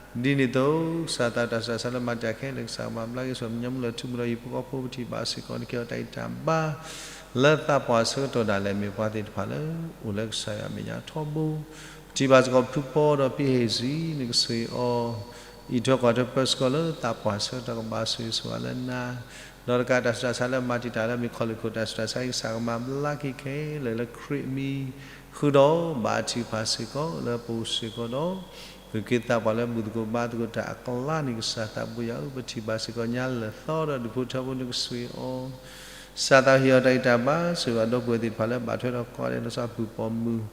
ဒ်န့ၣ်အသိး ကစၢ်သးတၢ်ဆူးတၢ်ဆါလၢမၤတၢ်ခဲလၢာ် ကစၢ်ကမၤဘျါက့ၤ ဆူမဲာ်ညါမုၢ်လၢ်ထူမုၢ်လၢ် ဟံၣ်ဖိဃီဖိ ပထံၣ်ဘၣ်စ့ၢ်ကီး နကဟ့ၣ်အီၤတၢ်အံးတၢ်ဘါ လၢသးပှၢ်ဆၢကတီၢ်ဒၣ်လဲာ် မ့ၢ်ပှၤသ့ၣ်တဖၣ်လၢအိၣ်လၢကစၢ်ယွၤအမဲာ်ညါထီဘိ, ပထံၣ်ဘၣ်စ့ၢ်ကီးဖုဖီဒီးဖံဟ့ၣ်စံ နကဆိၣ်ဂ့ၤအီၤ အံးထွဲကွၢ်ထွဲပၢဆှၢကီးလၢသးပှၢ်ဆၢကတီၢ် ကဘၣ်ဆိၣ်ဂ့ၤဆိၣ်ဝါလၢနၤ, ဒီးတကးတၢ်ဆူးတၢ်ဆါလၢမၤတံာ်တာ်လၢမ့ၢ်ခီၣ်လ့ၣ်ခိၣ်တၢ်ဆူးတၢ်ဆါ ကစၢ်ကမၤဘျါက့ၤခဲလၢာ်လၢခရံာ်အမံၤ, ဃုာ်ဒီးဘၣ်ထုကဖၣ်စ့ၢ်ကီးလၢပအိၣ်စ့ၢ်ကီးဒီး ပက့ၤသးပှၢ်လၢဘူၣ်သကိးဘါသကိးတၢ်အကျါန့ၣ် ကစၢ်သးဘိယွၤဧၢ, ပထံၣ်ဘၣ်စ့ၢ်ကီးညါလၢာ်သီဒီးဒူၣ်ဖိထၢဖိ နကဆိၣ်ဂ့ၤအီၤ ကစၢ်သးဟ့ၣ်အီၤတၢ်အံးတၢ်ဘါ ဆိၣ်ဂ့ၤဘၣ်ဒီပုၢ်ဝဲၢ်သ့ၣ်တဖၣ်လၢဘၣ်ထွဲဒီးကိးဂၤဒဲး လၢစီၤပူၤပိာ်မုၣ်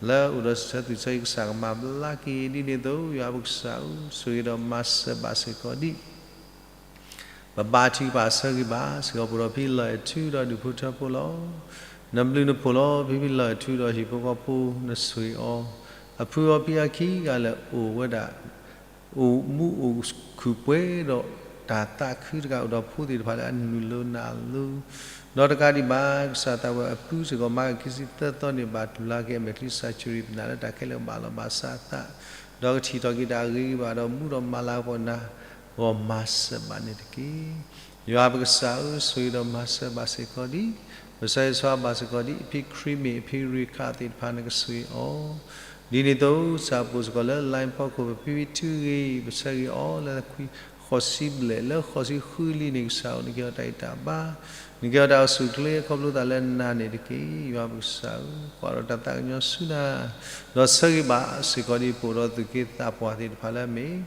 လၢအိၣ်ဒီးဆၢသူၣ်ဆၢအံၤ ကစၢ်ကမၤဘျါက့ၤ ဒ်န့ၣ်အသိး ယွၤပကစၢ်ဧၢ, ဆိၣ်ဂ့ၤဒီးမၤစၢၤဘၣ်စ့ၢ်ကီးဒံး ပဘါထုကဖၣ်ဆၢဂ့ၤဘၣ်စ့ၢ်ကီး ပဒီးဖံလီၤအဲၣ်ထူဒီးဒူၣ်ဖိထၢဖိလီၤ. နဘျုးနဖှိၣ်လီၤ ဖံဖံလီၤအဲၣ်ထူဒီးဟံၣ်ဖိဃီဖိ နဆိၣ်ဂ့ၤအီၤ, အဖုအီဖံအခံဂၤလၢာ်အိၣ်ဝဲဒၣ် အိၣ်မူအိၣ်ခုၣ်ပှဲၤဒီးတၢ်သးခုတဂၤ အိၣ်ဒီးဖိသ့ၣ်တဖၣ်လၢအနုာ်လီၤနၢ်လီၤ, ဒီးတကးဒံးဘၣ် ကစၢ်သးဝဲအပုၢ်စ့ၢ်ကီး မၤကခံဆံသၢသီန့ၣ် ဘၣ်တူၢ်လၢ်က့ၤအမဲာ်ချံ surgery ပနာ်လၢတၢ်ခဲလၢာ်ကဘၣ်လီၤဘၣ်စးအသး, ဒီးကထံၣ်ထီၣ်က့ၤတၢ်အဂ့ၤဂ့ၤဘၣ်ဒီး မူဒီးမၤလၤကပီၤနၤ ဂီၢ်မၤစၢၤဘၣ်န့ၣ်တက့ၢ်. ယွၤပကစၢ်ဧၢ, ဆိၣ်ဂ့ၤဒီးမၤစၢၤဘၣ်စ့ၢ်ကီးဒံး, ပဆၢဂ့ၤဆၢဝါဘၣ်စ့ၢ်ကီးဒံး အဖံခရံာ်မ့ၢ်အဖံရ့ခးသ့ၣ်တဖၣ် နကဆိၣ်ဂ့ၤအီၤ ဒ်န့ၣ်အသိး ကစၢ်ပအိၣ်စ့ၢ်ကီးလၢ line ဖီခိၣ် ပဖံဖံထုဂ့ၤ ပဆၢဂ့ၤအီၤလၢခွံ ဃိးဆံဘျဲၣ် လၢဃိးဆံဃုလံန့ၣ် ကစၢ်ဧၢ နကဟ့ၣ်အီၤတၢ်ဂံၢ်တၢ်ဘါ, နကဟ့ၣ်အီၤတၢ်အိၣ်ဆူၣ်အိၣ်ချ့ ခီဖျိသးလၢနၤန့ၣ်တက့ၢ်. ယွၤပကစၢ်ဧၢ, ကွၢ်ဒီးတၢ်သးကညီၤဆူနၤ, ဒီးဆၢဂ့ၤဘၣ်စ့ၢ်ကီးဒ်ပအိၣ်ဒီးသူၣ်က့သးပှၢ်သ့ၣ်တဖၣ်လၢအမ့ၢ်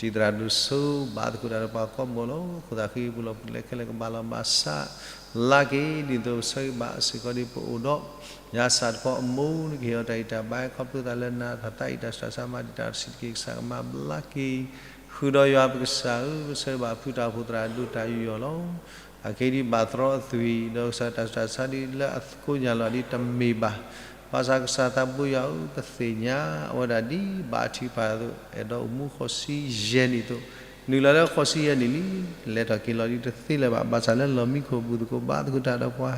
တံၤသရၣ်ဒိၣ်စိ ဘါသကိးတၢ်ဒီးပှၤကိးမုၢ်လီၤ. အဃိသတး ဃ့ပူၤလီၢ်ပူၤလဲၤခဲလၢာ်ကဘၣ်လီၤဘၣ်စးလၢ်က့ၤ ဒ်သိးပဆၢဂ့ၤဘၣ်စ့ၢ်ကီးဒ်ပအိၣ်ဒီး ယၤစၢ်တခီအမိၢ် နကဟ့ၣ်အီၤတၢ်ဂံၢ်တၢ်ဘါ ခီဖျိသးလၢနၤ တၢ်သးအံၤတၢ်ဆူးတၢ်ဆါ မၤတံာ်တာ်တဆံးတက့ၢ် ကစၢ်ကမၤဘျါက့ၤ ဃုာ်ဒီးယွၤပကစၢ်ဧၢ, ပဆၢဂ့ၤဘၣ်ဖုတၢ်အိၣ်ဖှိၣ်သရၣ်ဒိၣ်တၢ်ယူးယီၣ်လီၤ. အက့ၤဒ်ဘၣ်သရီအသွံၣ် ဒီးကစၢ်တၢ်ဆူးတၢ်ဆါဒ်လၢအကိးညါလီၤဒ်တမ့ၢ်ဘၣ်. ဘၣ်ဆၣ်ကစၢ်သးဘိယွၤဧၢ, ပသ့ၣ်ညါအဝဲဒၣ်ဒ်ဘါထုကဖၣ်အသိး အဲၣ်ဒိးအိၣ်မူဃိးဆံယဲၢ်နံၣ်အသိး နုာ်လီၤလၢဃိးဆံယဲၢ်နံၣ်လံ, လဲၤထီၣ်က့ၤလီၤဒ်တသ့လၢၤဘၣ်. ဘၣ်ဆၣ်လၢလီၢ်မံခိၣ်ဘူၣ်သကိးဘါသကိးတၢ်ဒီးပှၤ,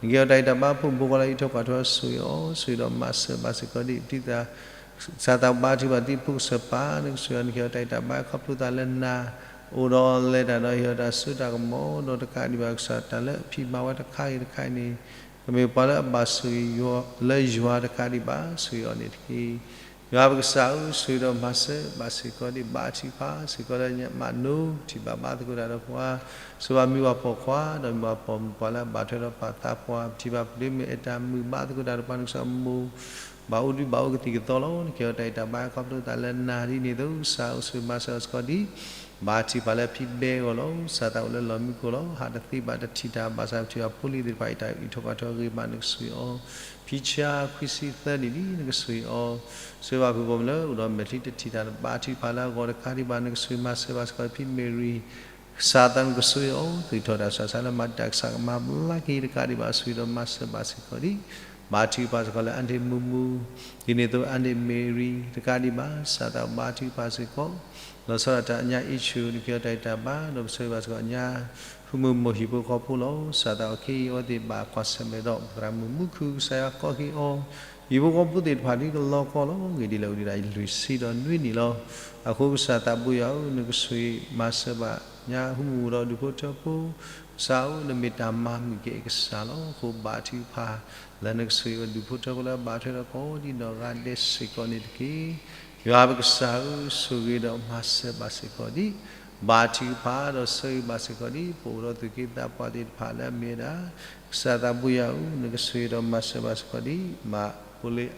နကဟ့ၣ်အီၤတၢ်ဂံၢ်တၢ်ဘါ ဖိမုၣ်ဖိခွါလၢအံးထွဲကွၢ်ထွဲ ဆိၣ်ဂ့ၤအီၤ, ဆိၣ်ဂ့ၤဒီးမၤစၢၤဘၣ်စ့ၢ်ကီးဒ် ပတံၤသရၣ် ကစၢ်သးဘါထုကဖၣ် တံၤဖိကစၢၢ်ပၢ် နကဆိၣ်ဂ့ၤအီၤ နကဟ့ၣ်အီၤတၢ်ဂံၢ်တၢ်ဘါ ခီဖျိသးလၢနၤ အိၣ်ဒီးလဲၤတၢ်ဒီးဟ့ၣ်အီၤတၢ်စိတၢ်ကမီၤ ဒီးတကးဒံးဘၣ် ကစၢ်တၢ်လၢအဖံးမၤဝဲတခါဂ့ၤတခါအံၤန့ၣ် ကမ့ၢ်ပှၤလၢအဘၣ်ဆိၣ်ဂ့ၤလၢယွၤတကးဒံးဘၣ် ဆိၣ်ဂ့ၤအီၤန့ၣ်တက့ၢ်. ယွၤပကစၢ်ဧၢ, ဆိၣ်ဂ့ၤဒီးမၤစၢၤဘၣ်စ့ၢ်ကီးဒ် ဘါထုကဖၣ်စ့ၢ်ကီးလၢညမးနိ ထံၣ်ဘၣ်ဘါသကိးတၢ်ဒီးပှၤ, ဆိၣ်ဂ့ၤဘၣ်မုၢ်ပှၢ်ဖီၣ်ခွါ ဒီးမုၢ်ပှၢ်ဖီၣ်မုၣ်ပှၢ်လၢအဘၣ်ထွဲဒီးပၢ်သးပှၢ်, ထံၣ်ဘၣ်ပဒ့မုၣ်အဲၣ်တၢ်မုာ် ဘါသကိးတၢ်ဒီးပှၤ နကစၢ်မိၢ် ဘၣ်အိၣ်ဒံးဘၣ်အိၣ်ကသံၣ်ကသီလီၤ. နကဟ့ၣ်အီၤတၢ်ဂံၢ်တၢ်ဘါ ခီဖျိသးလၢနၤဒ်န့ၣ်အသိး ကစၢ်ဧၢ ဆိၣ်ဂ့ၤမၤစၢၤအီၤစ့ၢ်ကီးဒ် ဘါထုကဖၣ်လၢအဖံးဘဲအဂီၢ်လီၤ. ကစၢ်သးအိၣ်လၢလီၢ်မံခိၣ်လီၤ. ဟးတသ့ဘၣ်တထံၣ်တၢ် ဘၣ်ဆၣ်ပထံၣ်ဘၣ် ဖိလံၤသ့ၣ်တဖၣ်အံၤ တၢ်အံးထွဲကွၢ်ထွဲဂ့ၤမး နကဆိၣ်ဂ့ၤအီၤ, ဖံဆါခွံဆံသၢနံၣ်လံ နကဆိၣ်ဂ့ၤအီၤ, ဆိၣ်ဂ့ၤဘၣ်ဖုဂီၢ်မုၢ်လၢအိၣ်ဒီးမဲာ်ချံတထံၣ်တၢ် ဘါထုကဖၣ်လၢအဂီၢ်တကးဒံးဘၣ် နကဆိၣ်ဂ့ၤမၤစၢၤဘၣ်စ့ၢ်ကီး ဖံမ့ၢ်ရံ ကစၢ်သးနကဆိၣ်ဂ့ၤအီၤ, သုးထီၣ်တၢ်ဆူးတၢ်ဆါလၢမၤတံာ်တာ် ကစၢ်ကမၤဘျါက့ၤတကးဒံးဘၣ် ဆိၣ်ဂ့ၤဒီးမၤစၢၤဘၣ်စ့ၢ်ကီးဒ် ဘါထုကဖၣ်စ့ၢ်ကီးလၢအါန့ၢ်မူမူ, ဒ်န့ၣ်အသိးအါန့ၢ်မ့ၢ်ရံ တကးဒံးဘၣ် ကစၢ်သးဘါထုကဖၣ်စ့ၢ်ကီး, လီၤဆီဒၣ်တၢ်ညါအ့ၣ်ဆူၣ် နကဟ့ၣ်အီၤတၢ်ဂံၢ်တၢ်ဘါ ဒီးပဆၢဂ့ၤဘၣ်စ့ၢ်ကီးညါ ဃုမုၢ်မိၢ်ဟံၣ်ဖိဃီဖိလီၤ. ကစၢ်သးအိၣ်ခဲအံၤ အဝဲသ့ၣ်ဘၣ်ကွၢ်ဆၢၣ်မဲာ်ဒီး ပသရၣ်မုၣ်မူခိၣ် ကစၢ်ယွၤကိးက့ၤအီၤ, ဟံၣ်ဖိဃီဖိသ့ၣ်တဖၣ်ဒ်ကလီကီလီၤ ဂ့ၢ်ဒ်လဲၣ်ဂ့ၢ်ဒ်လဲၣ် လွံၢ်ဆံဒီးနွံနံၣ်လီၤ. အဃိကစၢ်သးဘိယွၤဧၢ, နကဆိၣ်ဂ့ၤမၤစၢၤဘၣ်ညါ ဟူမူဒီးဒူၣ်ဖိထၢဖိ, ကစၢ်ဧၢ, နမ့ၢ်တၢ်မၤမုာ်က့ၤအကစၢ်လီၤ. အဃိဘါထုကဖၣ် လၢနကဆိၣ်ဂ့ၤအီၤဒူၣ်ဖိထၢဖိလၢအဘၣ်ထွဲဒီးကိးဒံးနီၢ်ဂၤဒဲးစ့ၢ်ကီးန့ၣ်တက့ၢ်. ယွၤပကစၢ်ဧၢ, ဆိၣ်ဂ့ၤဒီးမၤစၢၤဘၣ်စ့ၢ်ကီးဒ် ဘါထုကဖၣ်ဒီးဆၢဂ့ၤဘၣ်စ့ၢ်ကီးဒ် ပအိၣ်ဒီးသူၣ်က့သးပှၢ်သ့ၣ်တဖၣ်လၢအမ့ၢ်ဝဲဒၣ် ကစၢ်သးဘိယွၤဧၢ, နကဆိၣ်ဂ့ၤဒီးမၤစၢၤဘၣ်စ့ၢ်ကီးဒ် မၤဖိလ့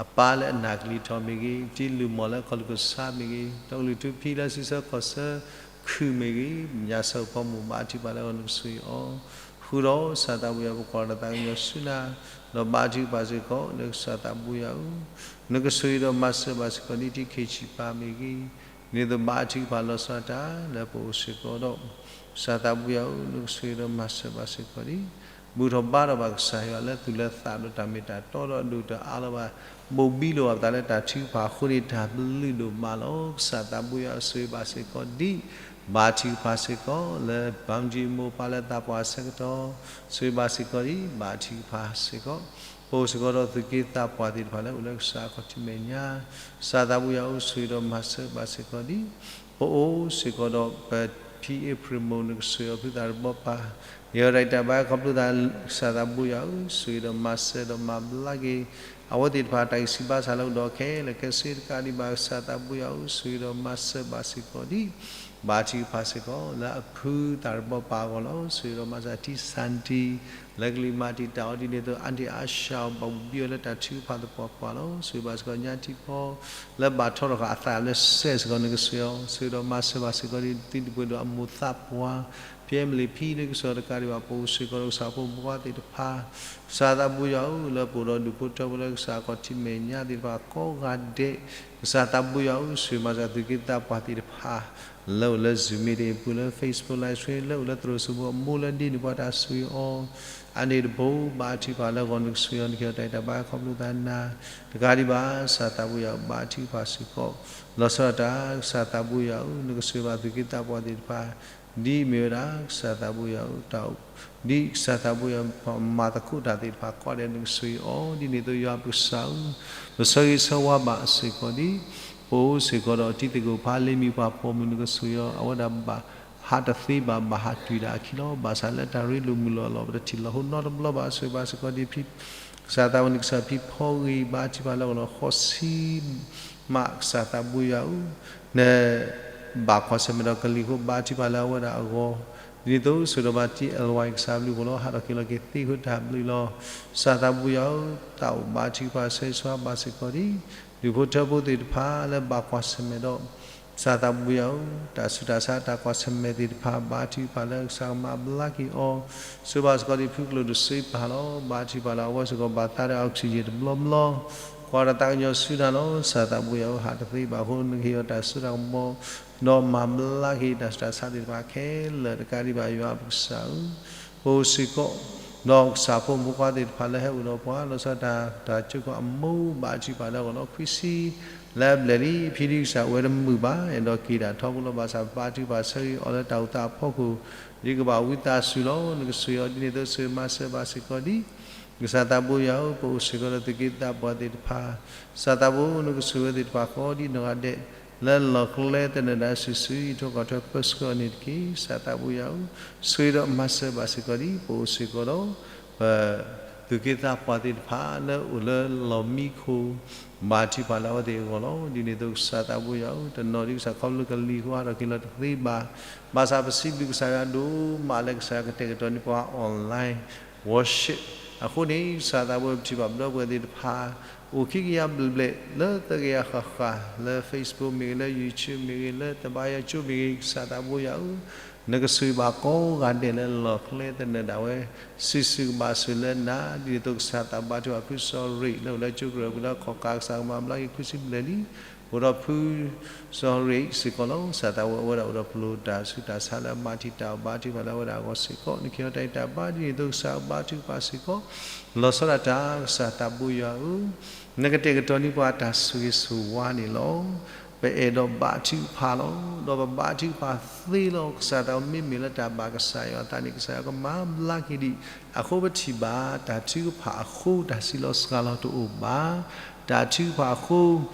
အပၢ်လၢအနၢ်ကလံၤထီၣ်မ့ၢ်ဂ့ၤ, တံၤလုၢ်မီၢ်လၢအခီၣ်လူၢ်ကစါမ့ၢ်ဂ့ၤ, ဒီကလုာ်ထူဖံလၢဆံဆၢကီၢ်ဆၢခုၣ်မ့ၢ်ဂ့ၤ, ညၣ်ဆၢဖီမုၢ်ဘါထုကဖၣ်လၢအဂီၢ်နကဆိၣ်ဂ့ၤအီၤ, ဃုာ်ဒီးကစၢ်သးဘိယွၤ ပကွၢ်လီၤတၢ်သးကညီၤဆူနၤ, ဒီးဘါထုကဖၣ်စ့ၢ်ကီး လၢကစၢ်သးဘိယွၤဧၢ, နကဆိၣ်ဂ့ၤဒီးမၤစၢၤဘၣ်စ့ၢ်ကီးဒ် ထံခ့ၣ်ဆံၣ်ပၢ်မ့ၢ်ဂ့ၤ, ဒ်သိးဘါထုကဖၣ်လီၤဆီဒၣ်တၢ်လၢပအိၣ်စ့ၢ်ကီးဒီး ကစၢ်သးဘိယွၤဧၢ, နကဆိၣ်ဂ့ၤဒီးမၤစၢၤဘၣ်စ့ၢ်ကီးဒ် ဘူၣ်ထီၣ်ဘါထီၣ်ဘၣ်ကစၢ်ယွၤလၢသူၣ်လၢသးဒီးတၢ်မ့ၢ်တၢ်တီဒီးအဒိၣ်တအါလီၤဘၣ်, ဘိးဘံလိာ်ဘၣ်ပသးလၢတၢ်ထုကဖၣ်အဃိန့ၣ် တၢ်ဘျုးဒိၣ်မးလီၤ. ကစၢ်သးဘိယွၤဆိၣ်ဂ့ၤဘၣ်စ့ၢ်ကီးဒ် ဘါထုကဖၣ်စ့ၢ်ကီး လၢဘၣ်မတံၤမိၢ်ပၢ်လၢသးပှၢ်အဆၢကတီၢ်, ဆိၣ်ဂ့ၤဘၣ်စ့ၢ်ကီးဒ် ဘါထုကဖၣ်စ့ၢ်ကီး ပအိၣ်စ့ၢ်ကီးဒီးသူၣ်က့သးပှၢ်သ့ၣ်တဖၣ်လၢအိၣ်လၢကစၢ်အခီၣ်ထံးမဲာ်ညါ, ကစၢ်သးဘိယွၤဧၢ, ဆိၣ်ဂ့ၤဒီးမၤစၢၤဘၣ်စ့ၢ်ကီးဒ် ပအိၣ်စ့ၢ်ကီးဒီးပဖံအ့ဖြ့ၣ်မိၢ် နကဆိၣ်ဂ့ၤအီၤဖုသးတဘီပၢ်, ယဲတၢ်တၢ်ဘါခီဖျိသး ကစၢ်သးဘိယွၤဧၢ, ဆိၣ်ဂ့ၤဒီးမၤစၢၤဒီးမၤဘျါက့ၤ အဝဲသ့ၣ်တဖၣ်တၢ်ဂံၢ်စၢ်ဘါစၢ်လၢအိၣ်ဒီးခဲလၢာ်ခဲဆ့တကးဒံးဘၣ် ကစၢ်သးဘိယွၤဧၢ, ဆိၣ်ဂ့ၤဒီးမၤစၢၤဘၣ်စ့ၢ်ကီးဒ် ဘါထုကဖၣ်စ့ၢ်ကီး လၢအဖုသးတဘီပၢ်အဂီၢ်လီၤ. ဆိၣ်ဂ့ၤဒီးမၤစၢၤထံစၣ်တံၢ် လၢကလံၤမၤတံာ်တာ်အီၤဒ်န့ၣ်အသိး အါန့ၢ်အါဆှးအီၤ ဘၣ်ဘိးဘံအီၤလၢတၢ်ထုကဖၣ်သပှၢ်ပှၢ်လီၤ. ဆိၣ်ဂ့ၤဘၣ်စ့ၢ်ကီးညါထံဖီ လၢဘၣ်ထီထီၣ်ဃာ်အသးလၢစဲးစ့ၢ်ကီး နကဆိၣ်ဂ့ၤအီၤ, ဆိၣ်ဂ့ၤဒီးမၤစၢၤဘၣ်စ့ၢ်ကီးဒ်သုးဒူပှ့ၤဒိၣ်အမိၢ်သးပှၢ် ဖံအဲမလံးဖံ နကဆိၣ်ဂ့ၤအီၤတကးဒံးဘၣ် ပအိၣ်စ့ၢ်ကီးဒီးကစၢ်ဖိမုၣ်ဖိခွါသ့ၣ်တဖၣ် ကစၢ်သးဘိယွၤဧၢ, လၢပအိၣ်ဒီးဒူၣ်ဖိထၢဖိလၢကစၢ်အခီၣ်ထံးမဲာ်ညါသ့ၣ်တဖၣ်ကိးဂၤဒဲး, ကစၢ်သးဘိယွၤဧၢ, ဆိၣ်ဂ့ၤမၤစၢၤသူၣ်က့သးပှၢ်သ့ၣ်တဖၣ် လၢအိၣ်လၢ Zoom meeting အပူၤ လၢ Facebook live stream လၢအိၣ်လၢသရိာ်စိမိၤအမိၢ်လၢဒ်န့ၣ် ပှၤတၢ်ဆိၣ်ဂ့ၤအီၤ အါန့ၢ်တဘိ ဘါထုကဖၣ်လၢအဂီၢ် နကဆိၣ်ဂ့ၤအီၤ နကဟ့ၣ်အီၤတၢ်ဂံၢ်တၢ်ဘါခီဖျိသးနၤ တကးဒံးဘၣ် ကစၢ်သးဘိယွၤဧၢ, ဘါထုကဖၣ်စ့ၢ်ကီး လီၤဆီဒၣ်တၢ် ကစၢ်သးဘိယွၤဧၢ, နကဆိၣ်ဂ့ၤဘၣ်သူၣ်က့သးပှၢ်သ့ၣ်တဖၣ် ဒ်မ့ၢ်ဝဲဒၣ် ကစၢ်သးဘိယွၤဧၢ, တၢ် ဒ်ကစၢ်သးဘိယွၤမၤသကိးတၢ်သ့ၣ်တဖၣ်ကိးဂၤဒဲး နကဆိၣ်ဂ့ၤအီၤ, ဒ်န့ၣ်အသိးယွၤပကစၢ်ဧၢ, ပဆၢဂ့ၤဆၢဝါဘၣ်စ့ၢ်ကီးဒ် ပအိၣ်စ့ၢ်ကီးဒီးတံၤသကိးဖးလ့မံၤပှၤပိာ်မုၣ် နကဆိၣ်ဂ့ၤအီၤ, အဝဲဒၣ်ဘၣ်ဟးတသ့ဘၣ် ဘၣ်ဟးတွံၢ်ဒၣ်အခံလီၤ. ဘၣ်ဆၣ်လၢတၢ်ရ့လိာ်မုာ်လိာ်အလီၢ် ပတထံၣ်လီၤဟိနီတဘျီဘၣ်, ဆိၣ်ဂ့ၤဘၣ်စ့ၢ်ကီးဒ်ဖံ က ကစၢ်သးဝံၣ်နကစၢ်ဖံဖီဂ့ၤ ဘါထုကဖၣ်လၢအဂီၢ်လီၤ. ဃိးဆံမး ကစၢ်သးဘိယွၤဧၢ, နဘၣ်ကွၢ်ဆၢၣ်မဲာ်ဒီးကလံၤအဃိ ဘါထုကဖၣ်လၢအဝဲဒၣ်အဂီၢ်, ဒ်န့ၣ်အသိး ဆိၣ်ဂ့ၤဒီးဘါထုကဖၣ် L Y ကစၢ်ဘျုးအဂီၢ်လီၤ. ဟးထီၣ်က့ၤလီၤက့ၤသ့ဃုာ်တၢ်ဘျုးလီၤ. ကစၢ်သးဘိယွၤဧၢ, သးအိၣ်ဘါထုကဖၣ်ဆၢဂ့ၤဆၢဝါဘၣ်စ့ၢ်ကီးဒံး ဒုးဖိထၢဖိသ့ၣ်တဖၣ်လၢဘၣ်ကွၢ်ဆၢၣ်မဲာ်ဒီး ကစၢ်သးဘိယွၤဧၢ, တၢ်ဆူးတၢ်ဆါတၢ်ကွၢ်ဆၢၣ်မဲာ်သ့ၣ်တဖၣ် ဘါထုကဖၣ်လၢကစၢ်ကမၤဘျါက့ၤအီၤ, ဆိၣ်ဂ့ၤဘၣ်စ့ၢ်ကီးဒံး ဖုကျိၣ်ဒိၣ်စ့ပၢ်လီၤ. ဘါထုကဖၣ်လၢအဝဲစ့ၢ်ကီးဘၣ်သးဒီး oxygen တဘျီဘျီ, ကွၢ်ဒီးသးကညီၤဆူနၤလီၤ. ကစၢ်သးဘိယွၤဧၢ, ဟးတသ့ဘၣ်အဃိ နကဟ့ၣ်အီၤတၢ်စိတၢ်ကမီၤ ဒီးမၤဘျါက့ၤတၢ်ဆူးတၢ်ဆါသ့ၣ်တဖၣ်ခဲလၢာ် တကးဒံးဘၣ် ယွၤပကစၢ်ဧၢ, ပအိၣ်စ့ၢ်ကီး ဒီးကစၢ်ဖိမုၣ်ဖိခွါသ့ၣ်တဖၣ်လၢဟဲအိၣ်ဒီးပှၤ လီၤဆီဒၣ်တၢ် တၢ်ကိးကီၢ်အမူး ဘါထုကဖၣ်လၢအဂီၢ်လီၤ. ခွံဆံလၢအဘျဲၣ်လံ ဖံဒံကစၢ်အိၣ်ဝဲတမုာ်ဘၣ်, အဲၣ်ဒိးက့ၤတၢ်ထီဘိလီၤ. ဘၣ်ဆၣ်ဘါထုကဖၣ်ဆၢဂ့ၤအီၤလၢတၢ်အိၣ်သးအဖီခိၣ် ဒ်ကဘၣ်ဝံသးစူၤလီၤ. နကဆိၣ်ဂ့ၤအီၤဒ်န့ၣ်အသိး ဆိၣ်ဂ့ၤမၤစၢၤဘၣ်စ့ၢ်ကီးဒံး ကစၢ်သးဘိယွၤဧၢ, ပအိၣ်စ့ၢ်ကီးဒီးသူၣ်က့သးပှၢ်သ့ၣ်တဖၣ်, ကစၢ်သးဘိ နကဆိၣ်ဂ့ၤဝဲသ့ၣ်တဖၣ်ဃီဒ်နီၢ်ဂၤဒဲး လၢလီၢ်ကျဲသနၢၣ်ဒၣ်စုာ်စုာ် ယံာ်ထီၣ်ကီၢ်ထီၣ်ပၢဆှၢအီၤန့ၣ်တက့ၢ်. ကစၢ်သးဘိယွၤဧၢ, ဆိၣ်ဂ့ၤဒီးမၤစၢၤဘၣ်စ့ၢ်ကီးဒံး ပအိၣ်စ့ၢ်ကီးဒီး ပသူၣ်က့သးပှၢ်သ့ၣ်တဖၣ်လၢအိၣ်လၢလီၢ်မံခိၣ် ဘါထုကဖၣ်လၢအဝဲသ့ၣ်အဂီၢ်လီၤ. ဒ်န့ၣ်အသိးကစၢ်သးဘိယွၤဧၢ, တနီၤဒံးကစၢ်ခီဖျိကလံၤအဃိ ဟးထီၣ်က့ၤလီၤတသ့ဘၣ်. ဘၣ်ဆၣ်ပစံးဘျုးကစၢ်ယွၤဒိၣ်မးလၢကစၢ်ယွၤကတဲာ်ကတီၤန့ၢ်ပှၤ online worship အဃိန့ၣ် ကစၢ်သးဘိယွၤ ပထံၣ်ဘၣ်ပဒီပုၢ်ဝဲၢ်သ့ၣ်တဖၣ် အိၣ်ခံကယၤဘျဲၣ်ဘျဲၣ် လၢသၢကယၤဃၣ်ဃၣ် လၢ Facebook မ့ၢ်ဂ့ၤ လၢ YouTube မ့ၢ်ဂ့ၤ လၢတဘါယွၤကၠိမ့ၢ်ဂ့ၤ ကစၢ်သးဘိယွၤဧၢ, နကဆိၣ်ဂ့ၤဘၣ်ကိးဂၤဒဲးလၢလီၢ်ကျဲသနၢၣ်ဒၣ်ဝဲ စုာ်စုာ်ကဘၣ်ဆိၣ်လၢနၤ, ဒ်န့ၣ်အသိးကစၢ်သးဘိယွၤ ဖုစီၤရ့း လၢအိၣ်လၢကၠိကရၢၢ်ပူၤလၢခီၣ်ကး ကစၢ်ကမၤဘျါက့ၤခွံဆံဘျဲၣ်လံ, အိၣ်ဒီးဖုစီၤရ့းစ့ၢ်ကီးလီၤ. ကစၢ်သးဘိယွၤ အဝဲဒၣ်အိၣ်ဒီးပလိာ်တၢ်ဆူးတၢ်ဆါလၢအမၤတံာ်တာ်အီၤ ဘါထုကဖၣ်လၢအဝဲဒၣ်အဂီၢ်စ့ၢ်ကီး နကဟ့ၣ်အီၤတၢ်ဂံၢ်တၢ်ဘါ ဒ်န့ၣ်အသိးကစၢ်ဘါထုကဖၣ်စ့ၢ်ကီး လီၤဆီဒၣ်တၢ် ကစၢ်သးဘိယွၤဧၢ, နကတဲာ်ကတီၤန့ၢ်ပှၤတၢ်ဆိၣ်ဂ့ၤဆိၣ်ဝါန့ၣ်လီၤ. ပအဲၣ်ဒိးဘါထုကဖၣ်လီၤ. ဒီးပဘါထုကဖၣ်သ့လီၤ. ကစၢ်သးဘိ မ့မ့ၢ်လၢတၢ်ဘၣ်ကစၢ်ယွၤအသးန့ၣ် ကစၢ်ယွၤကမၤဘျါက့ၤဒံး. အဃိပထံၣ်ဘၣ် တၢ်ထုကဖၣ်အဃိ တၢ်စံးလီၤစှၤလီၤတအိၣ်ဘၣ်. တၢ်ထုကဖၣ်အဃိ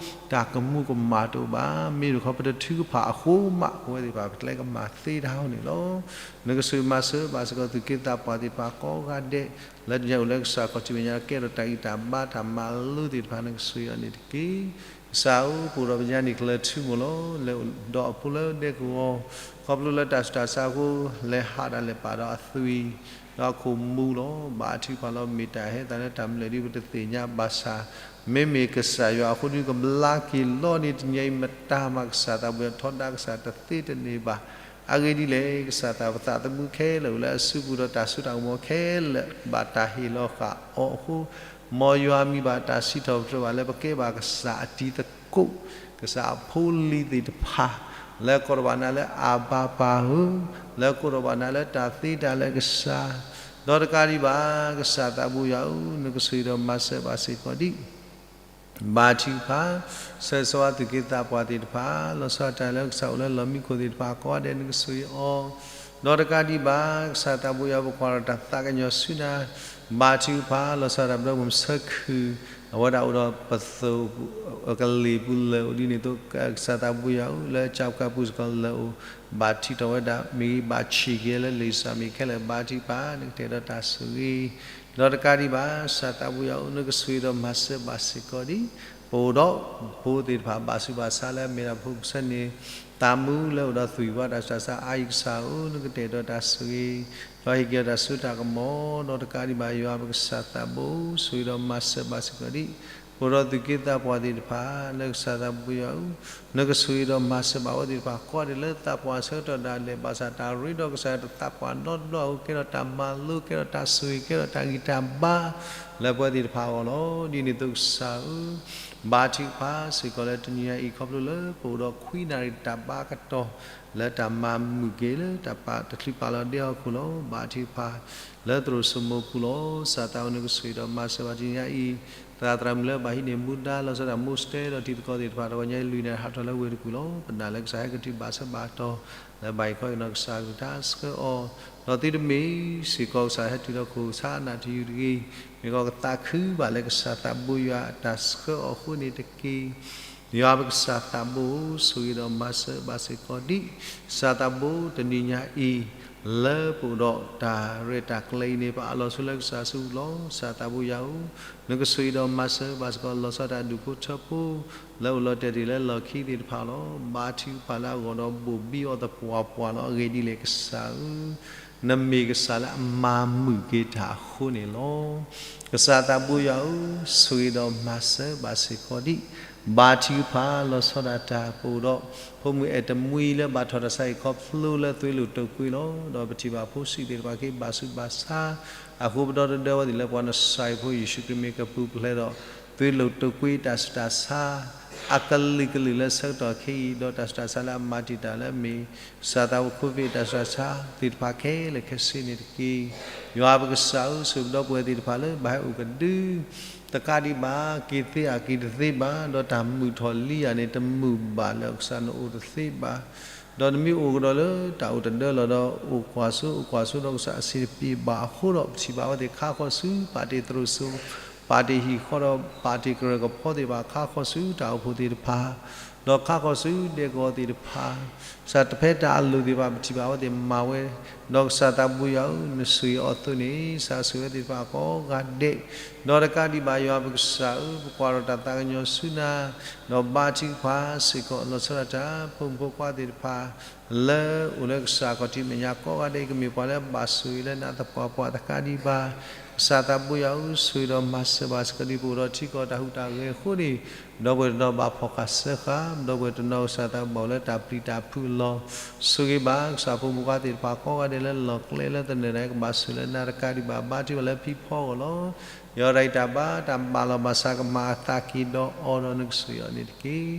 တၢ်ကမူၤကမၣ်တအိၣ်ဘၣ်. မ့မ့ၢ်တခီ ပတထုကဖၣ်အဃိမး ပဝဲသ့ၣ်တဖၣ် ပတလဲကမၤသ့တၢ်အဃိန့ၣ်လီၤ. နကဆိၣ်ဂ့ၤမၤစၢၤဘၣ်စ့ၢ်ကီး သူၣ်က့သးပှၢ်သ့ၣ်တဖၣ်ကိးဂၤဒဲး လၢတနံၤအံၤအိၣ်လၢကစၢ်ခီၣ်ထံးမဲာ်ညါ ကဲထီၣ်တၢ်ဂံၢ်တၢ်ဘါတၢ်မၤလိသ့ၣ်တဖၣ် နကဆိၣ်ဂ့ၤအီၤန့ၣ်တက့ၢ်. ကစၢ်ဧၢ, ပအိၣ်ဒီးပညါနံၣ်ချၢထူမိၢ်လီၤ. လဲၤအိၣ်ဒီးအဖိလၢဒဲကဝီၤ ခီဖျိလၢတၢ်ဆူးတၢ်ဆါအဃိ လဲၤဟးတၢ်လဲၤပာ်ဒီးအသွံၣ် ဒီးအခိၣ်မူလီၤ. ဘါထုကဖၣ်လီၤ. မ့ၢ်တၢ်ဟဲသးလၢတၢ်မနုၤလဲၣ်ဒ်ပတသ့ၣ်ညါဘၣ်ဆၣ် မ့မ့ၢ်ကစၢ်ယွၤအဃိ ဒုးကဘျါက့ၤလီၤန့ၢ်တနံၤအံၤ မတၤမး ကစၢ်သးဘိယွၤထီဒါကစၢ်တသ့တန့ၢ်ဘၣ်. အဂ့ၢ်ဒ်လဲၣ်, ကစၢ်သးပသးသမူခဲလၢာ်အိၣ်လၢအစုပူၤဒီးတၢ်စိတၢ်ကမီၤခဲလၢာ် ဘၣ်တၢ်ဟ့ၣ်လီၤဃာ်အီၤအဃိ, မ်ယွၤမံၤဘၣ်တၢ်စံးထီၣ်ပတြၢၤဘၣ်လၢပကဲဘၣ်ကစၢ်အတံၤသကိး, ကစၢ်အဖိလံၤသ့ၣ်တဖၣ်, လၢကိးထီၣ်ဘၣ်နၤလၢအဘၤပၢ်ဧၢ, လၢကိးထီၣ်ဘၣ်နၤလၢတၢ်သ့တၢ်လၢကစၢ်, ဒီးတကးဒံးဘၣ် ကစၢ်သးဘိယွၤဧၢ, နကဆိၣ်ဂ့ၤဒီးမၤစၢၤဘၣ်စ့ၢ်ကီးဒံး ဘါထုကဖၣ်, ဆၢဂ့ၤဆၢဝါသူၣ်က့သးပှၢ်သ့ၣ်တဖၣ်, လီၤဆီဒၣ်တၢ်လၢကစၢ်အိၣ်လၢလီၢ်မံခိၣ်သ့ၣ်တဖၣ်ကိးဂၤဒဲး နကဆိၣ်ဂ့ၤအီၤ, ဒီးတကးဒံးဘၣ် ကစၢ်သးဘိယွၤ ပကွၢ်ထီၣ်တၢ်သးကညီၤဆူနၤ, ဘါထုကဖၣ်, လီၤဆီဒၣ်တၢ်ဘျၢမုၢ်ဆၢခုၣ်, အဝဲဒၣ်အိၣ်ဒီးပသိးကလ့ၢ်ပူၤလၢအိၣ်ဒ်န့ၣ်အသိး ကစၢ်သးဘိယွၤဧၢ, လၢကၠၢ်ပူၤစ့ၢ်ကီးလၢအိၣ်, ဘၣ်ထုးထီၣ်ဝဲဒၣ် မ့ၢ်ဂ့ၤ ဘၣ်ဆံးက့ၤလၢလံာ်စီဆှံမ့ၢ်ခဲလၢာ် ဘါထုကဖၣ်, နကတဲာ်ဒီးတၢ်ဆိၣ်ဂ့ၤ ဒီးတကးဒံးဘၣ် ကစၢ်သးဘိယွၤဧၢ, နကဆိၣ်ဂ့ၤဒီးမၤစၢၤဘၣ်စ့ၢ်ကီးဒံး ပအိၣ်ဒီးဖိသ့ၣ်တဖၣ် ဘၣ်ဆူးဘၣ်ဆါလၢအမ့ၢ်ဒၣ်ဖိကစၢ်န့ၣ်, သးမူလၢအိၣ်ဒီးသွံၣ်ဝါတၢ်ဆူးတၢ်ဆါအါအံၤ ကစၢ်ဧၢ, နကတဲာ်ဒီးတၢ်ဆိၣ်ဂ့ၤ, ဒီးဟ့ၣ်က့ၤအီၤတၢ်စိတၢ်ကမီၤ, ဒီးတကးဒံးဘၣ် ယွၤပကစၢ်သးဘိ, ဆိၣ်ဂ့ၤဒီးမၤစၢၤဘၣ်စ့ၢ်ကီးဒံး ပအိၣ်ဒီးသူၣ်က့သးပှၢ်သ့ၣ်တဖၣ် လၢကစၢ်သးဘိယွၤဧၢ, နကဆိၣ်ဂ့ၤဒီးမၤစၢၤဘၣ်အဝဲသ့ၣ်တဖၣ် ကိးဂၤဒဲးလၢသးပှၢ်ဆၢကတီၢ်ဒၣ်လဲာ်, ဘၣ်ဆၣ်တၢ်ရ့ဒီးကစၢ်တသးပှၢ်နီတဘျီအဃိ ကဲထီၣ်တၢ်မၤလိ ကဲထီၣ်တၢ်ဆိၣ်ဂ့ၤ ကဲထီၣ်တၢ်ဂံၢ်တၢ်ဘါ လၢပဝဲသ့ၣ်တဖၣ်အဂီၢ်လီၤ. ဒ်န့ၣ်အသိးကစၢ်ဧၢ, ဘါထုကဖၣ်စ့ၢ်ကီးလၢတနံၤညါအံၤ ခီဖျိလၢပအိၣ်ဒီးခွံနၣ်ရံၣ်တၢ်ဘါကတီၢ် လၢတၢ်မၤမုာ်က့ၤလၢတၢ်ပာ်တချုးပာ်လီၤဒဲဟီၣ်ခိၣ်လီၤ. ဘါထုကဖၣ် လၢသရိာ်စိမိၤပူၤလီၤ. ကစၢ်သးအိၣ်နကဆိၣ်ဂ့ၤဒီးမၤစၢၤဘၣ်တနံၤညါအံၤ, သရၣ်သရၣ်မုၣ်လၢဘၣ်ဟံးန့ၢ်မူဒါ လီၤဆီဒၣ်တၢ် မိၢ်စတဲ ဒီးတံၤသကိးသ့ၣ်တဖၣ် တဂီၤညါအံၤ လွံၢ်နၣ်ရံၣ်ဟးထီၣ်လၢဝ့ၢ်တကူၣ်လီၤ. ပနာ်လၢကစၢ်ဟဲက့ၤတုၤဘၣ်ဆၢဘၣ်တီၤ လၢဘၣ်အံၤခီအံၤနီၢ်ကစၢ်ကလုၢ်ကထါဆှၢအီၤ, ဒီးသုတမ့ၢ်စ့ၢ်ကီးကစၢ်ဟဲတုၤလၢခိၣ်ဆါနၢ်တယုၢ်တဂ့ၤ, မ့ၢ်ကီးကသးခုဘၣ်လၢကစၢ်သးဘိယွၤအတၢ်ဆှၢအီၤအဃိန့ၣ်တက့ၢ်. ယွၤပကစၢ်သးဘိ ဆိၣ်ဂ့ၤဒီးမၤစၢၤဘၣ်စ့ၢ်ကီးဒံး ကစၢ်သးဘိတနံၤညါအံၤ, လၢပအိၣ်ဒီးတၢ်ရဲၣ်တၢ်ကျဲၤအံၤန့ၣ် ပအးလီၤဆိလၢကစၢ်စုပူၤလီၤ. ကစၢ်သးဘိယွၤဧၢ, နကဆိၣ်ဂ့ၤဒီးမၤစၢၤဘၣ်စ့ၢ်ကီး လီၤဆီဒၣ်တၢ်ဒူၣ်ဖိထၢဖိ လၢအိၣ်လီၤတဲာ်တ့ၢ်လၢလီၢ်ခံသ့ၣ်တဖၣ်လီၤ. ဘါထုကဖၣ်လၢအဂီၢ်ဒီးဘိၣ်ဘံအီၤသပှၢ်ပှၢ်လီၤ. အဂ့ၢ်ဒ်လဲၣ်ကစၢ်ဧၢ, နမ့ၢ်ကစၢ်လၢအမၤမုာ်က့ၤတၢ်အဃိန့ၣ်လီၤ. ကစၢ်သးဘိယွၤဧၢ, ဆိၣ်ဂ့ၤဒီးမၤစၢၤဘၣ်စ့ၢ်ကီးဒံး ဘါထုကဖၣ်လီၤဆီဒၣ်တၢ်ပအိၣ်ဒီး ဖိမုၣ်အဲၣ်တမှံလၢဘၣ်ထီၣ်တၢ်ဆါဟံၣ်ခီဖျိလၢသွံးလိာ်တိာ်ကွံာ်လီၤ. ဒီးပထံၣ်ဘၣ်ဖိဆံးသ့ၣ်တဖၣ်က့ၤဘၣ်ဆူးဘၣ်ဆါအဃိ ပဒီတဒၢဝဲသ့ၣ်လၢပှၤနစၢ်အံၤဖိယ့ၣ်ၡူးခရံာ်မ့ၢ်ကပူၤဖျဲးဒီး သွံးလိာ်တိာ်ကွံာ်တၢ်ဆူးတၢ်ဆါ အကလုာ်ကလုာ်လၢဆၢကတီၢ်ခဲအံၤ ဒီးတၢ်ဆူးတၢ်ဆါလၢအမၤတံာ်တာ်လၢအမ့ၢ် ကစၢ်သးဘိ COVID တၢ်ဆူးတၢ်ဆါသ့ၣ်တဖၣ်ခဲလၢာ်ခဲဆ့န့ၣ်တက့ၢ်. ယွၤပကစၢ်ဧၢ, ဆိၣ်ပဒီပုၢ်ဝဲၢ်သ့ၣ်တဖၣ်လၢဘၣ်ဟဲအိၣ်ကဒု တကးဒံးဘၣ် က့ၤသ့အက့ၤတသ့ဘၣ်, ဒီးတၢ်မုာ်ထီၣ်လံဧါန့ၣ် တမုာ်ဘၣ်လၢကစၢ်နအိၣ်တသ့ဘၣ်. ဒီးနမ့ၢ်အိၣ်ကဒီးလၢတၢ်အိၣ်တဒၢလီၤဒီး အိၣ်ကွၢ်စိ အိၣ်ကွၢ်စိဒီးကစၢ်အဆင်တပြေဘၣ်အဃိဒီး ပထံၣ်ဘၣ်ဝဲသ့ၣ်ခါဃီၤဆူ ပာ်တ့ၢ်သရိာ်စိ ပာ်တ့ၢ်ဟံၣ်ဃီဒီး ပာ်တ့ၢ်ကရၢၢ်ကဖီသ့ၣ်တဖၣ် ခါဃီၤဆူတၢ်အိၣ်ဖှိၣ်သ့ၣ်တဖၣ် ဒီးခါဃီၤဆူဒဲကဝီၤသ့ၣ်တဖၣ် ကစၢ်တဖဲတၢ်အလိၣ်သ့ၣ်တဖၣ် ပထံၣ်ဘၣ်ဝဲသ့ၣ်မၤဝဲ, ဒီးကစၢ်သးဘိယွၤဧၢ, နဆိၣ်ဂ့ၤအီၤအသိးန့ၣ် ကစၢ်ဆိၣ်ဂ့ၤဝဲသ့ၣ်တဖၣ်ကိးဂၤဒဲး, ဒီးတကးဒံးဘၣ်ယွၤပကစၢ်ဧၢ, ပကွၢ်ထီၣ်တၢ်သးကညီၤဆူနၤ, ဒီးဘါထုကဖၣ်စ့ၢ်ကီး လီၤဆီဒၣ်တၢ် ဖိမုၣ်ဖိခွါသ့ၣ်တဖၣ် လၢအိၣ်လၢကစၢ်ခီၣ်ထံးမဲာ်ညါကိးဂၤဒဲး ကမ့ၢ်ပှၤလၢဘၣ်ဆိၣ်ဂ့ၤလၢနၤသပှၢ်ပှၢ်တကးဒံးဘၣ်, ကစၢ်သးဘိယွၤဧၢ, ဆိၣ်ဂ့ၤဒီးမၤစၢၤဘၣ်စ့ၢ်ကီးဒ်ပအိၣ်ဒီးထံကီၢ်တၢ်ဟူးတၢ်ဂဲၤအဃိန့ၣ်, ဒီပုၢ်ဝဲၢ်တနီၤဘၣ်ဖှီၣ်ဃာ်စၢဃာ်, ဒီပုၢ်ဝဲၢ်တနီၤကစၢ်သးဘိယွၤလၢတၢ်ပျံၤတၢ်ဖုးအလီၢ်, ဆိၣ်ဂ့ၤဘၣ်ကစၢ်ဖိမုၣ်ဖိခွါသ့ၣ်တဖၣ်ကိးဂၤဒဲးလၢလီၢ်ကျဲလၢသနၢၣ်ဒၣ် ကဘၣ်ဆိၣ်လၢနၤတကးဒံးဘၣ် ဘါထုကဖၣ်လၢဖံဖီအဂီၢ်လီၤ. ယီၤဒၣ်အံၤတၢ်ဘါတၢ်ဘၣ်လီၤဘၣ်စးကမၤအသးက့ၤဒီးအီၤဒီးနကဆိၣ်ဂ့ၤအီၤန့ၣ်တက့ၢ်.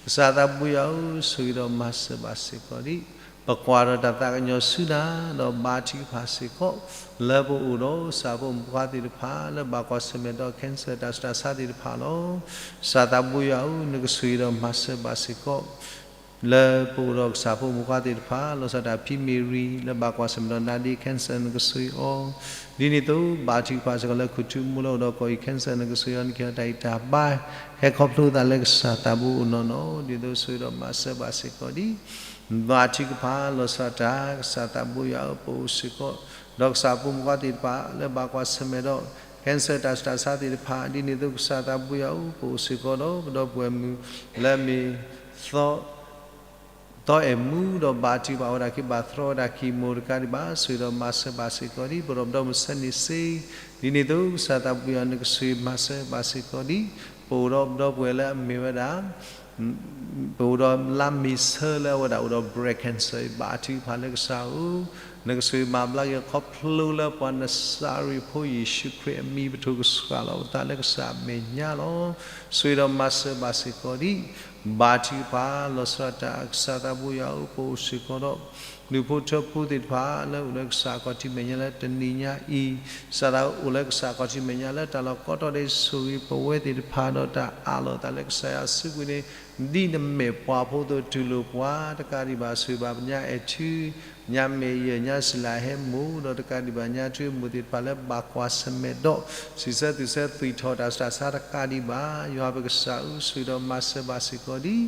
ကစၢ်သးဘိယွၤဧၢ, ဆိၣ်ဂ့ၤဒီးမၤစၢၤဘၣ်စ့ၢ်ကီးဒံး, ပကွၢ်ထီၣ်တၢ်သးကညီၤဆူနၤ, ဒီးဘါထုကဖၣ်စ့ၢ်ကီး လၢပအိၣ်ဒီးကစၢ်ဖိမုၣ်ဖိခွါသ့ၣ်တဖၣ် လၢဘၣ်ကွၢ်ဆၢၣ်မဲာ်ဒီး cancer တၢ်ဆူးတၢ်ဆါသ့ၣ်တဖၣ်လီၤ. ကစၢ်သးဘိယွၤဧၢ, နကဆိၣ်ဂ့ၤဒီးမၤစၢၤဘၣ်စ့ၢ်ကီး လၢပအိၣ်ဒီးကစၢ်ဖိမုၣ်ဖိခွါသ့ၣ်တဖၣ် လီၤဆီဒၣ်တၢ်ဖံမ့ၢ်ရံ လၢဘၣ်ကွၢ်ဆၢၣ်မဲာ်ဒီး နာဒ့ cancer နကဆိၣ်ဂ့ၤအီၤ, ဒ်န့ၣ်အသိး ဘါထုကဖၣ်စ့ၢ်ကီးလၢ ခူၣ်ထူမိၢ်လၢအိၣ်ဒီးကီၢ်အံၤ cancer နကဆိၣ်ဂ့ၤအီၤ, နကဟ့ၣ်အီၤတၢ်ဂံၢ်တၢ်ဘါ ဟဲခီဖျိသးလၢကစၢ်သးဘိအိၣ်နီၢ်နီၢ်, ဒ်သိးဆိၣ်ဂ့ၤဒီးမၤစၢၤဘၣ်စ့ၢ်ကီးဒံး ဘါထုကဖၣ်လီၤဆီဒၣ်တၢ် ကစၢ်သးဘိယွၤဧၢ, ပအိၣ်စ့ၢ်ကီး ဒီးကစၢ်ဖိမုၣ်ဖိခွါသ့ၣ်တဖၣ် လၢဘၣ်ကွၢ်ဆၢၣ်မဲာ်ဒီး cancer တၢ်ဆူးတၢ်ဆါသ့ၣ်တဖၣ်, ဒ်န့ၣ်အသိးကစၢ်သးဘိယွၤဧၢ, ပအိၣ်စ့ၢ်ကီးဒီး ပဒီပုၢ်ဝဲၢ်မုၣ်လၢအမ့ၢ် သီအဲၣ်မူ ဒီးဘါထုကဖၣ်ဝဲဒၣ်က့ၤ ဘၣ်သရီဝဲဒၣ် chemo တကးဒံးဘၣ်, ဆိၣ်ဂ့ၤဒီးမၤစၢၤဘၣ်စ့ၢ်ကီးဒံး ပဒီပုၢ်ဝဲၢ်မုၣ်ဆၢန့ၣ်စ့, ဒ်န့ၣ်အသိးကစၢ်သးဘိယွၤ နကဆိၣ်ဂ့ၤမၤစၢၤဘၣ်စ့ၢ်ကီးဒံး ပအိၣ်ဒီးပဒီပုၢ်ဝဲၢ်လၢအမ့ၢ်ဝဲဒၣ် ပအိၣ်ဒီးလါမ့ၤဆၢလၢအဝဲဒၣ်အိၣ်ဒီး breast cancer အံၤ ဘါထုကဖၣ်လၢကစၢ်ဧၢ, နကဆိၣ်ဂ့ၤမၤဘျါက့ၤအီၤ ခီဖျိလၢပှၤနစၤရ့းဖိယ့ၣ်ၡူးခရံာ်အမံၤ ပထိၣ်ကစှၤလီၤပသးလၢကစၢ်အမဲာ်ညါလီၤ. ဆိၣ်ဂ့ၤဒီးမၤစၢၤဘၣ်စ့ၢ်ကီးဒံး ဘါထုကဖၣ်လီၤဆီဒၣ်တၢ် ကစၢ်သးဘိယွၤဧၢ, ပအိၣ်စ့ၢ်ကီးဒီး ဒူၣ်ဖိထၢဖိသ့ၣ်တဖၣ် လၢအိၣ်လၢကစၢ်အခီၣ်ထံးမဲာ်ညါလၢတနံၤညါအံၤ, ကစၢ်သးအိၣ်လၢကစၢ်အခီၣ်ထံးမဲာ်ညါလၢတၢ်လီၢ်ကိးတီၤဒဲး ဆိၣ်ဂ့ၤပဝဲသ့ၣ်တဖၣ်ဒီးတၢ်အးလီၤသးလၢကစၢ်ယွၤအစုပူၤန့ၣ်, ဒ်နမဲာ်ပှၤဖိအသိးတူၢ်လိာ်ပှၤတကးဒံးဘၣ် ဆိၣ်ဂ့ၤဘၣ်ပညါအဲၣ်ထူ ညါမဲာ်ယဲၢ်ညါစံလၤဟဲမိၢ် ဒီးတကးဒံးဘၣ်ညါထူမိၢ်သ့ၣ်တဖၣ်လၢဘၣ်ကွၢ်ဆၢၣ်မဲာ်ဒီး စံးဆၢသူၣ်ဆၢသွံၣ်ထီၣ်တၢ်ဆူးတၢ်ဆါတကးဒံးဘၣ် ယွၤပကစၢ်ဧၢ, ဆိၣ်ဂ့ၤဒီးမၤစၢၤဘၣ်စ့ၢ်ကီးဒံး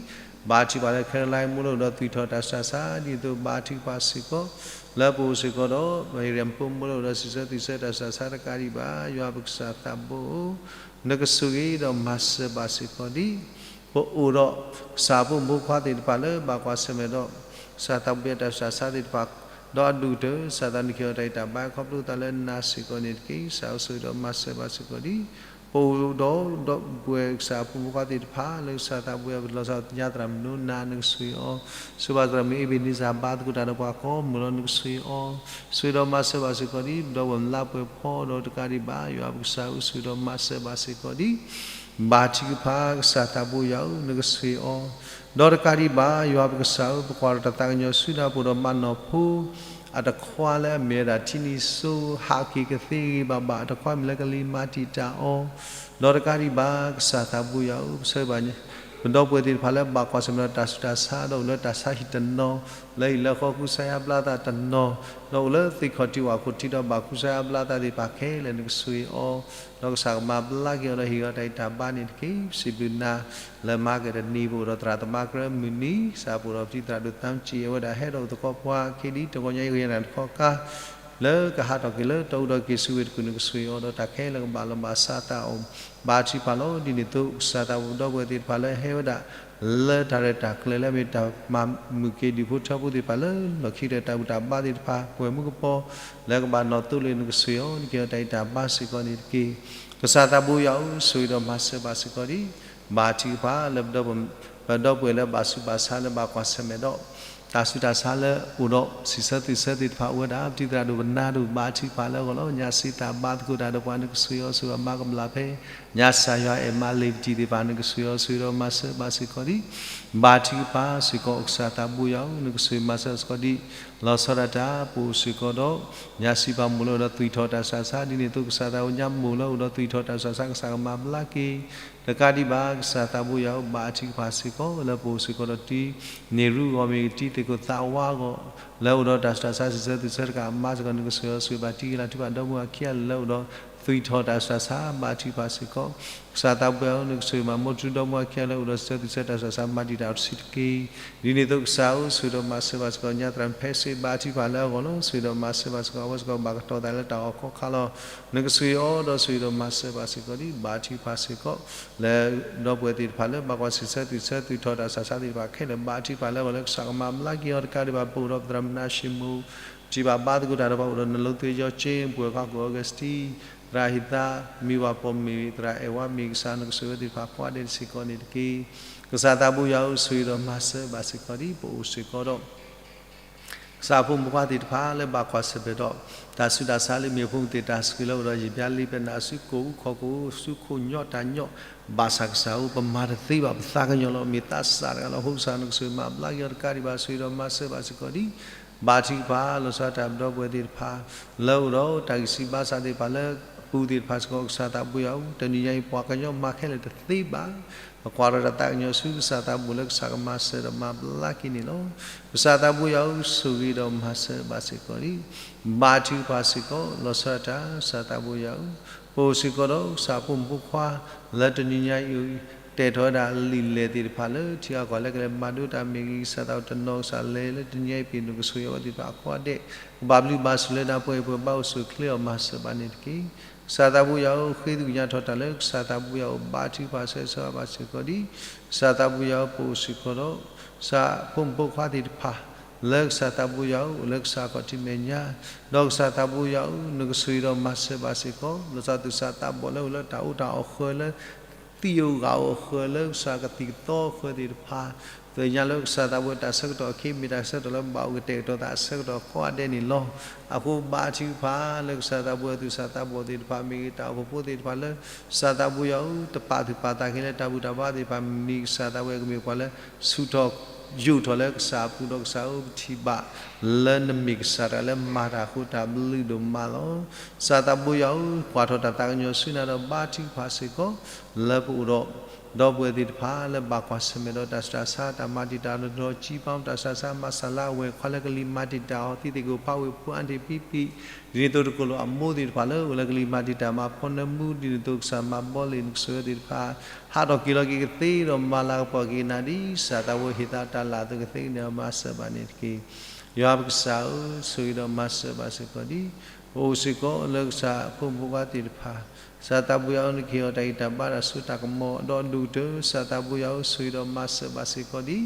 ဘါထုကဖၣ်လၢ Caroline မိၢ်လၢအိၣ်ဒီးသွံၣ်ထီၣ်တၢ်ဆူးတၢ်ဆါ ဒ်သိးဘါထုကဖၣ်စ့ၢ်ကီး လၢပအိၣ်စ့ၢ်ကီးဒီး မ့ၢ်ရၢၣ်ဖိမိၢ်လၢအိၣ်ဒီးစံးဆၢသူၣ်ဆၢတၢ်ဆူးတၢ်ဆါတကးဒံးဘၣ် ယွၤပကစၢ်သးဘိဧၢ, နကဆိၣ်ဂ့ၤဒီးမၤစၢၤဘၣ်စ့ၢ်ကီးဒံး ပအိၣ်ဒီး ကစၢ်ဖိမုၣ်ဖိခွါသ့ၣ်တဖၣ်လၢဘၣ်ကွၢ်ဆၢၣ်မဲာ်ဒီး ကစၢ်သးဘိယွၤတၢ်ဆူးတၢ်ဆါသ့ၣ်တဖၣ် ဒီးအဒူၣ်အတၢၢ် ကစၢ်သးနကဟ့ၣ်အီၤတၢ်ဂံၢ်တၢ်ဘါခီဖျိသးလၢနၤစ့ၢ်ကီးန့ၣ်တက့ၢ်. ကစၢ်ဆိၣ်ဂ့ၤဒီးမၤစၢၤဘၣ်စ့ၢ်ကီးဒံး ပအိၣ်ဒီး ဒီပုၢ်ဝဲၢ်ကစၢ်ဖိမုၣ်ဖိခွါသ့ၣ်တဖၣ် လၢကစၢ်သးဘိယွၤ ပလီၤဆီညါသရၣ်မုၣ်နိနၤ နကဆိၣ်ဂ့ၤအီၤ, ဆိၣ်ဂ့ၤဘၣ်သရၣ်မုၣ်အ့ဘ့းနံစၢ် ဘါသကိးတၢ်ဒီးပှၤကိးမုၢ်လီၤ နကဆိၣ်ဂ့ၤအီၤ, ဆိၣ်ဂ့ၤဒီးမၤစၢၤဘၣ်စ့ၢ်ကီးဒံး ပဒီပုၢ်ဝဲၢ်လါပှဲၤဖီဒီးတကးဒံးဘၣ် ယွၤပကစၢ်ဧၢ, ဆိၣ်ဂ့ၤဒီးမၤစၢၤဘၣ်စ့ၢ်ကီးဒံး ဘါထုကဖၣ် ကစၢ်သးဘိယွၤဧၢ, နကဆိၣ်ဂ့ၤအီၤ, ဒီးတကးဒံးဘၣ် ယွၤပကစၢ်ဧၢ, ပကွၢ်ထီၣ်တၢ်သးကညီၤဆူနၤ ပအိၣ်ဒီးမးနီၢ်ဖိ အတခွါလၢအမ့ၢ်ဝဲဒၣ်ထံနံၤစိ ဟးက့ၤကသ့ဂ့ၤဂ့ၤဘၣ်ဘၣ် အတခွါမ့ၢ်လၢကလံၤမၤတံာ်တာ်အီၤ, ဒီးတကးဒံးဘၣ် ကစၢ်သးဘိယွၤဧၢ, ပဆၢဂ့ၤဘၣ် ပဒီပုၢ်ဝဲၢ်သ့ၣ်တဖၣ်လၢဘၣ်ကွၢ်ဆၢၣ်မဲာ်ဒီးတၢ်ဆူးတၢ်ဆါ ဒီးအိၣ်လၢတၢ်ဆါဟံၣ်တနီၤ, လၢဟံၣ်လၢဃီကူစါယါဘျါသးတနီၤ, ဒီးအိၣ်လၢသ့ၣ်ခီၣ်ထံးဝၣ်ခိၣ်ထံးဒီးဘၣ်ကူစါယါဘျါသးသ့ၣ်တဖၣ်ခဲလၢာ် နကဆိၣ်ဂ့ၤအီၤ, ဒီးကစၢ်ကမၤဘျါက့ၤအီၤဒီးဟ့ၣ်အီၤတၢ်ဂံၢ်တၢ်ဘါန့ၣ်တက့ၢ်. ပစံးဘျုးနၤ လၢမၤကတနံၤ ပအိၣ်ဒီးသရၣ်သမါကရၢမုၢ်နံၤ ကစၢ်ပအိၣ်ဒီးပတံၤသရၣ်ဒိၣ်သးမုၢ်စံး အဝဲဒၣ်ဟဲဒီးအိၣ်သကိးပှၤခံဒံ တဂီၤညါအံၤ ကယဲၢ်နၤတခီကါ လၢကဟးထီၣ်က့ၤလၢတၢ်အူဒီးက့ၤဆူဝ့ၢ်တကူၣ် နကဆိၣ်ဂ့ၤအီၤဒီးတၢ်ခဲလၢာ်ကဘၣ်လီၤဘၣ်စးတၢ်အိၣ် ဘါထုကဖၣ်လီၤ. ဒ်န့ၣ်အသိး ကစၢ်သးပူၤဒီပုၢ်ဝဲၢ်သ့ၣ်တဖၣ်လၢဟဲဝဲဒၣ် လၢတၢ်ရဲၣ်တၢ်ကျဲၤလၢအမ့ၢ်တၢ်မၤမုာ်က့ၤဒူၣ်ဖိထၢဖိသ့ၣ်တဖၣ်လၢလီၢ်ခံကတၢၢ် တၢ်ဘူၣ်တၢ်ဘါသ့ၣ်တဖၣ် ပဝဲမူကပီၤ လၢကဘၣ်နီၣ်သိလ့ၣ် နကဆိၣ်ဂ့ၤအီၤ နကဟ့ၣ်အီၤတၢ်ဂံၢ်တၢ်ဘါစ့ၢ်ကီးန့ၣ်တက့ၢ်. ကစၢ်သးပူၤယွၤဧၢ ဆိၣ်ဂ့ၤဒီးမၤစၢၤဘၣ်စ့ၢ်ကီးဒံး ဘါထုကဖၣ်လၢပဒီပုၢ်ဝဲၢ်လၢဘၣ်ဆူးဘၣ်ဆါလၢဘၣ်ကွၢ်ဆၢၣ်မဲာ်ဒီး တၢ်ဆူးတၢ်ဆါလၢအိၣ်ဒီးစံးဆၢသုးဆၢသ့ၣ်တဖၣ်အိၣ်ဝဲဒၣ် ပတံၤသရၣ်ဒိၣ်ပနါဒိၣ် ဘါထုကဖၣ်လၢအဂီၢ်လီၤ. ညါစံးတၢ်ဘါသကိးတၢ်ဒီးပှၤ နကဆိၣ်ဂ့ၤအီၤဆိၣ်ဂ့ၤအီၤမၤကမျၢ်ဖဲ ညါစၢ်ယွၤအဲၣ်မါလ့ၤပတံၤသ့ၣ်တဖၣ် နကဆိၣ်ဂ့ၤအီၤ ဆိၣ်ဂ့ၤဒီးမၤစၢၤဘၣ်စ့ၢ်ကီးဒံး ဘါထုကဖၣ်စ့ၢ်ကီး ကစၢ်သးပူၤယွၤဧၢ နကဆိၣ်ဂ့ၤမၤစၢၤစ့ၢ်ကီးဒံး လီၤဆီဒၣ်တၢ် ပအိၣ်စ့ၢ်ကီးဒီး ညါစံးပာ်မိၣ်လၢအိၣ်ဒီးသွံၣ်ထီၣ်တၢ်ဆူးတၢ်ဆါ ဒ်န့ၣ်အသိး ကစၢ်သးပူၤညါမိၣ်လၢအိၣ်ဒီးသွံၣ်ထီၣ်တၢ်ဆူးတၢ်ဆါ ကစၢ်ကမၤဘျါက့ၤ တကးဒံးဘၣ် ကစၢ်သးပူၤယွၤဧၢ ဘါထုကဖၣ်စ့ၢ်ကီး လၢပအိၣ်စ့ၢ်ကီးဒီးတံၤ န့ၢ်ရူအဂီၢ်မ့ၢ်ဂ့ၤ တံၤသ့ၣ်ခိၣ်သးဝါအဂီၢ် လၢအိၣ်ဒီးတၢ်ဆူးတၢ်ဆါ စံးဆၢသုးဆၢတကးအမါစ့ၢ်ကီး နကဆိၣ်ဂ့ၤအီၤဆိၣ်ဂ့ၤဘၣ်တံၤကလၤထူဘၣ်ဒီမါဝၤခံဂၤလၢအိၣ်ဒီး သွံၣ်ထီၣ်တၢ်ဆူးတၢ်ဆါ ဘါထုကဖၣ်စ့ၢ်ကီး ကစၢ်သးပူၤယွၤဧၢ နကဆိၣ်ဂ့ၤမၤမူထူဒီမါဝၤခံဂၤ လၢအိၣ်ဒီးစံးဆၢသုးဆၢတၢ်ဆူးတၢ်ဆါ မၤတံာ်တာ်အီၤတဆံးတက့ၢ်. ဒ်န့ၣ်အသိးကစၢ်ဧၢ ဆိၣ်ဂ့ၤဒီးမၤစၢၤဘၣ်စ့ၢ်ကီး ညါသရၣ်ဖဲစ့ဘါထုကဖၣ်လၢအဂီၢ်လီၤ. ဆိၣ်ဂ့ၤဒီးမၤစၢၤဘၣ်စ့ၢ်ကီး အဝဲစ့ၢ်ကီးဘၣ်ကတီၤသးလၢတၢ်ဂီၤခီခါလီၤ. နကဆိၣ်ဂ့ၤအီၤဒီးဆိၣ်ဂ့ၤဒီးမၤစၢၤဘၣ်စ့ၢ်ကီးဒံး ဘါထုကဖၣ်စ့ၢ်ကီး လၢဒီပုၢ်ဝဲၢ်သ့ၣ်တဖၣ်လၢဘၣ်ကွၢ်စံးဆၢသုးဆၢ သွံၣ်ထီၣ်တၢ်ဆူးတၢ်ဆါသ့ၣ်တဖၣ်ခဲလၢာ် ဘါထုကဖၣ်လၢအဂီၢ်လၢကစၢ်ကမၤဘျါက့ၤအီၤတကးဒံးဘၣ် ပအိၣ်ဒီးပသရၣ်မနၤၡ့မိၣ် ထံၣ်ဘၣ်ဘါသကိးတၢ်ဒီးပှၤ အိၣ်ဒီးနလိသ့ယီကၠ့ ပှဲၤခီၣ်ခိၣ်အီကစတံ သရၣ်ဟ့ၣ်သါ မံၤဝၤပိာ်မုၣ် သရၣ်အဲၣ်ဝါမ့ၢ်ဂ့ၤ ကစၢ်နကဆိၣ်ဂ့ၤသ့ၣ်တဖၣ် ကိးဂၤဒဲးစ့ၢ်ကီးန့ၣ်တက့ၢ်. ကစၢ်သးပူၤယွၤဧၢ ဆိၣ်ဂ့ၤဒီးမၤစၢၤဘၣ်စ့ၢ်ကီးဒံး ပအိၣ်စ့ၢ်ကီးဒီး ကစၢ်ဖိမုၣ်ဖိခွါသ့ၣ်တဖၣ်လၢဘၣ်ကွၢ်ဆၢၣ်မဲာ်ဒီး တၢ်ဆူးတၢ်ဆါလၢမ့ၢ်ဖိမုၣ်သ့ၣ်တၢ်ဆှုၣ်လၢအိၣ်ဒီး ယံာ်ဘျါလံ ပနၢ်ဆူကိၣ်အူခီၣ်ကိၣ် ဆူခိၣ်ညီတၢ်ညီ ဘၣ်ဆၣ်ကစၢ်ဧၢ ပမၤတသ့ဘၣ် ပသးကညီၤလီၤ မ့ၢ်သးစၢ်တဂၤလီၤ. အဃိကစၢ်နကဆိၣ်ဂ့ၤမၤဘျါက့ၤအီၤတကးဒံးဘၣ် ဆိၣ်ဂ့ၤဒီးမၤစၢၤဘၣ်စ့ၢ်ကီးဒံး ဘါထုကဖၣ် လီၤဆီဒၣ်တၢ်ပဒီပုၢ်ဝဲၢ်သ့ၣ်တဖၣ် လၢအိၣ်ဒီးတၢ်ဂံၢ်စၢ်ဘါစၢ်သ့ၣ်တဖၣ်လၢအပူၤသ့ၣ်တဖၣ်စ့ၢ်ကီး ကစၢ်သးပူၤယွၤဧၢ တနံၤညါအံၤ ပှၤကညီမၤခဲလၢာ်တသ့ဘၣ် ပကွၢ်ထီၣ်တၢ်သးကညီၤဆူကစၢ်သးဘိၣ်လၢကစၢ်ကမၤစၢၤဒီးမၤဘျါက့ၤန့ၣ်လီၤ. ကစၢ်သးပူၤယွၤဧၢ ဆိၣ်ဂ့ၤဒီးမၤစၢၤဘၣ်စ့ၢ်ကီးဒံး ဘါထုကဖၣ်စ့ၢ်ကီး လီၤဆီဒၣ်တၢ် ကစၢ်သးပူၤယွၤဧၢ ပအိၣ်စ့ၢ်ကီးဒီးကစၢ်ဖိမုၣ်ဖိခွါ လၢတနံၤညါအံၤ တဲာ်ထီၣ်ဝဲဒၣ်လံာ်လဲၢ်သ့ၣ်တဖၣ်လၢထံအကီၢ်လၢကလဲၤမၤဒိတၢ်မ့ၢ်ဂ့ၤ ကစၢ်သးတနီၤကစၢ်လဲၤလၢတနံၤညါအံၤ ပ့ၤနုာ်ကဆိၣ်ဂ့ၤအဝဲသ့ၣ်တဖၣ်အကိးဂၤဒဲး ကဘၣ်ဘျုးဘၣ်ဆိၣ်လၢနၤပှဲၤပှဲၤဘၣ်အိၣ်ဆိၣ်ချ့အီၤမၤစၢၤဘၣ်န့ၣ်တက့ၢ်. ကစၢ်သးပူၤယွၤဧၢ ဃ့သကွံာ်ညါထီၣ်တၢ်လၢကစၢ်သးပူၤယွၤအိၣ် ဘါထုကဖၣ်ဆၢဂ့ၤဆၢဝါဘၣ်စ့ၢ်ကီးဒံး ကစၢ်သးပူၤယွၤဧၢ ပအိၣ်စ့ၢ်ကီးဒီး ကစၢ်ဖိမုၣ်ဖိခွါသ့ၣ်တဖၣ် လၢကစၢ်သးပူၤယွၤဧၢ အိၣ်လၢကစၢ်ခီၣ်ထံးမဲာ်ညါ ဒီးကစၢ်သးပူၤယွၤဧၢ နကဆိၣ်ဂ့ၤဒီးမၤစၢၤဘၣ်စ့ၢ်ကီး လီၤဆီဒၣ်တၢ်သူၣ်စၢ်သးဘီၣ်လၢအိၣ်လၢတၢ်အိၣ်တၢ်အီၣ်ဃၢၤလၢ သံၣ်ဧိၤဂၤဧိၤအဃၢၤလၢကစၢ်ကသံၣ်ကသီအဃၢၤသ့ၣ်တဖၣ် သ့ၣ်ညါလၢကစၢ်သးပူၤတၢ်ဆၢကတီၢ်အခံ မ့ၢ်တၢ်ဆၢကတီၢ်လၢဘၣ်အိၣ်ကတဲာ်ကတီၤသးအဆၢကတီၢ်ကိးဂၤဒဲးန့ၣ်လီၤ. အဃိဘါထုကဖၣ်လၢကစၢ်သးပူၤအသူၣ်စၢ်သးဘီၣ်သ့ၣ်တဖၣ်မ့ၢ်ဂ့ၤ တၢ်အိၣ်ဖှိၣ်ဖိသ့ၣ်တဖၣ်လၢ ကစၢ်သးပူၤယွၤဧၢ တပာ်သူၣ်ပာ်သးက့ၤလၢတၢ်ဘူၣ်တၢ်ဘါသ့ၣ်တဖၣ် မ့ၢ်ကစၢ်သးပူၤကမ့ၢ်ပှၤလၢ ဆူၣ်ထီၣ်ယိာ်ထီၣ်လၢကစၢ်အပူၤဒီးကစၢ်ဧၢ ပထံၣ်ဘၣ် လၢနမ့ၢ်ကစၢ်တဂၤလၢမၤတၢ်အဃိတၢ်ဘျုးဒိၣ်မးလီၤ. ကစၢ်သးပူၤယွၤဧၢ ကွၢ်ထီၣ်တၢ်သးကညီၤဆူနၤဒီးဘါထုကဖၣ်စ့ၢ်ကီး လၢပအိၣ်ဒီး ဒီပုၢ်ဝဲၢ်သ့ၣ်တဖၣ်လၢဘၣ်ကွၢ်ဆၢၣ်မဲာ်ဒီးတၢ်ဆူးတၢ်ဆါ တၢ်မၤတံာ်တာ်အီၤတနီၤ ကံပာ်တၢ်ဆူးတၢ်ဆါမၤစၢၤလၢအဝဲၤခွါလၢကလံၤမၤတံာ်တာ်အီၤ သံသ့ၣ်ကိၣ်ဖးဝ့ၢ်ဖိအါန့ၢ်ပံပံ ဒ်န့ၣ်အသိးတကိၢ်လိာ်အမိၢ်သ့ၣ်တဖၣ်လၢအိၣ်လၢကလံၤမၤတံာ်တာ်မၤဖီနၢမူ ဒ်န့ၣ်အသိးကစၢ်မၤဘီလ့ၣ်နကဆိၣ်ဂ့ၤသ့ၣ်တဖၣ် ဟးထီၣ်က့ၤလီၤက့ၤကသ့ဒီးမၤလၤကပီၤက့ၤနၤဒ် ကစၢ်သးပူၤဟ့ၣ်သါတၢ်လၢအသိးကသ့န့ၣ် မၤစၢၤဘၣ်န့ၣ်တက့ၢ်. ယွၤပကစၢ်ဧၢ ဆိၣ်ဂ့ၤဒီးမၤစၢၤဘၣ်စ့ၢ်ကီးဒ် ပအိၣ်စ့ၢ်ကီးလၢကစၢ်ဖိမုၣ်ဖိခွါသ့ၣ်တဖၣ် ကစၢ်သးပူၤယွၤဧၢ နကဟ့ၣ်အီၤတၢ်ဂံၢ်တၢ်ဘါတၢ်စိတၢ်ကမီၤဒီးအဒိၣ်ကတၢၢ် ကစၢ်သးပူၤယွၤဧၢ ဆိၣ်ဂ့ၤဒီးမၤစၢၤဘၣ်စ့ၢ်ကီးဒ် လီ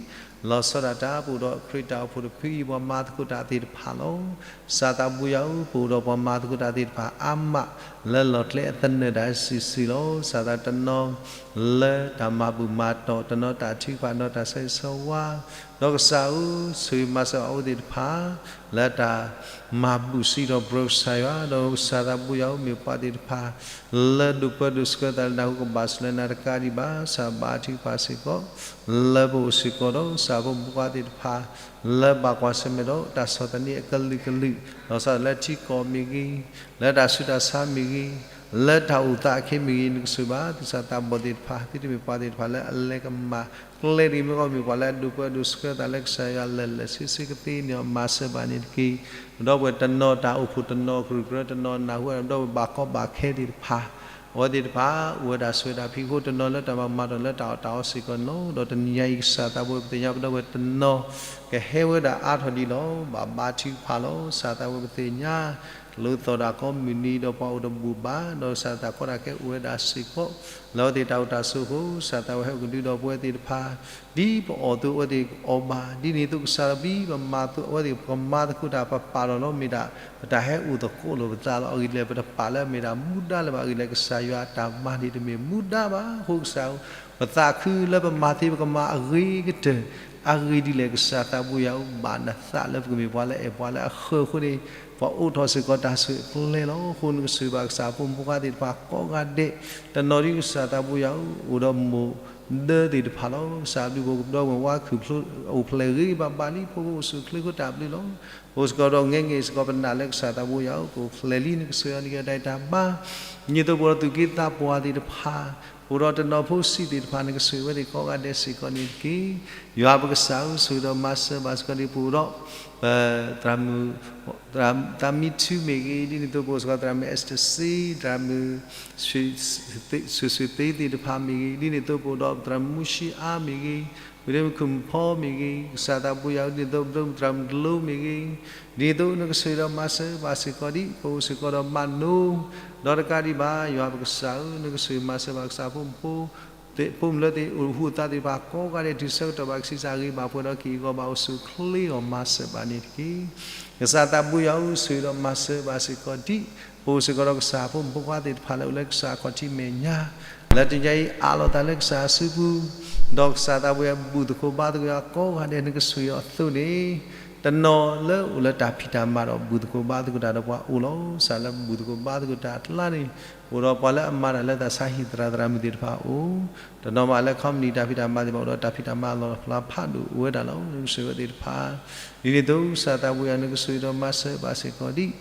ၤဆီဒၣ်တၢ်ပအိၣ်ဒီးခရံာ်တၢ်အိၣ်ဖှိၣ်တဖုအံၤ ပှၤမၤသကိးတၢ်သ့ၣ်တဖၣ်လီၤ. ကစၢ်သးပူၤယွၤဧၢ ပအိၣ်ဒီးပှၤမၤသကိးတၢ်သ့ၣ်တဖၣ်အါမး လၢလီၢ်ကျဲအသနၢၣ်တၢ်စုာ်စုာ်လီၤ. ကစၢ်သးတနီၤ လၢတၢ်မၤဘူၣ်မၤတီၢ်တနီၤ တၢ်ထုကဖၣ်နီၤ တၢ်ဆၢဂ့ၤဆၢဝါ ဒီးကစၢ်ဧၢ ဆိၣ်ဂ့ၤမၤစၢၤအဝဲသ့ၣ်တဖၣ် လၢတၢ်မၤဘူၣ်စံးထီၣ်ပတြၢၤကစၢ်ယွၤ ဒီးကစၢ်သးပူၤယွၤဧၢ မ့ၢ်ပှၤသ့ၣ်တဖၣ် လၢဒိးပၢဒိးဆှၢသးလၢနၢ်ဟူကဘၣ်ဆိၣ်လၢနၤတကးဒံးဘၣ် ကစၢ်ဘါထုကဖၣ်စ့ၢ်ကီး လၢပအိၣ်စ့ၢ်ကီးဒီး ကစၢ်ဖိမုၣ်ဖိခွါသ့ၣ်တဖၣ် လၢဘၣ်ကွၢ်ဆၢၣ်မဲာ်ဒီးတၢ်ဆီၣ်သနံးအကလုာ်ကလုာ် လီၤဆီဒၣ်တၢ်လၢထံကီၢ်မ့ၢ်ဂ့ၤ, လၢတၢ်ဆူးတၢ်ဆါမ့ၢ်ဂ့ၤ, လၢတၢ်အိၣ်သးအခ့မ့ၢ်ဂ့ၤ နကဆိၣ်ဂ့ၤဘၣ် သူၣ်စၢ်သးဘီၣ်သ့ၣ်တဖၣ် သုတမ့ၢ်ပှၤသ့ၣ်တဖၣ်လၢအလဲၤကမၣ်ကျဲတဂ့ၤ မ့ၢ်ကီး မ့ၢ်ပှၤလၢအဒိၣ်ပၢဒိၣ်ဆှၢသးလၢကစၢ်ယွၤလၢာ်လၢာ်ဆ့ဆ့ ကသ့န့ၣ်အီၤ မၤစၢၤဘၣ်န့ၣ်တက့ၢ်. ဒီပုၢ်ဝဲၢ်တနီၤတၢ်အိၣ်ဖှိၣ် တနီၤကရူၢ်ကရၢ တနီၤနၢ်ဟူ ဒီပုၢ်ဝဲၢ်ဘၣ်ကီဘၣ်ခဲသ့ၣ်တဖၣ် အဝဲသ့ၣ်တဖၣ် အိၣ်ဝဲဒၣ်ဆိၣ်ဂ့ၤတၢ်ဖံးဃိ တနီၤလၢတၢ်မၤကမၣ်ဒီး လၢတၢ်အီၣ်တၢ်အီစ့ၢ်ကီးန့ၣ်လီၤ. ဒီးတနံၤညါအံၤ ကစၢ်သးဘိ ပသ့ၣ်ညါပဒီပုၢ်ဝဲၢ်တနီၤ ကဟဲဝဲဒၣ်အါထီၣ်ဒံးလီၤ. ဘၣ်ဘါထုကဖၣ်လီၤ. ကစၢ်သးဘိ ပသ့ၣ်ညါ လိၣ်သီၣ်ဒၣ်ကီမုၢ်နံၤဒီးပှၤအိၣ်တဘူၣ်ဘၣ် ဒီးကစၢ်သးကီတၢ်ခဲအိၣ်ဝဲဒၣ်စ့ၢ်ကီး လၢအဝဲသ့ၣ်တၢ်အိၣ်တၢ်ဆိးအဃိ ကစၢ်သးဘိဟဲကဒုဒီးပဝဲသ့ၣ်တဖၣ် ဒ်ပအီၣ်အသိးအဝဲသ့ၣ်ကအီၣ်ဘၣ် ဒ်န့ၣ်အသိးကစၢ်ဒီးဘံၣ်ပမၤအသိး အဝဲသ့ၣ်ပကမၤသကိးတၢ် ပပာ်ထီၣ်လီၤ မ့ၢ်ဒၣ် ပတၢ်ဟဲအိၣ်သကိးလိာ်ပသးလီၤ. အဂ့ၢ်ဒ်လဲၣ် ပတပာ်လၢအမ့ၢ်ဒၣ်မူဒါလၢၤဘၣ်. အဂ့ၢ်ဒ်လဲၣ် ကစၢ်ယွၤအတၢ်မၤန့ၣ်တမ့ၢ်မူဒါဘၣ်. အဃိကစၢ်ဧၢ ပသးခုလၢပမၤသ့ပကမၤအဂ့ၤကတၢၢ် အဂ့ၢ်ဒ်လဲၣ် ကစၢ်သးဘိယွၤဧၢ ဘၣ်နသးလၢပကမ့ၢ်ပှၤလၢအဲၣ်ပှၤလၢအဃၢၤအဃိန့ၣ် ပှၤအိးထီၣ်စ့ၢ်ကီးတၢ်ဆိၣ်ဂ့ၤအကျဲလီၤ. အဃိ နကဆိၣ်ဂ့ၤဘၣ်ကစၢ်ဖိမုၣ်ဖိခွါသ့ၣ်တဖၣ်ကိးဂၤဒဲး တနီၤဒ်ကစၢ်သးဘိယွၤဧၢ အိၣ်ဒီးမိၢ်ဒၢသ့ၣ်တဖၣ်လီၤ. ကစၢ်အဘျုးအဖှိၣ်ဒီးဝဲၢ်ဝါခုၣ်ဖျိ အိၣ်ဖျဲၣ်ဂ့ၤဘၣ်ဘၣ်လံ ဖိဖိအိၣ်ဆူၣ်အိၣ်ချ့အဃိတၢ်ဘျုးလီၤ. အိၣ်စ့ၢ်ကီးဒီး ငဲၤငဲၤစ့ၢ်ကီး ပနာ်လၢကစၢ်သးဘိယွၤဧၢ ကအိၣ်ဖျဲၣ်လံ နကဆိၣ်ဂ့ၤအီၤ နကယီၤတၢ်အံၤတၢ်ဘါ ဒ်န့ၣ်အသိး ပအိၣ်ဒီးသူၣ်က့သးပှၢ်သ့ၣ်တဖၣ် ပအိၣ်ဒီးတနီၤဖိဆံးသ့ၣ်တဖၣ် နကဆိၣ်ဂ့ၤအဝဲသ့ၣ်ကိးဂၤဒဲးစ့ၢ်ကီးန့ၣ်တက့ၢ်. ယွၤပကစၢ်ဧၢ ဆိၣ်ဂ့ၤဒီးမၤစၢၤဘၣ်စ့ၢ်ကီးဒ်ပအိၣ်ဒီး သရၣ်မုၣ် သရၣ်မံထူမ့ၢ်ဂ့ၤ ဒ်န့ၣ်အသိး ပအိၣ်စ့ၢ်ကီး သရၣ်မုၣ် Esther C, သရၣ်မုၣ် ဆွေဆွေသ့သ့ၣ်တဖၣ်မ့ၢ်ဂ့ၤ, ဒ်န့ၣ်အသိး ပအိၣ်ဒီးသရၣ်မုၣ်မူၡံအါမ့ၢ်ဂ့ၤ, ဝံၤဒီးမုၣ်ခုၣ်မုၣ်ဖီမ့ၢ်ဂ့ၤ, ကစၢ်သးဘိယွၤ ဒ်န့ၣ်အသိးပဒိၣ်မုၣ်သရၣ်မုၣ်တလိမ့ၢ်ဂ့ၤ, ဒ်န့ၣ်အသိး နကဆိၣ်ဂ့ၤဒီးမၤစၢၤဘၣ်စ့ၢ်ကီးဒ် ပအိၣ်စ့ၢ်ကီးဒီးမးနိ, ဒီးတကးဒံးဘၣ် ယွၤပကစၢ်ဧၢ, နကဆိၣ်ဂ့ၤမၤစၢၤဘၣ်ကစၢ်ဖိမုၣ်ဖိ ဖိမုၣ်လၢသ့ၣ်အိၣ်ဟူးအသးသ့ၣ်တဖၣ်ကိးဂၤဒဲး တုၤဆၢကတီၢ်ဘၣ်ကဆံးစၢ်ဂ့ၤဘၣ်ပှဲၤဒီးက့ၢ်ဂီၤဘၣ်အိၣ်ဆူၣ်အိၣ်ချ့အီၤ မၤစၢၤဘၣ်န့ၣ်တက့ၢ်. ကစၢ်သးဘိယွၤဧၢ, ဆိၣ်ဂ့ၤဒီးမၤစၢၤဘၣ်စ့ၢ်ကီးဒ် ပအိၣ်စ့ၢ်ကီးဒီးကစၢ်ဖိမုၣ်ဖိခွါသ့ၣ်တဖၣ်လၢအိၣ်လၢကစၢ်အခီၣ်ထံးမဲာ်ညါ လၢတနံၤညါအံၤ အးလီၤသးလၢကစၢ်အစုပူၤ, ဒီးကစၢ်သးဘိယွၤဘူၣ်သကိးဘါသကိးယွၤကိးဂၤဒဲး နကဆိၣ်ဂ့ၤအီၤအသိးန့ၣ်, တနီၤလၢအိၣ်လၢတၢ်ဖံးတၢ်မၤဒီးဘူၣ်သကိးဘါသကိးတၢ်ဒီးပှၤအိၣ်လီၤ. ကစၢ်လၢဘူၣ်သကိးဘါသကိးတၢ်အကျါန့ၣ် အိၣ်ဒီးပှၤလၢအမၤတၢ်လၢသးဆါဟံၣ်သရၣ်သရၣ်မုၣ်သ့ၣ်တဖၣ်အအိၣ်, တနီၤမးလၢ company တၢ်ဖံးတၢ်မၤသ့ၣ်တဖၣ် အိၣ်ဒီးတၢ်ဖံးတၢ်မၤလီၢ်ဖျါဖးဒိၣ်အိၣ်ဝဲဒၣ်လီၤ. နကဆိၣ်ဂ့ၤအဝဲသ့ၣ်တဖၣ် ဒ်န့ၣ်အသိး ကစၢ်သးဘိယွၤ နကဆိၣ်ဂ့ၤဒီးမၤစၢၤဘၣ်စ့ၢ်ကီးဒ်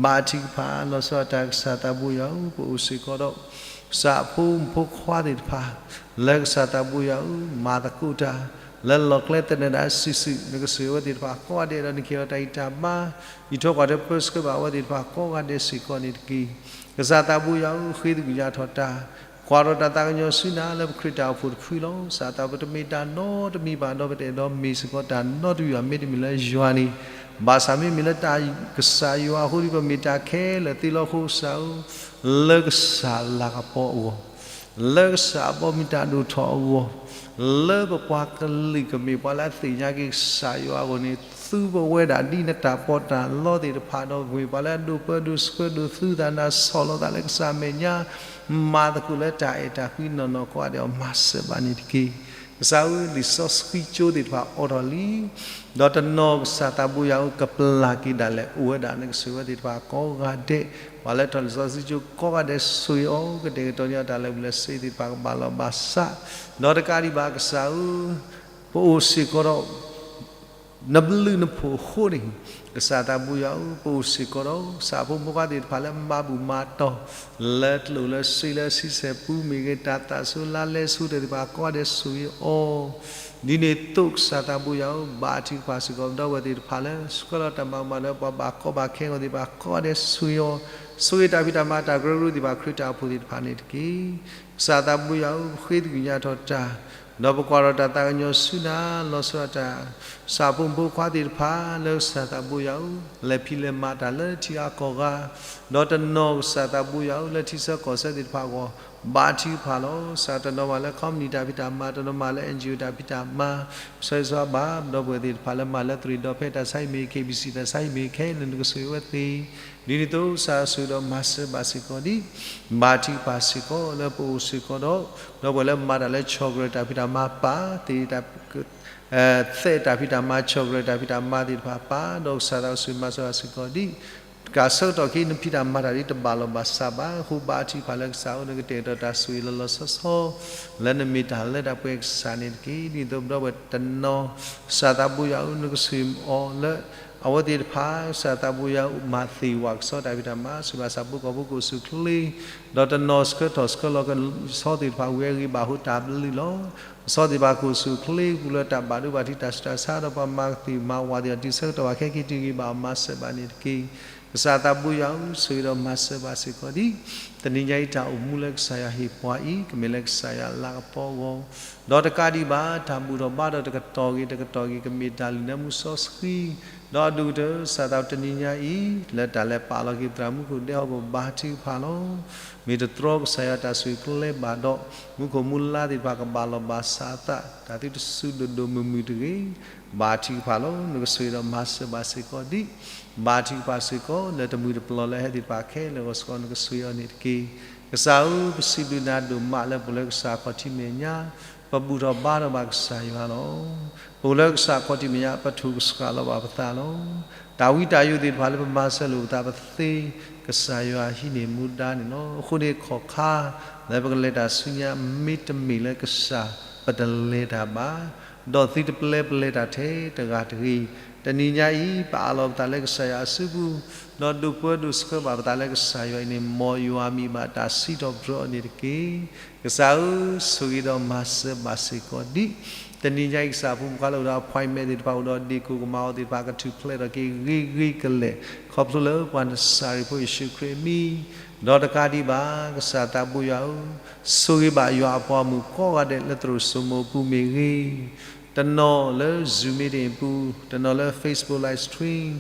ဘါထုကဖၣ်လီၤဆီဒၣ်တၢ်ကစၢ်သးဘိယွၤဧၢ, ပအိၣ်စ့ၢ်ကီးဒီး ကစၢ်အဖိမုၣ်ဖိခွါသ့ၣ်တဖၣ် လၢကစၢ်သးဘိယွၤဧၢ, မၤသကိးတၢ် လၢလီၢ်ကျဲသနၢၣ်ဒၣ်စုာ်စုာ် နကဆိၣ်ဂ့ၤအဝဲသ့ၣ်တဖၣ်ကိးဂၤဒဲးဒီး နကယီၤတၢ်အံၤတၢ်ဘါ အံးထွဲကွၢ်ထွဲပၢဆှၢဘၣ်အဝဲသ့ၣ်တဖၣ်ကိးဂၤဒဲးစ့ၢ်ကီးန့ၣ်တက့ၢ်. ကစၢ်သးဘိယွၤဧၢ, ဃ့သကွံၢ်ညါထီၣ်တၢ် ကွၢ်ထီၣ်တၢ်သးကညီၤဆူနၤလၢပခရံာ်တၢ်အိၣ်ဖှိၣ်တဖုလီၤ. ကစၢ်သးဘိ တမ့ၢ်တၢ်နီတမံၤဘၣ်ဒီး ပတအဲၣ်ဒိးမ့ၢ်စ့ၢ်ကီးတၢ်နီတမံၤဘၣ် မ့တမ့ၢ်လၢယွၤန့ၣ်, ဘၣ်ဆၣ်မ့မ့ၢ်လၢတၢ်ကစၢ်ယွၤအဃိဒီး ပမ့ၢ်တၢ်ခဲလၢာ်သ့လီၤ. အဃိကစၢ်ဧၢ, လၢကစၢ်လၤကပီၤအဂီၢ် လၢကစၢ်အဘီမုၢ်တၢ်ဒိၣ်ထီၣ်အဂီၢ်, လၢပပှၤကလုာ်ကမ့ၢ်ပှၤလၢအသ့ၣ်ညါက့ၤကစၢ်ယွၤအဂီၢ်န့ၣ်, သူပဝဲဒၣ်ဒ်နတၢ်ပီးတၢ်လီသ့ၣ်တဖၣ်ဒီး ပမ့ၢ်ပှၤလၢအဒိၣ်ပၢဒိၣ်ဆှၢဒိၣ်သုသး နၤဆီၣ်လီၤသးလၢကစၢ်မဲာ်ညါ, မၤသကိးလၢတၢ်အဲၣ်တၢ်ကွံနီၢ်နီၢ်ကိးဂၤဒဲးအီၤ မၤစၢၤဘၣ်န့ၣ်တက့ၢ်. ကစၢ်ဧၢ, လံာ်စီဆှံကၠိသ့ၣ်တဖၣ်အိးထီၣ်လံ ဒီးတနီၤကစၢ်သးဘိယွၤဧၢ ကပျၢ်က့ၤဒၣ်လဲာ်အိၣ်ဝဲဒၣ် နကဆိၣ်ဂ့ၤအဝဲသ့ၣ်တဖၣ်ကိးဂၤဒဲး, ပှၤလၢထီၣ်လံာ်စီဆှံကၠိကိးဂၤဒဲးဆိၣ်ဂ့ၤအီၤ ကတဲာ်ကတီၤန့ၢ်အီၤတၢ်လၢာ်ဘူၣ်လၢာ်စ့သ့ၣ်တဖၣ်ကဘၣ်လီၢ်ဘၣ်စး, ဒီးတကးဒံးဘၣ်ကစၢ်ဧၢ, ပအိၣ်စ့ၢ်ကီးဒီး နဘျုးနဖှိၣ်အဃိန့ၣ်, ကစၢ်သးဘိယွၤဧၢ, ပအိၣ်စ့ၢ်ကီးဒီး ကစၢ်ဖိမုၣ်ဖိခွါသ့ၣ်တဖၣ်လၢမၤဘူၣ်မၤတီၢ် လၢကျိၣ်လၢစ့လၢဆံဆဲၣ်ပူၤမ့ၢ်ဂ့ၤ, တၢ်သးစူၤလါလဲဆိတၢ်သ့ၣ်တဖၣ်ကိးဂၤဒဲးဆိၣ်ဂ့ၤအီၤ, ဒ်န့ၣ်အသိးကစၢ်သးဘိယွၤဧၢ, ဘါထုကဖၣ်စ့ၢ်ကီး ပဒီပုၢ်ဝဲၢ်သ့ၣ်တဖၣ်လၢ ဆှၢလီၤတၢ်မၤကမၣ်လၢပှၤဘၣ်ကီဘၣ်ခဲအဂီၢ်သ့ၣ်တဖၣ်ကိးဂၤဒဲးဆိၣ်ဂ့ၤအီၤ, ဆိၣ်ဂ့ၤတၢ်ဖံးတၢ်မၤတၢ်ကရၢကရိသ့ၣ်တဖၣ် ခရံာ်တၢ်အိၣ်ဖှိၣ်သ့ၣ်တဖၣ်န့ၣ်တက့ၢ်. ကစၢ်သးဘိယွၤဧၢ, ပဃ့သကွံၢ်ညါထီၣ်တၢ် ဒီးပကွၢ်ထီၣ်တၢ်သးကညီၤဆူနၤ လီၤဆီဒၣ်တၢ် ကစၢ်ဖိမုၣ်ဖိခွါသ့ၣ်တဖၣ် လၢကစၢ်သးဘိယွၤဧၢ, လဲၤဖံးလဲၤမၤတၢ်လၢထံအါကီၢ်ဂၤ, ဒီးတနီၤကစၢ်သးဘိယွၤဧၢ, လၢထံဆၢကီၢ်ဆၢသ့ၣ်တဖၣ်အဂီၢ်, ဘါထုကဖၣ်လီၤ. ကစၢ်တနီၤမးလၢ company တၢ်ဖံးတၢ်မၤ, တနီၤမးလၢ NGO တၢ်ဖံးတၢ်မၤ, ဆၢဂ့ၤဆၢဝါဘၣ် ပဒီပုၢ်ဝဲၢ်သ့ၣ်တဖၣ်လၢမၤလၢသရံၣ်ဒီးဖဲတၢ်ဆါဟံၣ်မ့ၢ် KBC တၢ်ဆါဟံၣ်မ့ၢ်ခဲလၢာ် နကဆိၣ်ဂ့ၤအဝဲသ့ၣ် ဒ်န့ၣ်အသိး ကစၢ်ဆိၣ်ဂ့ၤဒီးမၤစၢၤဘၣ်စ့ၢ်ကီးဒ် ဘါထုကဖၣ်စ့ၢ်ကီးလၢပအိၣ်စ့ၢ်ကီးဒီး ဒီပုၢ်ဝဲၢ်လၢမၤတၢ်လၢဆီၣ်ကရၢၢ်တၢ်ဖံးတၢ်မၤပၢ်သ့ၣ်တဖၣ်, သဲးတၢ်ဖံးတၢ်မၤ ဆီၣ်ကရၢၢ်တၢ်ဖံးတၢ်မၤသ့ၣ်တဖၣ်ပၢ်, ဒီးကစၢ်သးဆိၣ်ဂ့ၤမၤစၢၤဘၣ်စ့ၢ်ကီးဒ် တကးဆၢကတီၢ်ခဲအံၤ နဖံးတၢ်မၤတၢ်ဒ်တဘၣ်လီၢ်ဘၣ်စးဘၣ်အဃိ ဘါထုကဖၣ်လၢကစၢ်ဧၢ နကတဲာ်ကတီၤတၢ်ဆိၣ်ဂ့ၤလီၤလီၤဆီဆီ လၢနမ့ၢ်တၢ်လၢတၢ်ပှဲၤကစၢ်န့ၣ်တက့ၢ်. ဒ်န့ၣ်အသိး ပဒီပုၢ်ဝဲၢ်တနီၤ ကစၢ်သးဘိယွၤဧၢ နကဆိၣ်ဂ့ၤအီၤလၢ အဝဲသ့ၣ်တဖၣ် ကစၢ်သးဘိယွၤမၤသ့ၣ်ဝးကဆီတၢ်ဖံးတၢ်မၤ ဆိၣ်ဂ့ၤဘၣ်ဆၣ်ဖိကီၢ်ဖိကအိၣ်ဆူၣ်အိၣ်ချ့, ဒီးတနီၤဆှၢထီၣ်ဆှၢလီၤကဆီသ့ၣ်တဖၣ်ဝံၤအဂ့ၢ်ဘၣ်ဟူတၢ်ဘျုးလီၤ. ကဆီသ့ၣ်တဖၣ်ကအိၣ်ဆူၣ်အိၣ်ချ့ ပူၤလၢတၢ်ဘၣ်ဒိဘၣ်ထံးတၢ်ဆူးတၢ်ဆါဒီးပှၤမၤကသံၣ်မၤဝးသ့ၣ်အီၤတုၤဆၢကတီၢ်ဘၣ်ခဲက့ၤတုၤဂ့ၤဘၣ်အီၤမၤစၢၤဘၣ်န့ၣ်တက့ၢ်. ကစၢ်သးဘိယွၤဧၢ, ဆိၣ်ဂ့ၤဒီးမၤစၢၤဘၣ်စ့ၢ်ကီးဒံး တနံၤညါအံၤတၢ်အိၣ်မူလၢကစၢ်ယွၤဟ့ၣ်ပှၤအံၤ ကမ့ၢ်လၢကစၢ်ယွၤလၤကပီၤအဂီၢ်, ဒီးတကးဒံးဘၣ် တၢ်ဘူၣ်ထီၣ်ဘါထီၣ်တကတီၢ်ဂ့ၤတကတီၢ်ဂ့ၤ ကမ့ၢ်တၢ်လုၢ်နၢမူစီဆှံ, ဒီးအဒိၣ်ကတၢၢ် ကစၢ်သးဘိတနံၤညါအံၤ လၢတၢ်လဲၤပာ်လီၤက့ၤပသရၣ်မူခိၣ်ဒဲဟီၣ်ခိၣ်ဘါထုကဖၣ်လီၤ. မ့ၢ်တတြီကစၢ်ယွၤတၢ်ဆိၣ်ဂ့ၤကျဲဘၣ်ဒီး မူခိၣ်မူလါသ့ၣ်တဖၣ်ကဘၣ်လီၤဘၣ်စးအသး တၢ်သုတစူၢ်ဒိၣ်ဒိၣ်မုၢ်မုၢ်တဂ့ၤ, ဘါထုကဖၣ်လီၤ. နကဆိၣ်ဂ့ၤဒီးမၤစၢၤဘၣ်စ့ၢ်ကီးဒံး ဘါထုကဖၣ်စ့ၢ်ကီး လၢတမှံၤတပျီၤလၢဟဲသ့ၣ်တဖၣ်ခဲလၢာ်အဂီၢ်စ့ၢ်ကီး နကဆိၣ်ဂ့ၤအီၤန့ၣ်တက့ၢ်. ကစၢ်ဧၢ, ပစံးဘျုးနၤဒိၣ်မးလၢပအိၣ်လၢကစၢ်ခီၣ်ထံးမဲာ်ညါ, ပဘူၣ်ထီၣ်ဘါထီၣ်ဘၣ်ကစၢ်ယွၤလီၤ. ပအိၣ်လၢကစၢ်ခီၣ်ထံးမဲာ်ညါ ပထိၣ်ကစှၤလီၤဘၣ်ပသးလီၤ. တၢ်ဝံတၢ်ယိာ်သ့ၣ်တဖၣ်လၢပမၤစၢၤလိာ်ပသးပသ့, ကစၢ်ယွၤဟံးန့ၢ်မူဒါန့ၣ်လီၤ. အဃိန့ၣ်ခီၣ်ခါ လၢပကလဲၤတၢ်ဆူညါ မ့တမ့ၢ်လၢကစၢ် ပတလဲၤတၢ်ဘၣ်, ဒီးသုတပျဲပလဲၤတၢ်ထဲတဂၤတဂ့ၤ. တနံၤညါအံၤ ပအးလီၤပသးလၢကစၢ်ယွၤအစုပူၤ, ဒီးဒိးပၢဒိးဆှၢဘၣ်ပသးလၢကစၢ်ယွၤအံၤန့ၣ် မ်ယွၤမံၤဘၣ်တၢ်စံးထီၣ်ပတြၢၤအီၤန့ၣ်တက့ၢ်. ကစၢ်ဧၢ, ဆိၣ်ဂ့ၤဒီးမၤစၢၤဘၣ်စ့ၢ်ကီးဒံး တနံၤညါအံၤ ကစၢ်ဖိမုၣ်ဖိခွါလၢအိၣ်ဒီး appointment သ့ၣ်တဖၣ် အိၣ်ဒီးဒ့ၣ်ကိၣ်ကမၤအီၤသ့ၣ်တဖၣ် ကထူၣ်ဖျဲးထီၣ်က့ၤဂ့ၤဂ့ၤကလဲာ် ခီဖျိလၢပှၤနစၤရ့းဖိယ့ၣ်ၡူးခရံာ်အမံၤ, ဒီးတကးဒံးဘၣ် ကစၢ်သးဘိယွၤဧၢ, ဆိၣ်ဂ့ၤဘၣ်ယွၤအပှၤမုၣ်ကိးဂၤဒဲးလၢသရိာ်စိမိၤပူၤမ့ၢ်ဂ့ၤ, တနီၤလၢ Zoom meeting ပူၤ, တနီၤလၢ Facebook live stream,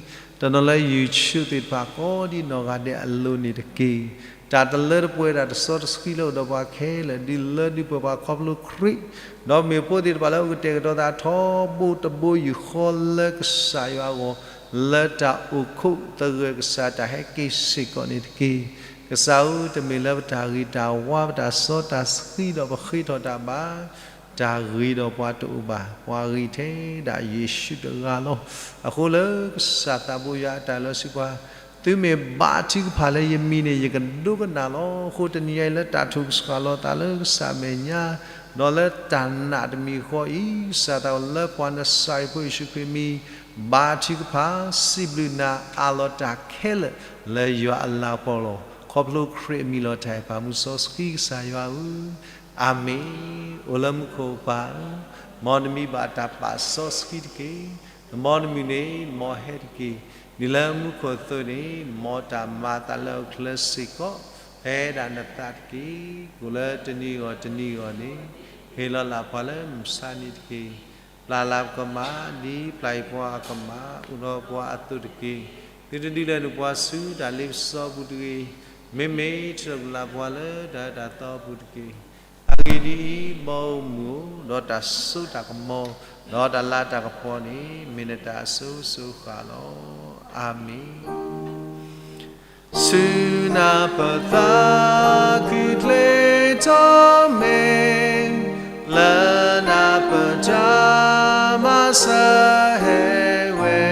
တနီၤလၢ YouTube သ့ၣ်တဖၣ် ကိးဒံနီၢ်ဂၤဒဲးအလိၤန့ၣ်တက့ၢ်. တၢ်တလၢတပှဲၤ တၢ်တစီတဆှံလၢအိၣ်ဒီးပှၤခဲလၢာ် ဒုးလၢဒုးပှဲၤပှၤခီဖျိခရံာ်, ဒီးမ့ၢ်ဖိသ့ၣ်တဖၣ်လၢအကတဲာ်ကတီၤသးထီဘိတဘိ ယူၢ်ဃီလၢကစၢ်ယွၤအဂီၢ် လၢတၢ်အိၣ်ခိးသဂၢၢ်ကစၢ်တၢ်ဟဲက့ၤစ့ၢ်ကီးန့ၣ်တက့ၢ်. ကစၢ်ဧၢ, တမ့ၢ်လၢပတၢ်ဂ့ၤတၢ်ဝါ ပတၢ်စီတၢ်ဆှံဒီးပဃ့ထီၣ်တၢ်ဘၣ် တၢ်ဂ့ၤဒီးပှၤတအိၣ်ဘၣ်, ပှၤဂ့ၤထဲဒၣ်ယ့ၣ်ၡူးတဂၤလီၤ. အဃိလၢကစၢ်သးဘိယွၤအတၢ်လၢစံးပှၤ, သုမ့ၢ်ဘါထုကဖၣ်လၢယမံၤန့ၣ် ယကဒိကနၣ်လီၤ. အဃိတနံၤညါအံၤလၢတၢ်ထိၣ်ကစှၤလီၤသးလၢကစၢ်မဲာ်ညါ, ဒီးလၢတၢ်နာ်တမံၤဃီအံၤ, ကစၢ်သးလၢပှၤနစၤရ့းဖိယ့ၣ်ၡူးခရံာ်မံၤ, ဘါထုကဖၣ် စံးဘျုးနၤ အးလီၤတၢ်ခဲလၢာ်လၢယွၤအလၤကပီၤလီၤ. ခီဖျိခရံာ်အမံၤလီၤတၢ်အံၤ ပၢ်မုၢ်စီဆှံကစၢ်ယွၤဧၢ, အၤမ့ၣ်. အိၣ်လၢမူခိၣ်ပၢ်ဧၢ, မ်နမံၤဘၣ်တၢ်ပာ်စီဆှံတက့ၢ်. နမ်နမုၢ်န့ၣ်မ်ဟဲတက့ၢ်. ဒ်လၢမူခိၣ်အသိးန့ၣ် မ်တၢ်မၤအသးလၢအချၢစ့ၢ်ကီး, ဖဲဒၣ်နသးတက့ၢ်. ကိၣ်လၢတနံၤဂီၢ်တနံၤဂီၢ်န့ၣ်, ဟ့ၣ်လီၤလၢ်ပှၤလၢမုၢ်ဆါနံၤတက့ၢ်. ပျၢ်လၢ်ပကမၣ် ဒ်ပျၢ်အံၤပှၤအကမၣ်, အိၣ်ဒီးပှၤအသိးတက့ၢ်. သုတဒုးလဲၤနုာ်ပှၤဆူတၢ်လ့ပစီအပူၤတဂ့ၤ. မ့မ့ၢ်ထုးထီၣ်ပျၢ်လၢ်ပှၤလၢတၢ်အၢတၢ်သီအပူၤတက့ၢ်. အဂ့ၢ်ဒ်အံၤ, မ်အမုၢ်အိၣ်, ဒီးတၢ်စိတၢ်ကမီၤ, ဒီးတၢ်လၤတၢ်ကပီၤန့ၣ် မ့ၢ်နတၢ်အစိၤစိၤဃၣ်ဃၣ်လီၤ. အၤမ့ၣ်. ဆူနၤပသးခုၣ်ချ့ထီၣ်မ့ၢ်, လၢနၤပတၢ်မၤစၢၤဟဲဝဲ,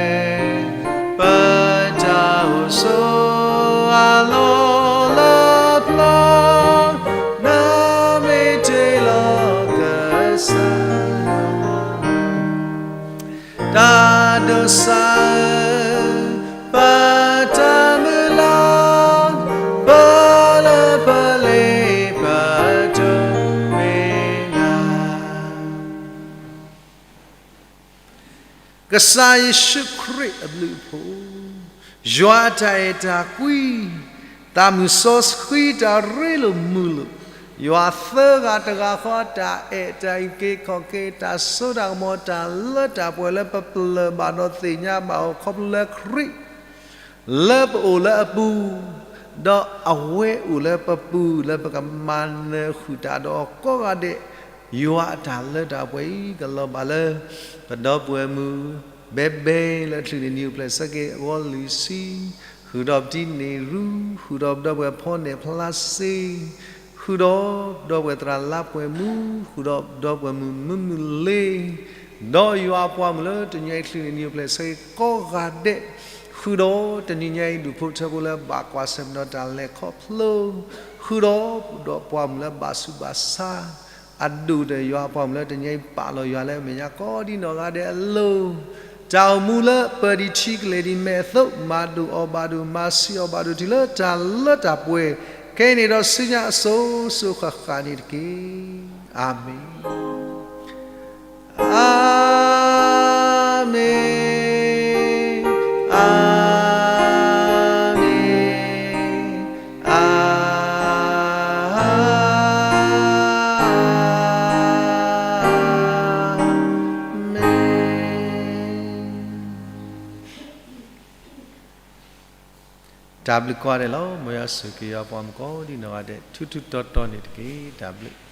ပတၢ်အိၣ်ဆိးအလီၢ်လၢပျၢၤ, နမ့ၢ်တ့လီၤကစၢ် တၢ်ဒိးစၢ်ဧၢ, ပတၢ်မုၢ်လၢ်, ပလၢပလ့ပတိၢ်မ့ၢ်လၢ်. ကစၢ်ယ့ၣ်ၡူးခရံာ်အဘျုးအဖှိၣ်, ယွၤအတၢ်အဲၣ်တၢ်ကွံ, သးမုၢ်စီဆှံတၢ်ရ့လိာ်မုာ်လိာ်, ယွၤသၢဂၤတဂၤဃီတၢ်အဲၣ်တၢ်အုၣ်က့ၤခီၣ်က့ၤ တၢ်စိတၢ်ကမီၤ တၢ်လၢတၢ်ပှဲၤလၢပပျၢၤဘၣ်ဒီးသ့ၣ်ညါဘၣ်အီၤ ခီဖျိလၢခရံာ် လၢပအိၣ်လၢအပူၤ, ဒီးအဝဲအိၣ်လၢပပူၤ လၢပကမၤနၢၤဃုာ်တၢ်ဒီးအီၤကိးဂၤဒဲး, ယွၤအတၢ်လၢတၢ်ပှဲၤအံၤ ကလီၤဘၣ်လၢ ပဒီပုၢ်ဝဲၢ်မုၣ် ဘဲဘဲ လၢအချုးန့ၢ်နံၣ်အိၣ်ဖျဲၣ်ဆၢက့ၤအဂီၢ်လွံၢ်ဆံ, ဃုာ်ဒီးပတံၤန့ၢ်ရူ, ဃုာ်ဒီးပဒီပုၢ်ဝဲၢ်ဖီနဲၣ်ဖျါစ့, ဃုာ်ဒီးပဒီပုၢ်ဝဲၢ်သရၣ်လါပှဲၤမူ, ဃုာ်ဒီးပဒီပုၢ်ဝဲၢ်မုၣ်မုၢ်မုၢ်လ့ ဒီးယွၤအပှၤမုၣ်လၢတနံၤအံၤချုးန့ၢ်နံၣ်အိၣ်ဖျဲၣ်ဆၢက့ၤကိးဂၤဒဲး, ဃုာ်ဒီးတနံၤညါအံၤဒူၣ်ဖိထၢဖိလၢဘၣ်ကွၢ်ဆၢၣ်မဲာ်ဒီးတၢ်လဲၤခီဖျိ, ဃုာ်ဒီး ဒီးပှၤမုၣ်လၢဘၣ်ဆူးဘၣ်ဆါ, အဒိၣ်ဒီးယွၤအပှၤမုၣ်လၢတနံၤအံၤပာ်လီၤယွၤလၢအမဲာ်ညါကိးဒံနီၢ်ဂၤဒဲးအလိၤ, တၢ်အိၣ်မူလၢပၢၤဒံးထံကလဲၤဒံးမဲာ်အသိး, မၤဒိၣ်အီၤဘၣ်ဒိၣ်, မၤဆံးအီၤဘၣ်ဒိၣ်တုၤလၢတၢ်လၢတၢ်ပှဲၤ, ခဲအံၤန့ၣ်ဒီးဆူညါအစိၤစိၤဃၣ်ဃၣ်န့ၣ်တက့ၢ်. အၤမ့ၣ်, အၤမ့ၣ်, အၤမ့ၣ်, အၤမ့ၣ်. တၢ်ဘျုးကိးဂၤဒဲးလီၤ. မ်ယွၤဆိၣ်ဂ့ၤက့ၤယွၤပှၤမုၣ်ကိးဒံနီၢ်ဂၤဒဲး ထူထူတီတီန့ၣ်တက့ၢ်. တၢ်ဘျုး.